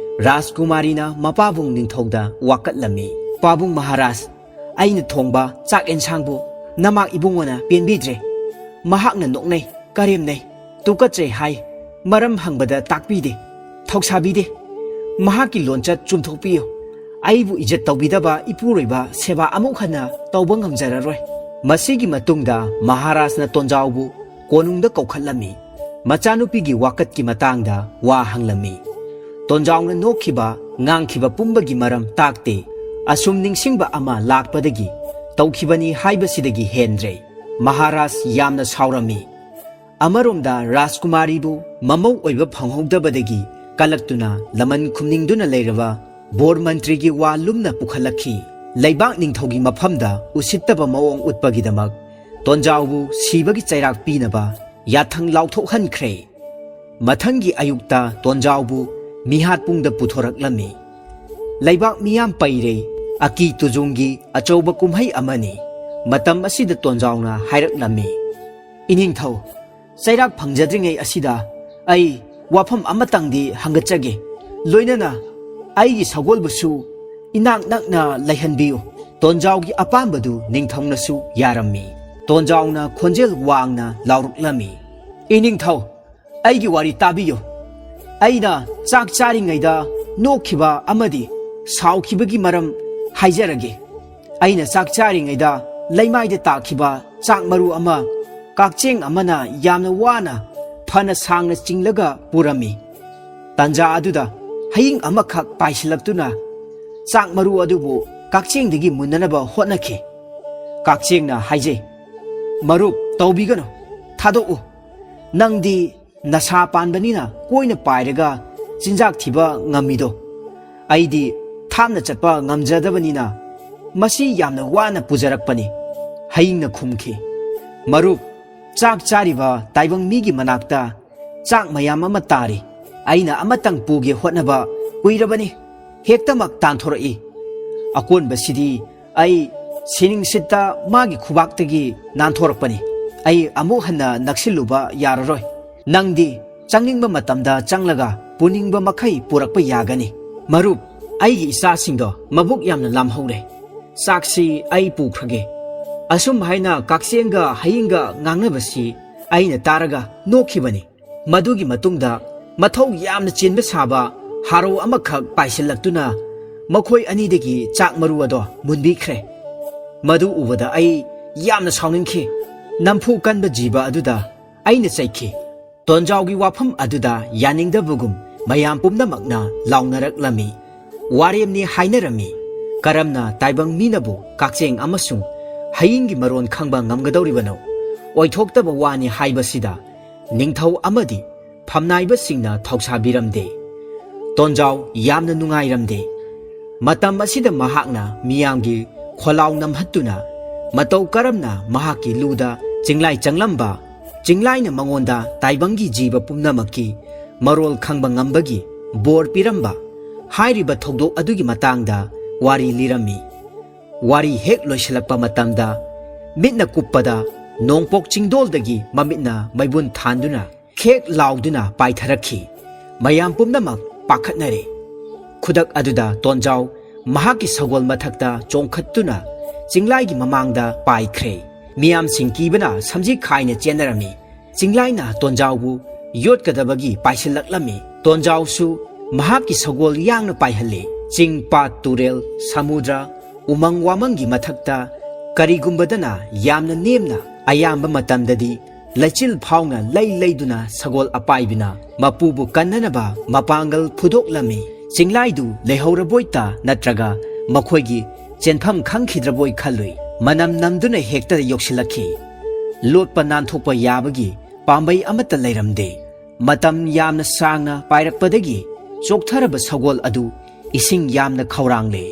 ꯔꯥꯖꯀꯨꯃꯥꯔꯤꯅ ꯃꯄꯥꯕꯨꯡ ꯅꯤꯡꯊꯧꯗ ꯋꯥꯀꯠꯂꯝꯃꯤ꯫ "ꯄꯥꯕꯨꯡ ꯃꯍꯥꯔꯥꯖ, ꯑꯩꯅ ꯊꯣꯡꯕ ꯆꯥꯛ ꯑꯦꯟꯁꯥꯡꯕꯨ ꯅꯃꯥꯛ ꯏꯕꯨꯡꯉꯣꯅ ꯄꯦꯟꯕꯤꯗ꯭ꯔꯦ꯫ ꯃꯍꯥꯛꯅ ꯅꯣꯛꯅꯩ, ꯀꯔꯦꯝꯅꯩ, ꯇꯨꯀꯠꯆꯩ ꯍꯥꯏ꯫ ꯃꯔꯝ ꯍꯪꯕꯗ ꯇꯥꯛꯄꯤꯗꯦ, ꯊꯧꯁꯥꯕꯤꯗꯦ꯫ ꯃꯍꯥꯛꯀꯤ ꯂꯣꯟꯆꯠ ꯆꯨꯝꯊꯣꯛꯄꯤꯌꯨ꯫ ꯑꯩꯕꯨ ꯏꯖꯠ ꯇꯧꯕꯤꯗꯕ ꯏꯄꯨꯔꯣꯏꯕ ꯁꯦꯕꯥ ꯑꯃꯨꯛ ꯍꯟꯅ ꯇꯧꯕ ꯉꯝꯖꯔꯔꯣꯏ꯫" ꯃꯁꯤꯒꯤ ꯃꯇꯨꯡꯗ ꯃꯍꯥꯔꯥꯖꯅ ꯇꯣꯟꯖꯥꯎꯕꯨ ꯀꯣꯅꯨꯡꯗ ꯀꯧꯈꯠꯂꯝꯃꯤ꯫ ꯃꯆꯥꯅꯨꯄꯤꯒꯤ ꯋꯥꯀꯠꯀꯤ ꯃꯇꯥꯡꯗ ꯋꯥ ꯍꯪꯂꯝꯃꯤ꯫ ꯇꯣꯟꯖꯥꯎꯅ ꯅꯣꯛꯈꯤꯕ, ꯉꯥꯡꯈꯤꯕ ꯄꯨꯝꯕꯒꯤ ꯃꯔꯝ ꯇꯥꯛꯇꯦ꯫ ꯑꯁꯨꯝ ꯅꯤꯡꯁꯤꯡꯕ ꯑꯃ ꯂꯥꯛꯄꯗꯒꯤ ꯇꯧꯈꯤꯕꯅꯤ ꯍꯥꯏꯕꯁꯤꯗꯒꯤ ꯍꯦꯟꯗ꯭ꯔꯦ꯫ ꯃꯍꯥꯔꯥꯖ ꯌꯥꯝꯅ ꯁꯥꯎꯔꯝꯃꯤ꯫ ꯑꯃꯔꯣꯝꯗ ꯔꯥꯖꯀꯨꯃꯥꯔꯤꯕꯨ ꯃꯃꯧ ꯑꯣꯏꯕ ꯐꯪꯍꯧꯗꯕꯗꯒꯤ ꯀꯂꯛꯇꯨꯅ ꯂꯃꯟ ꯈꯨꯝꯅꯤꯡꯗꯨꯅ ꯂꯩꯔꯕ ꯕꯣꯔ ꯃꯟꯇ꯭ꯔꯤꯒꯤ ꯋꯥ ꯂꯨꯝꯅ ꯄꯨꯈꯠꯂꯛꯈꯤ꯫ ꯂꯩꯕꯥꯛ ꯅꯤꯡꯊꯧꯒꯤ ꯃꯐꯝꯗ ꯎꯁꯤꯠꯇꯕ ꯃꯑꯣꯡ ꯎꯠꯄꯒꯤꯗꯃꯛ ꯇꯣꯟꯖꯥꯎꯕꯨ ꯁꯤꯕꯒꯤ ꯆꯩꯔꯥꯛ ꯄꯤꯅꯕ ꯌꯥꯊꯪ ꯂꯥꯎꯊꯣꯛꯍꯟꯈ꯭ꯔꯦ꯫ ꯃꯊꯪꯒꯤ ꯑꯌꯨꯛꯇ ꯇꯣꯟꯖꯥꯎꯕꯨ ꯃꯤꯍꯥꯠꯄꯨꯡꯗ ꯄꯨꯊꯣꯔꯛꯂꯝꯃꯤ꯫ ꯂꯩꯕꯥꯛ ꯃꯤꯌꯥꯝ ꯄꯩꯔꯦ꯫ ꯑꯀꯤ ꯇꯨꯖꯨꯡꯒꯤ ꯑꯆꯧꯕ ꯀꯨꯝꯍꯩ ꯑꯃꯅꯤ꯫ ꯃꯇꯝ ꯑꯁꯤꯗ ꯇꯣꯟꯖꯥꯎꯅ ꯍꯥꯏꯔꯛꯂꯝꯃꯤ, "ꯏꯅꯤꯡꯊꯧ, ꯆꯩꯔꯥꯛ ꯐꯪꯖꯗ꯭ꯔꯤꯉꯩ ꯑꯁꯤꯗ ꯑꯩ ꯋꯥꯐꯝ ꯑꯃꯇꯪꯗꯤ ꯍꯪꯒꯠꯆꯒꯦ꯫ ꯂꯣꯏꯅꯅ ꯑꯩꯒꯤ ꯁꯒꯣꯜꯕꯨꯁꯨ ꯏꯅꯥꯛ ꯅꯛꯅ ꯂꯩꯍꯟꯕꯤꯌꯨ꯫" ꯇꯣꯟꯖꯥꯎꯒꯤ ꯑꯄꯥꯝꯕꯗꯨ ꯅꯤꯡꯊꯧꯅꯁꯨ ꯌꯥꯔꯝꯃꯤ꯫ ꯇꯣꯟꯖꯥꯎꯅ ꯈꯣꯟꯖꯦꯜ ꯋꯥꯡꯅ ꯂꯥꯎꯔꯛꯂꯝꯃꯤ, "ꯏꯅꯤꯡꯊꯧ, ꯑꯩꯒꯤ ꯋꯥꯔꯤ ꯇꯥꯕꯤꯌꯨ꯫ ꯑꯩꯅ ꯆꯥꯛ ꯆꯥꯔꯤꯉꯩꯗ ꯅꯣꯛꯈꯤꯕ ꯑꯃꯗꯤ ꯁꯥꯎꯈꯤꯕꯒꯤ ꯃꯔꯝ ꯍꯥꯏꯖꯔꯒꯦ꯫ ꯑꯩꯅ ꯆꯥꯛ ꯆꯥꯔꯤꯉꯩꯗ ꯂꯩꯃꯥꯏꯗ ꯇꯥꯈꯤꯕ ꯆꯥꯛ ꯃꯔꯨ ꯑꯃ ꯀꯛꯆꯦꯡ ꯑꯃꯅ ꯌꯥꯝꯅ ꯋꯥꯅ ꯐꯅ ꯁꯥꯡꯅ ꯆꯤꯡꯂꯒ ꯄꯨꯔꯝꯃꯤ꯫ ꯇꯟꯖꯥ ꯑꯗꯨꯗ ꯍꯌꯤꯡ ꯑꯃꯈꯛ ꯄꯥꯏꯁꯤꯜꯂꯛꯇꯨꯅ ꯆꯥꯛ ꯃꯔꯨ ꯑꯗꯨꯕꯨ ꯀꯛꯆꯦꯡꯗꯒꯤ ꯃꯨꯟꯅꯅꯕ ꯍꯣꯠꯅꯈꯤ꯫ ꯀꯛꯆꯦꯡꯅ ꯍꯥꯏꯖꯩ, 'ꯃꯔꯨꯞ, ꯇꯧꯕꯤꯒꯅꯨ, ꯊꯥꯗꯣꯛꯎ꯫ ꯅꯪꯗꯤ ꯅꯁꯥ ꯄꯥꯟꯕꯅꯤꯅ ꯀꯣꯏꯅ ꯄꯥꯏꯔꯒ ꯆꯤꯟꯖꯥꯛ ꯊꯤꯕ ꯉꯝꯃꯤꯗꯣ꯫ ꯑꯩꯗꯤ ꯊꯥꯞꯅ ꯆꯠꯄ ꯉꯝꯖꯗꯕꯅꯤꯅ ꯃꯁꯤ ꯌꯥꯝꯅ ꯋꯥꯅ ꯄꯨꯖꯔꯛꯄꯅꯤ꯫ ꯍꯌꯤꯡꯅ ꯈꯨꯝꯈꯤ, "ꯃꯔꯨꯞ, ꯆꯥꯛ ꯆꯥꯔꯤꯕ ꯇꯥꯏꯕꯪ ꯃꯤꯒꯤ ꯃꯅꯥꯛꯇ ꯆꯥꯛ ꯃꯌꯥꯝ ꯑꯃ ꯇꯥꯔꯤ꯫ ꯑꯩꯅ ꯑꯃꯇꯪ ꯄꯨꯒꯦ ꯍꯣꯠꯅꯕ ꯀꯨꯏꯔꯕꯅꯤ꯫ ꯍꯦꯛꯇꯃꯛ ꯇꯥꯟꯊꯣꯔꯛꯏ꯫ ꯑꯀꯣꯟꯕꯁꯤꯗꯤ ꯑꯩ ꯁꯤꯅꯤꯡꯁꯤꯠꯇ ꯃꯥꯒꯤ ꯈꯨꯕꯥꯛꯇꯒꯤ ꯅꯥꯟꯊꯣꯔꯛꯄꯅꯤ꯫ ꯑꯩ ꯑꯃꯨꯛ ꯍꯟꯅ ꯅꯛꯁꯤꯜꯂꯨꯕ ꯌꯥꯔꯔꯣꯏ꯫ ꯅꯪꯗꯤ ꯆꯪꯅꯤꯡꯕ ꯃꯇꯝꯗ ꯆꯪꯂꯒ ꯄꯨꯅꯤꯡꯕ ꯃꯈꯩ ꯄꯨꯔꯛꯄ ꯌꯥꯒꯅꯤ꯫ ꯃꯔꯨꯞ, ꯑꯩꯒꯤ ꯏꯆꯥꯁꯤꯡꯗꯣ ꯃꯕꯨꯛ ꯌꯥꯝꯅ ꯂꯥꯝꯍꯧꯔꯦ꯫ ꯆꯥꯛꯁꯤ ꯑꯩ ꯄꯨꯈ꯭ꯔꯒꯦ꯫" ꯑꯁꯨꯝ ꯍꯥꯏꯅ ꯀꯛꯆꯦꯡꯒ ꯍꯌꯤꯡꯒ ꯉꯥꯡꯅꯕꯁꯤ ꯑꯩꯅ ꯇꯥꯔꯒ ꯅꯣꯛꯈꯤꯕꯅꯤ꯫ ꯃꯗꯨꯒꯤ ꯃꯇꯨꯡꯗ ꯃꯊꯧ ꯌꯥꯝꯅ ꯆꯤꯟꯕ ꯁꯥꯕ ꯍꯥꯔꯧ ꯑꯃꯈꯛ ꯄꯥꯏꯁꯤꯜꯂꯛꯇꯨꯅ ꯃꯈꯣꯏ ꯑꯅꯤꯗꯒꯤ ꯆꯥꯛ ꯃꯔꯨ ꯑꯗꯣ ꯃꯨꯟꯕꯤꯈ꯭ꯔꯦ꯫ ꯃꯗꯨ ꯎꯕꯗ ꯑꯩ ꯌꯥꯝꯅ ꯁꯥꯎꯅꯤꯡꯈꯤ꯫ ꯅꯝꯐꯨ ꯀꯟꯕ ꯖꯤꯕ ꯑꯗꯨꯗ ꯑꯩꯅ ꯆꯩꯈꯤ꯫ ꯇꯣꯟꯖꯥꯎꯒꯤ ꯋꯥꯐꯝ ꯑꯗꯨꯗ ꯌꯥꯅꯤꯡꯗꯕꯒꯨꯝ ꯃꯌꯥꯝ ꯄꯨꯝꯅꯃꯛꯅ ꯂꯥꯎꯅꯔꯛꯂꯝꯃꯤ꯫ ꯋꯥꯔꯦꯝꯅꯤ ꯍꯥꯏꯅꯔꯝꯃꯤ꯫ ꯀꯔꯝꯅ ꯇꯥꯏꯕꯪ ꯃꯤꯅꯕꯨ ꯀꯛꯆꯦꯡ ꯑꯃꯁꯨꯡ ꯍꯌꯤꯡꯒꯤ ꯃꯔꯣꯟ ꯈꯪꯕ ꯉꯝꯒꯗꯧꯔꯤꯕꯅꯣ? ꯑꯣꯏꯊꯣꯛꯇꯕ ꯋꯥꯅꯤ ꯍꯥꯏꯕꯁꯤꯗ ꯅꯤꯡꯊꯧ ꯑꯃꯗꯤ ꯐꯝꯅꯥꯏꯕꯁꯤꯡꯅ ꯊꯧꯁꯥꯕꯤꯔꯝꯗꯦ꯫ ꯇꯣꯟꯖꯥꯎ ꯌꯥꯝꯅ ꯅꯨꯡꯉꯥꯏꯔꯝꯗꯦ꯫ ꯃꯇꯝ ꯑꯁꯤꯗ ꯃꯍꯥꯛꯅ ꯃꯤꯌꯥꯝꯒꯤ ꯈꯣꯜꯂꯥꯎ ꯅꯝꯍꯠꯇꯨꯅ ꯃꯇꯧ ꯀꯔꯝꯅ ꯃꯍꯥꯛꯀꯤ ꯂꯨꯗ ꯆꯤꯡꯂꯥꯏ ꯆꯪꯂꯝꯕ, ꯆꯤꯡꯂꯥꯏꯅ ꯃꯉꯣꯟꯗ ꯇꯥꯏꯕꯪꯒꯤ ꯖꯤꯕ ꯄꯨꯝꯅꯃꯛꯀꯤ ꯃꯔꯣꯜ ꯈꯪꯕ ꯉꯝꯕꯒꯤ ꯕꯣꯔ ꯄꯤꯔꯝꯕ ꯍꯥꯏꯔꯤꯕ ꯊꯧꯗꯣꯛ ꯑꯗꯨꯒꯤ ꯃꯇꯥꯡꯗ ꯋꯥꯔꯤ ꯂꯤꯔꯝꯃꯤ꯫ ꯋꯥꯔꯤ ꯍꯦꯛ ꯂꯣꯏꯁꯤꯜꯂꯛꯄ ꯃꯇꯝꯗ ꯃꯤꯠꯅ ꯀꯨꯞꯄꯗ ꯅꯣꯡꯄꯣꯛ ꯆꯤꯡꯗꯣꯜꯗꯒꯤ ꯃꯃꯤꯠꯅ ꯃꯩꯕꯨꯟ ꯊꯥꯟꯗꯨꯅ ꯈꯦꯛ ꯂꯥꯎꯗꯨꯅ ꯄꯥꯏꯊꯔꯛꯈꯤ꯫ ꯃꯌꯥꯝ ꯄꯨꯝꯅꯃꯛ ꯄꯥꯈꯠꯅꯔꯦ꯫ ꯈꯨꯗꯛ ꯑꯗꯨꯗ ꯇꯣꯟꯖꯥꯎ ꯃꯍꯥꯛꯀꯤ ꯁꯒꯣꯜ ꯃꯊꯛꯇ ꯆꯣꯡꯈꯠꯇꯨꯅ ꯆꯤꯡꯂꯥꯏꯒꯤ ꯃꯃꯥꯡꯗ ꯄꯥꯏꯈ꯭ꯔꯦ꯫ ꯃꯤꯌꯥꯝꯁꯤꯡ ꯀꯤꯕꯅ ꯁꯝꯖꯤ ꯈꯥꯏꯅ ꯆꯦꯟꯅꯔꯝꯃꯤ꯫ ꯆꯤꯡꯂꯥꯏꯅ ꯇꯣꯟꯖꯥꯎꯕꯨ ꯌꯣꯠꯀꯗꯕꯒꯤ ꯄꯥꯏꯁꯤꯜꯂꯛꯂꯝꯃꯤ꯫ ꯇꯣꯟꯖꯥꯎꯁꯨ ꯃꯍꯥꯛꯀꯤ ꯁꯒꯣꯜ ꯌꯥꯡꯅ ꯄꯥꯏꯍꯜꯂꯤ꯫ ꯆꯤꯡ, ꯄꯥꯠ, ꯇꯨꯔꯦꯜ, ꯁꯃꯨꯗ꯭ꯔ, ꯎꯃꯪ ꯋꯥꯃꯪꯒꯤ ꯃꯊꯛꯇ ꯀꯔꯤꯒꯨꯝꯕꯗꯅ ꯌꯥꯝꯅ ꯅꯦꯝꯅ, ꯑꯌꯥꯝꯕ ꯃꯇꯝꯗꯗꯤ ꯂꯩꯆꯤꯜ ꯐꯥꯎꯅ ꯂꯩ ꯂꯩꯗꯨꯅ ꯁꯒꯣꯜ ꯑꯄꯥꯏꯕꯤꯅ ꯃꯄꯨꯕꯨ ꯀꯟꯅꯅꯕ ꯃꯄꯥꯡꯒꯜ ꯐꯨꯗꯣꯛꯂꯝꯃꯤ꯫ ꯆꯤꯡꯂꯥꯏꯗꯨ ꯂꯩꯍꯧꯔꯕꯣꯏꯇ ꯅꯠꯇ꯭ꯔꯒ ꯃꯈꯣꯏꯒꯤ ꯆꯦꯟꯐꯝ ꯈꯪꯈꯤꯗ꯭ꯔꯕꯣꯏ ꯈꯜꯂꯨꯏ꯫ ꯃꯅꯝ ꯅꯝꯗꯨꯅ ꯍꯦꯛꯇ ꯌꯧꯁꯤꯜꯂꯛꯈꯤ꯫ ꯂꯣꯠꯄ ꯅꯥꯟꯊꯣꯛꯄ ꯌꯥꯕꯒꯤ ꯄꯥꯝꯕꯩ ꯑꯃꯠꯇ ꯂꯩꯔꯝꯗꯦ꯫ ꯃꯇꯝ ꯌꯥꯝꯅ ꯁꯥꯡꯅ ꯄꯥꯏꯔꯛꯄꯗꯒꯤ ꯆꯣꯛꯊꯔꯕ ꯁꯒꯣꯜ ꯑꯗꯨ ꯏꯁꯤꯡ ꯌꯥꯝꯅ ꯈꯧꯔꯥꯡꯂꯦ꯫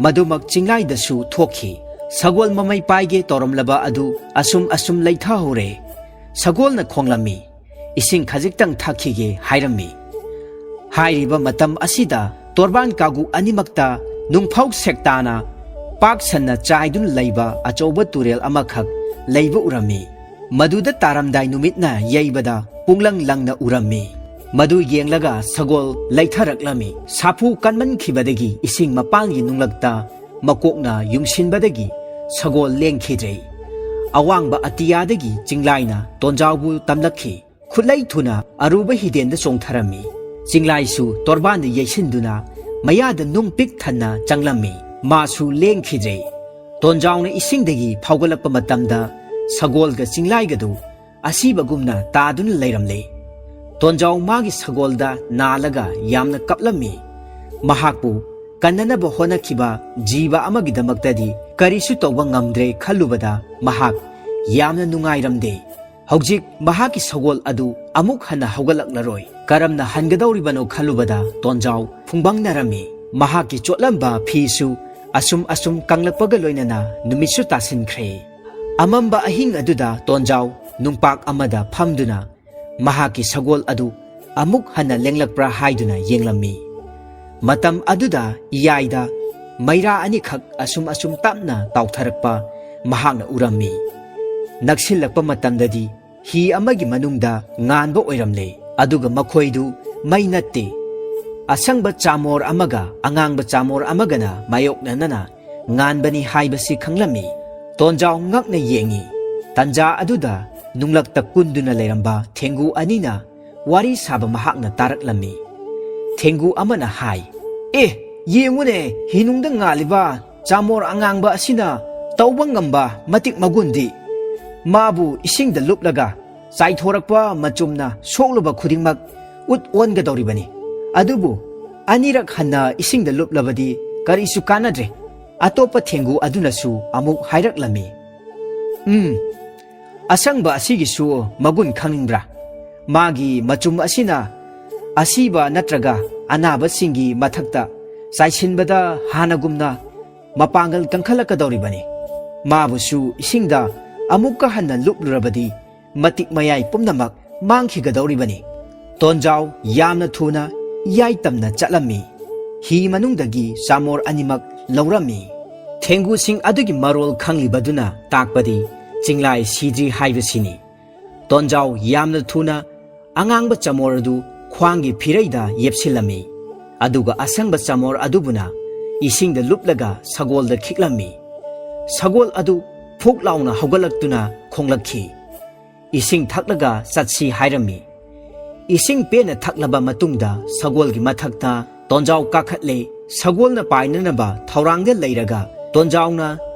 ꯃꯗꯨꯃꯛ ꯆꯤꯡꯂꯥꯏꯗꯁꯨ ꯊꯣꯛꯈꯤ꯫ ꯁꯒꯣꯜ ꯃꯃꯩ ꯄꯥꯏꯒꯦ ꯇꯧꯔꯝꯂꯕ ꯑꯗꯨ ꯑꯁꯨꯝ ꯑꯁꯨꯝ ꯂꯩꯊꯍꯧꯔꯦ꯫ ꯁꯒꯣꯜꯅ ꯈꯣꯡꯂꯝꯃꯤ, "ꯏꯁꯤꯡ ꯈꯖꯤꯛꯇꯪ ꯊꯛꯈꯤꯒꯦ" ꯍꯥꯏꯔꯝꯃꯤ꯫ ꯍꯥꯏꯔꯤꯕ ꯃꯇꯝ ꯑꯁꯤꯗ ꯇꯣꯔꯕꯥꯟ ꯀꯥꯡꯒꯨ ꯑꯅꯤꯃꯛꯇ ꯅꯨꯡꯐꯧ ꯁꯦꯛꯇꯥꯅ ꯄꯥꯛ ꯁꯟꯅ ꯆꯥꯏꯗꯨꯅ ꯂꯩꯕ ꯑꯆꯧꯕ ꯇꯨꯔꯦꯜ ꯑꯃꯈꯛ ꯂꯩꯕ ꯎꯔꯝꯃꯤ꯫ ꯃꯗꯨꯗ ꯇꯥꯔꯝꯗꯥꯏ ꯅꯨꯃꯤꯠꯅ ꯌꯩꯕꯗ ꯄꯨꯡꯂꯪ ꯂꯪꯅ ꯎꯔꯝꯃꯤ꯫ ꯃꯗꯨ ꯌꯦꯡꯂꯒ ꯁꯒꯣꯜ ꯂꯩꯊꯔꯛꯂꯝꯃꯤ꯫ ꯁꯥꯐꯨ ꯀꯟꯃꯟꯈꯤꯕꯗꯒꯤ ꯏꯁꯤꯡ ꯃꯄꯥꯟꯒꯤ ꯅꯨꯡꯂꯛꯇ ꯃꯀꯣꯛꯅ ꯌꯨꯡꯁꯤꯟꯕꯗꯒꯤ ꯁꯒꯣꯜ ꯂꯦꯡꯈꯤꯗ꯭ꯔꯦ꯫ ꯑꯋꯥꯡꯕ ꯑꯇꯤꯌꯥꯗꯒꯤ ꯆꯤꯡꯂꯥꯏꯅ ꯇꯣꯟꯖꯥꯎꯕꯨ ꯇꯝꯂꯛꯈꯤ꯫ ꯈꯨꯠꯂꯩ ꯊꯨꯅ ꯑꯔꯨꯕ ꯍꯤꯗꯦꯟꯗ ꯆꯣꯡꯊꯔꯝꯃꯤ꯫ ꯆꯤꯡꯂꯥꯏꯁꯨ ꯇꯣꯔꯕꯥꯟꯗ ꯌꯩꯁꯤꯟꯗꯨꯅ ꯃꯌꯥꯗ ꯅꯨꯡ ꯄꯤꯛ ꯊꯟꯅ ꯆꯪꯂꯝꯃꯤ꯫ ꯃꯥꯁꯨ ꯂꯦꯡꯈꯤꯗ꯭ꯔꯦ꯫ ꯇꯣꯟꯖꯥꯎꯅ ꯏꯁꯤꯡꯗꯒꯤ ꯐꯥꯎꯒꯠꯂꯛꯄ ꯃꯇꯝꯗ ꯁꯒꯣꯜꯒ ꯆꯤꯡꯂꯥꯏꯒꯗꯨ ꯑꯁꯤꯕꯒꯨꯝꯅ ꯇꯥꯗꯨꯅ ꯂꯩꯔꯝꯂꯦ꯫ ꯇꯣꯟꯖꯥꯎ ꯃꯥꯒꯤ ꯁꯒꯣꯜꯗ ꯅꯥꯜꯂꯒ ꯌꯥꯝꯅ ꯀꯞꯂꯝꯃꯤ꯫ ꯃꯍꯥꯛꯄꯨ ꯀꯟꯅꯅꯕ ꯍꯣꯠꯅꯈꯤꯕ ꯖꯤꯕ ꯑꯃꯒꯤꯗꯃꯛꯇꯗꯤ ꯀꯔꯤꯁꯨ ꯇꯧꯕ ꯉꯝꯗ꯭ꯔꯦ ꯈꯜꯂꯨꯕꯗ ꯃꯍꯥꯛ ꯌꯥꯝꯅ ꯅꯨꯡꯉꯥꯏꯔꯝꯗꯦ꯫ ꯍꯧꯖꯤꯛ ꯃꯍꯥꯛꯀꯤ ꯁꯒꯣꯜ ꯑꯗꯨ ꯑꯃꯨꯛ ꯍꯟꯅ ꯍꯧꯒꯠꯂꯛꯂꯔꯣꯏ꯫ ꯀꯔꯝꯅ ꯍꯟꯒꯗꯧꯔꯤꯕꯅꯣ ꯈꯜꯂꯨꯕꯗ ꯇꯣꯟꯖꯥꯎ ꯐꯨꯡꯕꯪꯅꯔꯝꯃꯤ꯫ ꯃꯍꯥꯛꯀꯤ ꯆꯣꯠꯂꯝꯕ ꯐꯤꯁꯨ ꯑꯁꯨꯝ ꯑꯁꯨꯝ ꯀꯪꯂꯛꯄꯒ ꯂꯣꯏꯅꯅ ꯅꯨꯃꯤꯠꯁꯨ ꯇꯥꯁꯤꯟꯈ꯭ꯔꯦ꯫ ꯑꯃꯝꯕ ꯑꯍꯤꯡ ꯑꯗꯨꯗ ꯇꯣꯟꯖꯥꯎ ꯅꯨꯡꯄꯥꯛ ꯑꯃꯗ ꯐꯝꯗꯨꯅ ꯃꯍꯥꯛꯀꯤ ꯁꯒꯣꯜ ꯑꯗꯨ ꯑꯃꯨꯛ ꯍꯟꯅ ꯂꯦꯡꯂꯛꯄ꯭ꯔꯥ ꯍꯥꯏꯗꯨꯅ ꯌꯦꯡꯂꯝꯃꯤ꯫ ꯃꯇꯝ ꯑꯗꯨꯗ ꯏꯌꯥꯏꯗ ꯃꯩꯔꯥ ꯑꯅꯤꯈꯛ ꯑꯁꯨꯝ ꯑꯁꯨꯝ ꯇꯞꯅ ꯇꯥꯎꯊꯔꯛꯄ ꯃꯍꯥꯛꯅ ꯎꯔꯝꯃꯤ꯫ ꯅꯛꯁꯤꯜꯂꯛꯄ ꯃꯇꯝꯗꯗꯤ ꯍꯤ ꯑꯃꯒꯤ ꯃꯅꯨꯡꯗ ꯉꯥꯟꯕ ꯑꯣꯏꯔꯝꯂꯦ, ꯑꯗꯨꯒ ꯃꯈꯣꯏꯗꯨ ꯃꯩ ꯅꯠꯇꯦ꯫ ꯑꯁꯪꯕ ꯆꯥꯃꯣꯔ ꯑꯃꯒ ꯑꯉꯥꯡꯕ ꯆꯥꯃꯣꯔ ꯑꯃꯒꯅ ꯃꯥꯌꯣꯛꯅꯅꯅ ꯉꯥꯟꯕꯅꯤ ꯍꯥꯏꯕꯁꯤ ꯈꯪꯂꯝꯃꯤ꯫ ꯇꯣꯟꯖꯥꯎ ꯉꯛꯅ ꯌꯦꯡꯉꯤ꯫ ꯇꯟꯖꯥ ꯑꯗꯨꯗ ꯅꯨꯡꯂꯛꯇ ꯀꯨꯟꯗꯨꯅ ꯂꯩꯔꯝꯕ ꯊꯦꯡꯒꯨ ꯑꯅꯤꯅ ꯋꯥꯔꯤ ꯁꯥꯕ ꯃꯍꯥꯛꯅ ꯇꯥꯔꯛꯂꯝꯃꯤ꯫ ꯊꯦꯡꯒꯨ ꯑꯃꯅ ꯍꯥꯏ, "ꯑꯦ, ꯌꯦꯡꯉꯨꯅꯦ, ꯍꯤꯅꯨꯡꯗ ꯉꯥꯜꯂꯤꯕ ꯆꯥꯃꯣꯔ ꯑꯉꯥꯡꯕ ꯑꯁꯤꯅ ꯇꯧꯕ ꯉꯝꯕ ꯃꯇꯤꯛ ꯃꯒꯨꯟꯗꯤ! ꯃꯥꯕꯨ ꯏꯁꯤꯡꯗ ꯂꯨꯞꯂꯒ ꯆꯥꯏꯊꯣꯔꯛꯄ ꯃꯆꯨꯝꯅ ꯁꯣꯛꯂꯨꯕ ꯈꯨꯗꯤꯡꯃꯛ ꯎꯠ ꯑꯣꯟꯒꯗꯧꯔꯤꯕꯅꯤ꯫ ꯑꯗꯨꯕꯨ ꯑꯅꯤꯔꯛ ꯍꯟꯅ ꯏꯁꯤꯡꯗ ꯂꯨꯞꯂꯕꯗꯤ ꯀꯔꯤꯁꯨ ꯀꯥꯟꯅꯗ꯭ꯔꯦ꯫" ꯑꯇꯣꯞꯄ ꯊꯦꯡꯒꯨ ꯑꯗꯨꯅꯁꯨ ꯑꯃꯨꯛ ꯍꯥꯏꯔꯛꯂꯝꯃꯤ, "ꯎꯝ, ꯑꯁꯪꯕ ꯑꯁꯤꯒꯤꯁꯨ ꯃꯒꯨꯟ ꯈꯪꯅꯤꯡꯕ꯭ꯔꯥ? ꯃꯥꯒꯤ ꯃꯆꯨꯝ ꯑꯁꯤꯅ ꯑꯁꯤꯕ ꯅꯠꯇ꯭ꯔꯒ ꯑꯅꯥꯕꯁꯤꯡꯒꯤ ꯃꯊꯛꯇ ꯆꯥꯏꯁꯤꯟꯕꯗ ꯍꯥꯟꯅꯒꯨꯝꯅ ꯃꯄꯥꯡꯒꯜ ꯀꯟꯈꯠꯂꯛꯀꯗꯧꯔꯤꯕꯅꯤ꯫ ꯃꯥꯕꯨꯁꯨ ꯏꯁꯤꯡꯗ ꯑꯃꯨꯛꯀ ꯍꯟꯅ ꯂꯨꯞꯂꯨꯔꯕꯗꯤ ꯃꯇꯤꯛ ꯃꯌꯥꯏ ꯄꯨꯝꯅꯃꯛ ꯃꯥꯡꯈꯤꯒꯗꯧꯔꯤꯕꯅꯤ꯫ ꯇꯣꯟꯖꯥꯎ ꯌꯥꯝꯅ ꯊꯨꯅ ꯌꯥꯏꯇꯝꯅ ꯆꯠꯂꯝꯃꯤ꯫ ꯍꯤ ꯃꯅꯨꯡꯗꯒꯤ ꯆꯥꯃꯣꯔ ꯑꯅꯤꯃꯛ ꯂꯧꯔꯝꯃꯤ꯫ ꯊꯦꯡꯒꯨꯁꯤꯡ ꯑꯗꯨꯒꯤ ꯃꯔꯣꯜ ꯈꯪꯂꯤꯕꯗꯨꯅ ꯇꯥꯛꯄꯗꯤ ꯆꯤꯡꯂꯥꯏ ꯁꯤꯗ꯭ꯔꯤ ꯍꯥꯏꯕꯁꯤꯅꯤ꯫ ꯇꯣꯟꯖꯥꯎ ꯌꯥꯝꯅ ꯊꯨꯅ ꯑꯉꯥꯡꯕ ꯆꯥꯃꯣꯔ ꯑꯗꯨ ꯈ꯭ꯋꯥꯡꯒꯤ ꯐꯤꯔꯩꯗ ꯌꯦꯞꯁꯤꯜꯂꯝꯃꯤ꯫ ꯑꯗꯨꯒ ꯑꯁꯪꯕ ꯆꯥꯃꯣꯔ ꯑꯗꯨꯕꯨꯅ ꯏꯁꯤꯡꯗ ꯂꯨꯞꯂꯒ ꯁꯒꯣꯜꯗ ꯈꯤꯛꯂꯝꯃꯤ꯫ ꯁꯒꯣꯜ ꯑꯗꯨ ꯐꯨꯛ ꯂꯥꯎꯅ ꯍꯧꯒꯠꯂꯛꯇꯨꯅ ꯈꯣꯡꯂꯛꯈꯤ꯫ ꯏꯁꯤꯡ ꯊꯛꯂꯒ ꯆꯠꯁꯤ ꯍꯥꯏꯔꯝꯃꯤ꯫ ꯏꯁꯤꯡ ꯄꯦꯟꯅ ꯊꯛꯂꯕ ꯃꯇꯨꯡꯗ ꯁꯒꯣꯜꯒꯤ ꯃꯊꯛꯇ ꯇꯣꯟꯖꯥꯎ ꯀꯥꯈꯠꯂꯦ꯫ ꯁꯒꯣꯜꯅ ꯄꯥꯏꯅꯅꯕ ꯊꯧꯔꯥꯡꯗ ꯂꯩꯔꯒ ꯇꯣꯟꯖꯥꯎꯅ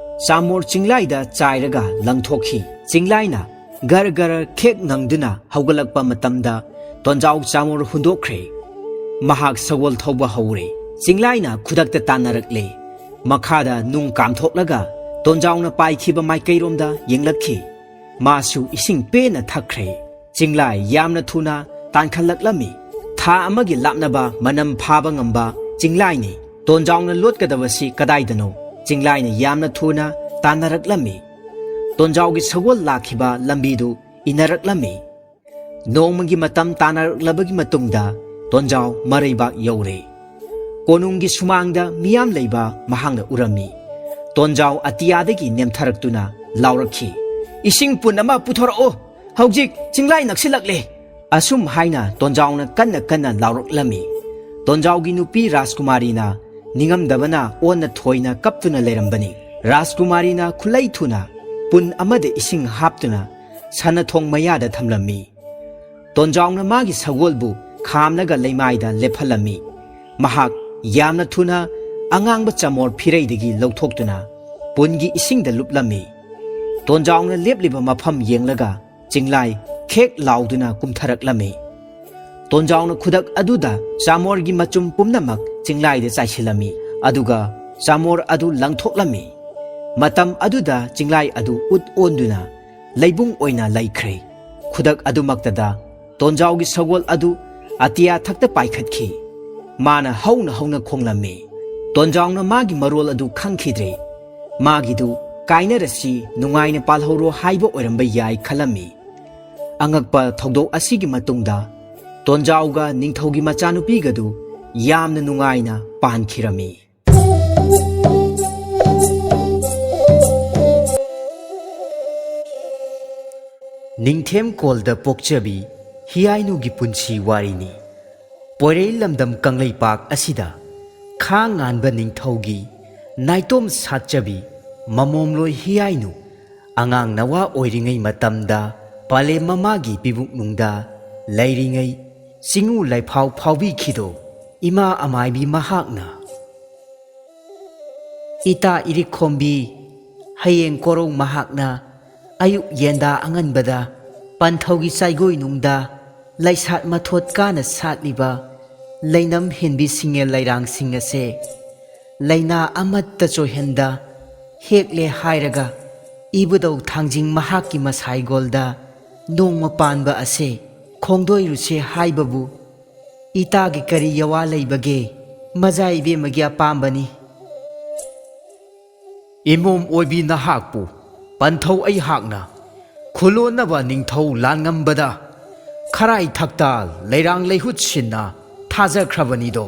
ꯆꯥꯃꯣꯔ ꯆꯤꯡꯂꯥꯏꯗ ꯆꯥꯏꯔꯒ ꯂꯪꯊꯣꯛꯈꯤ꯫ ꯆꯤꯡꯂꯥꯏꯅ ꯒꯔ ꯒꯔ ꯈꯦꯛ ꯉꯪꯗꯨꯅ ꯍꯧꯒꯠꯂꯛꯄ ꯃꯇꯝꯗ ꯇꯣꯟꯖꯥꯎ ꯆꯥꯃꯣꯔ ꯍꯨꯟꯗꯣꯛꯈ꯭ꯔꯦ꯫ ꯃꯍꯥꯛ ꯁꯒꯣꯜ ꯊꯧꯕ ꯍꯧꯔꯦ꯫ ꯆꯤꯡꯂꯥꯏꯅ ꯈꯨꯗꯛꯇ ꯇꯥꯟꯅꯔꯛꯂꯦ꯫ ꯃꯈꯥꯗ ꯅꯨꯡ ꯀꯥꯝꯊꯣꯛꯂꯒ ꯇꯣꯟꯖꯥꯎꯅ ꯄꯥꯏꯈꯤꯕ ꯃꯥꯏꯀꯩꯔꯣꯝꯗ ꯌꯦꯡꯂꯛꯈꯤ꯫ ꯃꯥꯁꯨ ꯏꯁꯤꯡ ꯄꯦꯟꯅ ꯊꯛꯈ꯭ꯔꯦ꯫ ꯆꯤꯡꯂꯥꯏ ꯌꯥꯝꯅ ꯊꯨꯅ ꯇꯥꯟꯈꯠꯂꯛꯂꯝꯃꯤ꯫ ꯊꯥ ꯑꯃꯒꯤ ꯂꯥꯞꯅꯕ ꯃꯅꯝ ꯐꯥꯕ ꯉꯝꯕ ꯆꯤꯡꯂꯥꯏꯅꯤ꯫ ꯇꯣꯟꯖꯥꯎꯅ ꯂꯣꯠꯀꯗꯕꯁꯤ ꯀꯗꯥꯏꯗꯅꯣ? ꯆꯤꯡꯂꯥꯏꯅ ꯌꯥꯝꯅ ꯊꯨꯅ ꯇꯥꯟꯅꯔꯛꯂꯝꯃꯤ꯫ ꯇꯣꯟꯖꯥꯎꯒꯤ ꯁꯒꯣꯜ ꯂꯥꯛꯈꯤꯕ ꯂꯝꯕꯤꯗꯨ ꯏꯟꯅꯔꯛꯂꯝꯃꯤ꯫ ꯅꯣꯡꯃꯒꯤ ꯃꯇꯝ ꯇꯥꯟꯅꯔꯛꯂꯕꯒꯤ ꯃꯇꯨꯡꯗ ꯇꯣꯟꯖꯥꯎ ꯃꯔꯩꯕꯥꯛ ꯌꯧꯔꯦ꯫ ꯀꯣꯅꯨꯡꯒꯤ ꯁꯨꯃꯥꯡꯗ ꯃꯤꯌꯥꯝ ꯂꯩꯕ ꯃꯍꯥꯛꯅ ꯎꯔꯝꯃꯤ꯫ ꯇꯣꯟꯖꯥꯎ ꯑꯇꯤꯌꯥꯗꯒꯤ ꯅꯦꯝꯊꯔꯛꯇꯨꯅ ꯂꯥꯎꯔꯛꯈꯤ, "ꯏꯁꯤꯡ ꯄꯨꯟ ꯑꯃ ꯄꯨꯊꯣꯔꯛꯑꯣ, ꯍꯧꯖꯤꯛ ꯆꯤꯡꯂꯥꯏ ꯅꯛꯁꯤꯜꯂꯛꯂꯦ!" ꯑꯁꯨꯝ ꯍꯥꯏꯅ ꯇꯣꯟꯖꯥꯎꯅ ꯀꯟꯅ ꯀꯟꯅ ꯂꯥꯎꯔꯛꯂꯝꯃꯤ꯫ ꯇꯣꯟꯖꯥꯎꯒꯤ ꯅꯨꯄꯤ ꯔꯥꯖꯀꯨꯃꯥꯔꯤꯅ ꯅꯤꯡꯉꯝꯗꯕꯅ ꯑꯣꯟꯅ ꯊꯣꯏꯅ ꯀꯞꯇꯨꯅ ꯂꯩꯔꯝꯕꯅꯤ꯫ ꯔꯥꯖꯀꯨꯃꯥꯔꯤꯅ ꯈꯨꯠꯂꯩ ꯊꯨꯅ ꯄꯨꯟ ꯑꯃꯗ ꯏꯁꯤꯡ ꯍꯥꯞꯇꯨꯅ ꯁꯅꯥꯊꯣꯡ ꯃꯌꯥꯗ ꯊꯝꯂꯝꯃꯤ꯫ ꯇꯣꯟꯖꯥꯎꯅ ꯃꯥꯒꯤ ꯁꯒꯣꯜꯕꯨ ꯈꯥꯝꯂꯒ ꯂꯩꯃꯥꯏꯗ ꯂꯦꯞꯍꯜꯂꯝꯃꯤ꯫ ꯃꯍꯥꯛ ꯌꯥꯝꯅ ꯊꯨꯅ ꯑꯉꯥꯡꯕ ꯆꯃꯣꯔ ꯐꯤꯔꯩꯗꯒꯤ ꯂꯧꯊꯣꯛꯇꯨꯅ ꯄꯨꯟꯒꯤ ꯏꯁꯤꯡꯗ ꯂꯨꯞꯂꯝꯃꯤ꯫ ꯇꯣꯟꯖꯥꯎꯅ ꯂꯦꯞꯂꯤꯕ ꯃꯐꯝ ꯌꯦꯡꯂꯒ ꯆꯤꯡꯂꯥꯏ ꯈꯦꯛ ꯂꯥꯎꯗꯨꯅ ꯀꯨꯝꯊꯔꯛꯂꯝꯃꯤ꯫ ꯇꯣꯟꯖꯥꯎꯅ ꯈꯨꯗꯛ ꯑꯗꯨꯗ ꯆꯥꯃꯣꯔꯒꯤ ꯃꯆꯨꯝ ꯄꯨꯝꯅꯃꯛ ꯆꯤꯡꯂꯥꯏꯗ ꯆꯥꯏꯁꯤꯜꯂꯝꯃꯤ, ꯑꯗꯨꯒ ꯆꯥꯃꯣꯔ ꯑꯗꯨ ꯂꯪꯊꯣꯛꯂꯝꯃꯤ꯫ ꯃꯇꯝ ꯑꯗꯨꯗ ꯆꯤꯡꯂꯥꯏ ꯑꯗꯨ ꯎꯠ ꯑꯣꯟꯗꯨꯅ ꯂꯩꯕꯨꯡ ꯑꯣꯏꯅ ꯂꯩꯈ꯭ꯔꯦ꯫ ꯈꯨꯗꯛ ꯑꯗꯨꯃꯛꯇꯗ ꯇꯣꯟꯖꯥꯎꯒꯤ ꯁꯒꯣꯜ ꯑꯗꯨ ꯑꯇꯤꯌꯥ ꯊꯛꯇ ꯄꯥꯏꯈꯠꯈꯤ꯫ ꯃꯥꯅ ꯍꯧꯅ ꯍꯧꯅ ꯈꯣꯡꯂꯝꯃꯤ꯫ ꯇꯣꯟꯖꯥꯎꯅ ꯃꯥꯒꯤ ꯃꯔꯣꯜ ꯑꯗꯨ ꯈꯪꯈꯤꯗ꯭ꯔꯦ꯫ ꯃꯥꯒꯤꯗꯨ ꯀꯥꯏꯅꯔꯁꯤ, ꯅꯨꯡꯉꯥꯏꯅ ꯄꯥꯜꯍꯧꯔꯣ ꯍꯥꯏꯕ ꯑꯣꯏꯔꯝꯕ ꯌꯥꯏ ꯈꯜꯂꯝꯃꯤ꯫ ꯑꯉꯛꯄ ꯊꯧꯗꯣꯛ ꯑꯁꯤꯒꯤ ꯃꯇꯨꯡꯗ ꯇꯣꯟꯖꯥꯎꯒ ꯅꯤꯡꯊꯧꯒꯤ ꯃꯆꯥꯅꯨꯄꯤꯒꯗꯨ ꯌꯥꯝꯅ ꯅꯨꯡꯉꯥꯏꯅ ꯄꯥꯟꯈꯤꯔꯝꯃꯤ꯫ ꯅꯤꯡꯊꯦꯝ ꯀꯣꯜꯗ ꯄꯣꯛꯆꯕꯤ ꯍꯤꯌꯥꯏꯅꯨꯒꯤ ꯄꯨꯟꯁꯤ ꯋꯥꯔꯤꯅꯤ꯫ ꯄꯣꯏꯔꯩ ꯂꯝꯗꯝ ꯀꯪꯂꯩꯄꯥꯛ ꯑꯁꯤꯗ ꯈꯥ ꯉꯥꯟꯕ ꯅꯤꯡꯊꯧꯒꯤ ꯅꯥꯏꯇꯣꯝ ꯁꯥꯠꯆꯕꯤ ꯃꯃꯣꯝꯂꯣꯏ ꯍꯤꯌꯥꯏꯅꯨ ꯑꯉꯥꯡ ꯅꯋꯥ ꯑꯣꯏꯔꯤꯉꯩ ꯃꯇꯝꯗ ꯄꯂꯦꯝ ꯃꯃꯥꯒꯤ ꯄꯤꯕꯨꯛꯅꯨꯡꯗ ꯂꯩꯔꯤꯉꯩ ꯆꯤꯡꯉꯨ ꯂꯩꯐꯥꯎ ꯐꯥꯎꯕꯤꯈꯤꯗꯣ ꯏꯃꯥ ꯑꯃꯥꯏꯕꯤ ꯃꯍꯥꯛꯅ꯫ ꯏꯇꯥ ꯏꯔꯤꯛꯈꯣꯝꯕꯤ, ꯍꯌꯦꯡ ꯀꯣꯔꯧ ꯃꯍꯥꯛꯅ ꯑꯌꯨꯛ ꯌꯦꯟꯗꯥ ꯑꯉꯟꯕꯗ ꯄꯟꯊꯧꯒꯤ ꯆꯥꯏꯒꯣꯏꯅꯨꯡꯗ ꯂꯩꯁꯥꯠ ꯃꯊꯣꯠ ꯀꯥꯅ ꯁꯥꯠꯂꯤꯕ ꯂꯩꯅꯝ ꯍꯦꯟꯕꯤ ꯁꯤꯡꯉꯦꯜ ꯂꯩꯔꯥꯡꯁꯤꯡ ꯑꯁꯦ ꯂꯩꯅꯥ ꯑꯃꯠꯇ ꯆꯣꯏꯍꯟꯗ ꯍꯦꯛꯂꯦ ꯍꯥꯏꯔꯒ ꯏꯕꯨꯙꯧ ꯊꯥꯡꯖꯤꯡ ꯃꯍꯥꯛꯀꯤ ꯃꯁꯥꯏꯒꯣꯜꯗ ꯅꯣꯡꯃ ꯄꯥꯟꯕ ꯑꯁꯦ ꯈꯣꯡꯗꯣꯏꯔꯨꯁꯦ ꯍꯥꯏꯕꯕꯨ ꯏꯇꯥꯒꯤ ꯀꯔꯤ ꯌꯋꯥ ꯂꯩꯕꯒꯦ? ꯃꯖꯥ ꯏꯕꯦꯝꯃꯒꯤ ꯑꯄꯥꯝꯕꯅꯤ꯫ ꯏꯃꯣꯝ ꯑꯣꯏꯕꯤ ꯅꯍꯥꯛꯄꯨ ꯄꯟꯊꯧ ꯑꯩꯍꯥꯛꯅ ꯈꯨꯂꯣꯟꯅꯕ ꯅꯤꯡꯊꯧ ꯂꯥꯟꯉꯝꯕꯗ ꯈꯔꯥꯏ ꯊꯛꯇ ꯂꯩꯔꯥꯡ ꯂꯩꯍꯨꯠ ꯁꯤꯟꯅ ꯊꯥꯖꯈ꯭ꯔꯕꯅꯤꯗꯣ꯫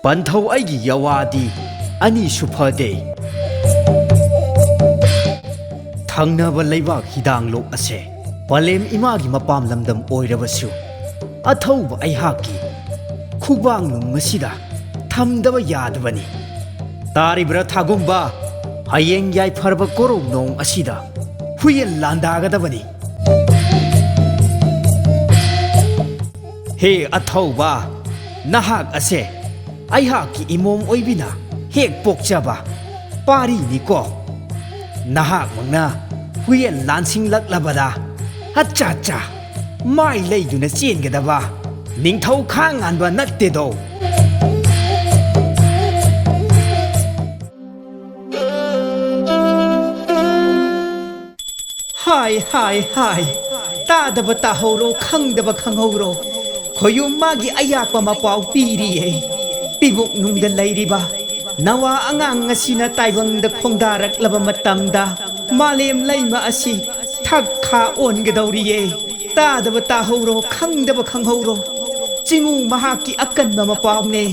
ꯄꯟꯊꯧ ꯑꯩꯒꯤ ꯌꯋꯥꯗꯤ ꯑꯅꯤꯁꯨ ꯐꯗꯦ꯫ ꯊꯪꯅꯕ ꯂꯩꯕꯥꯛ ꯍꯤꯗꯥꯡꯂꯣꯛ ꯑꯁꯦ ꯄꯂꯦꯝ ꯏꯃꯥꯒꯤ ꯃꯄꯥꯝ ꯂꯝꯗꯝ ꯑꯣꯏꯔꯕꯁꯨ ꯑꯊꯧꯕ ꯑꯩꯍꯥꯛꯀꯤ ꯈꯨꯕꯥꯡꯅꯨꯡ ꯑꯁꯤꯗ ꯊꯝꯗꯕ ꯌꯥꯗꯕꯅꯤ꯫ ꯇꯥꯔꯤꯕ꯭ꯔꯥ ꯊꯥꯒꯨꯝꯕ? ꯍꯌꯦꯡ ꯌꯥꯏꯐꯔꯕ ꯀꯣꯔꯧ ꯅꯣꯡ ꯑꯁꯤꯗ ꯍꯨꯏꯌꯦꯟ ꯂꯥꯟꯗꯥꯒꯗꯕꯅꯤ꯫ ꯍꯦ ꯑꯊꯧꯕ, ꯅꯍꯥꯛ ꯑꯁꯦ ꯑꯩꯍꯥꯛꯀꯤ ꯏꯃꯣꯝ ꯑꯣꯏꯕꯤꯅ ꯍꯦꯛ ꯄꯣꯛꯆꯕ ꯄꯥꯔꯤꯅꯤꯀꯣ꯫ ꯅꯍꯥꯛꯃꯛꯅ ꯍꯨꯏꯌꯦꯟ ꯂꯥꯟꯁꯤꯡꯂꯛꯂꯕꯗ ꯑꯠꯆꯥ ꯑꯠꯆꯥ ꯃꯥꯏ ꯂꯩꯗꯨꯅ ꯆꯦꯟꯒꯗꯕ ꯅꯤꯡꯊꯧ ꯈꯥ ꯉꯥꯟꯕ ꯅꯠꯇꯦꯗꯣ꯫ ꯍꯥꯏ ꯍꯥꯏ ꯍꯥꯏ, ꯇꯥꯗꯕ ꯇꯥꯍꯧꯔꯣ, ꯈꯪꯗꯕ ꯈꯪꯍꯧꯔꯣ꯫ ꯈꯣꯌꯨꯝ ꯃꯥꯒꯤ ꯑꯌꯥꯛꯄ ꯃꯄꯥꯎ ꯄꯤꯔꯤꯌꯦ꯫ ꯄꯤꯕꯨꯛꯅꯨꯡꯗ ꯂꯩꯔꯤꯕ ꯅꯋꯥ ꯑꯉꯥꯡ ꯑꯁꯤꯅ ꯇꯥꯏꯕꯪꯗ ꯈꯣꯡꯗꯥꯔꯛꯂꯕ ꯃꯇꯝꯗ ꯃꯥꯂꯦꯝ ꯂꯩꯃ ꯑꯁꯤ ꯊꯛ ꯈꯥ ꯑꯣꯟꯒꯗꯧꯔꯤꯌꯦ꯫ ꯇꯥꯗꯕ ꯇꯥꯍꯧꯔꯣ, ꯈꯪꯗꯕ ꯈꯪꯍꯧꯔꯣ꯫ ꯆꯤꯡꯉꯨ ꯃꯍꯥꯛꯀꯤ ꯑꯀꯟꯕ ꯃꯄꯥꯎꯅꯦ꯫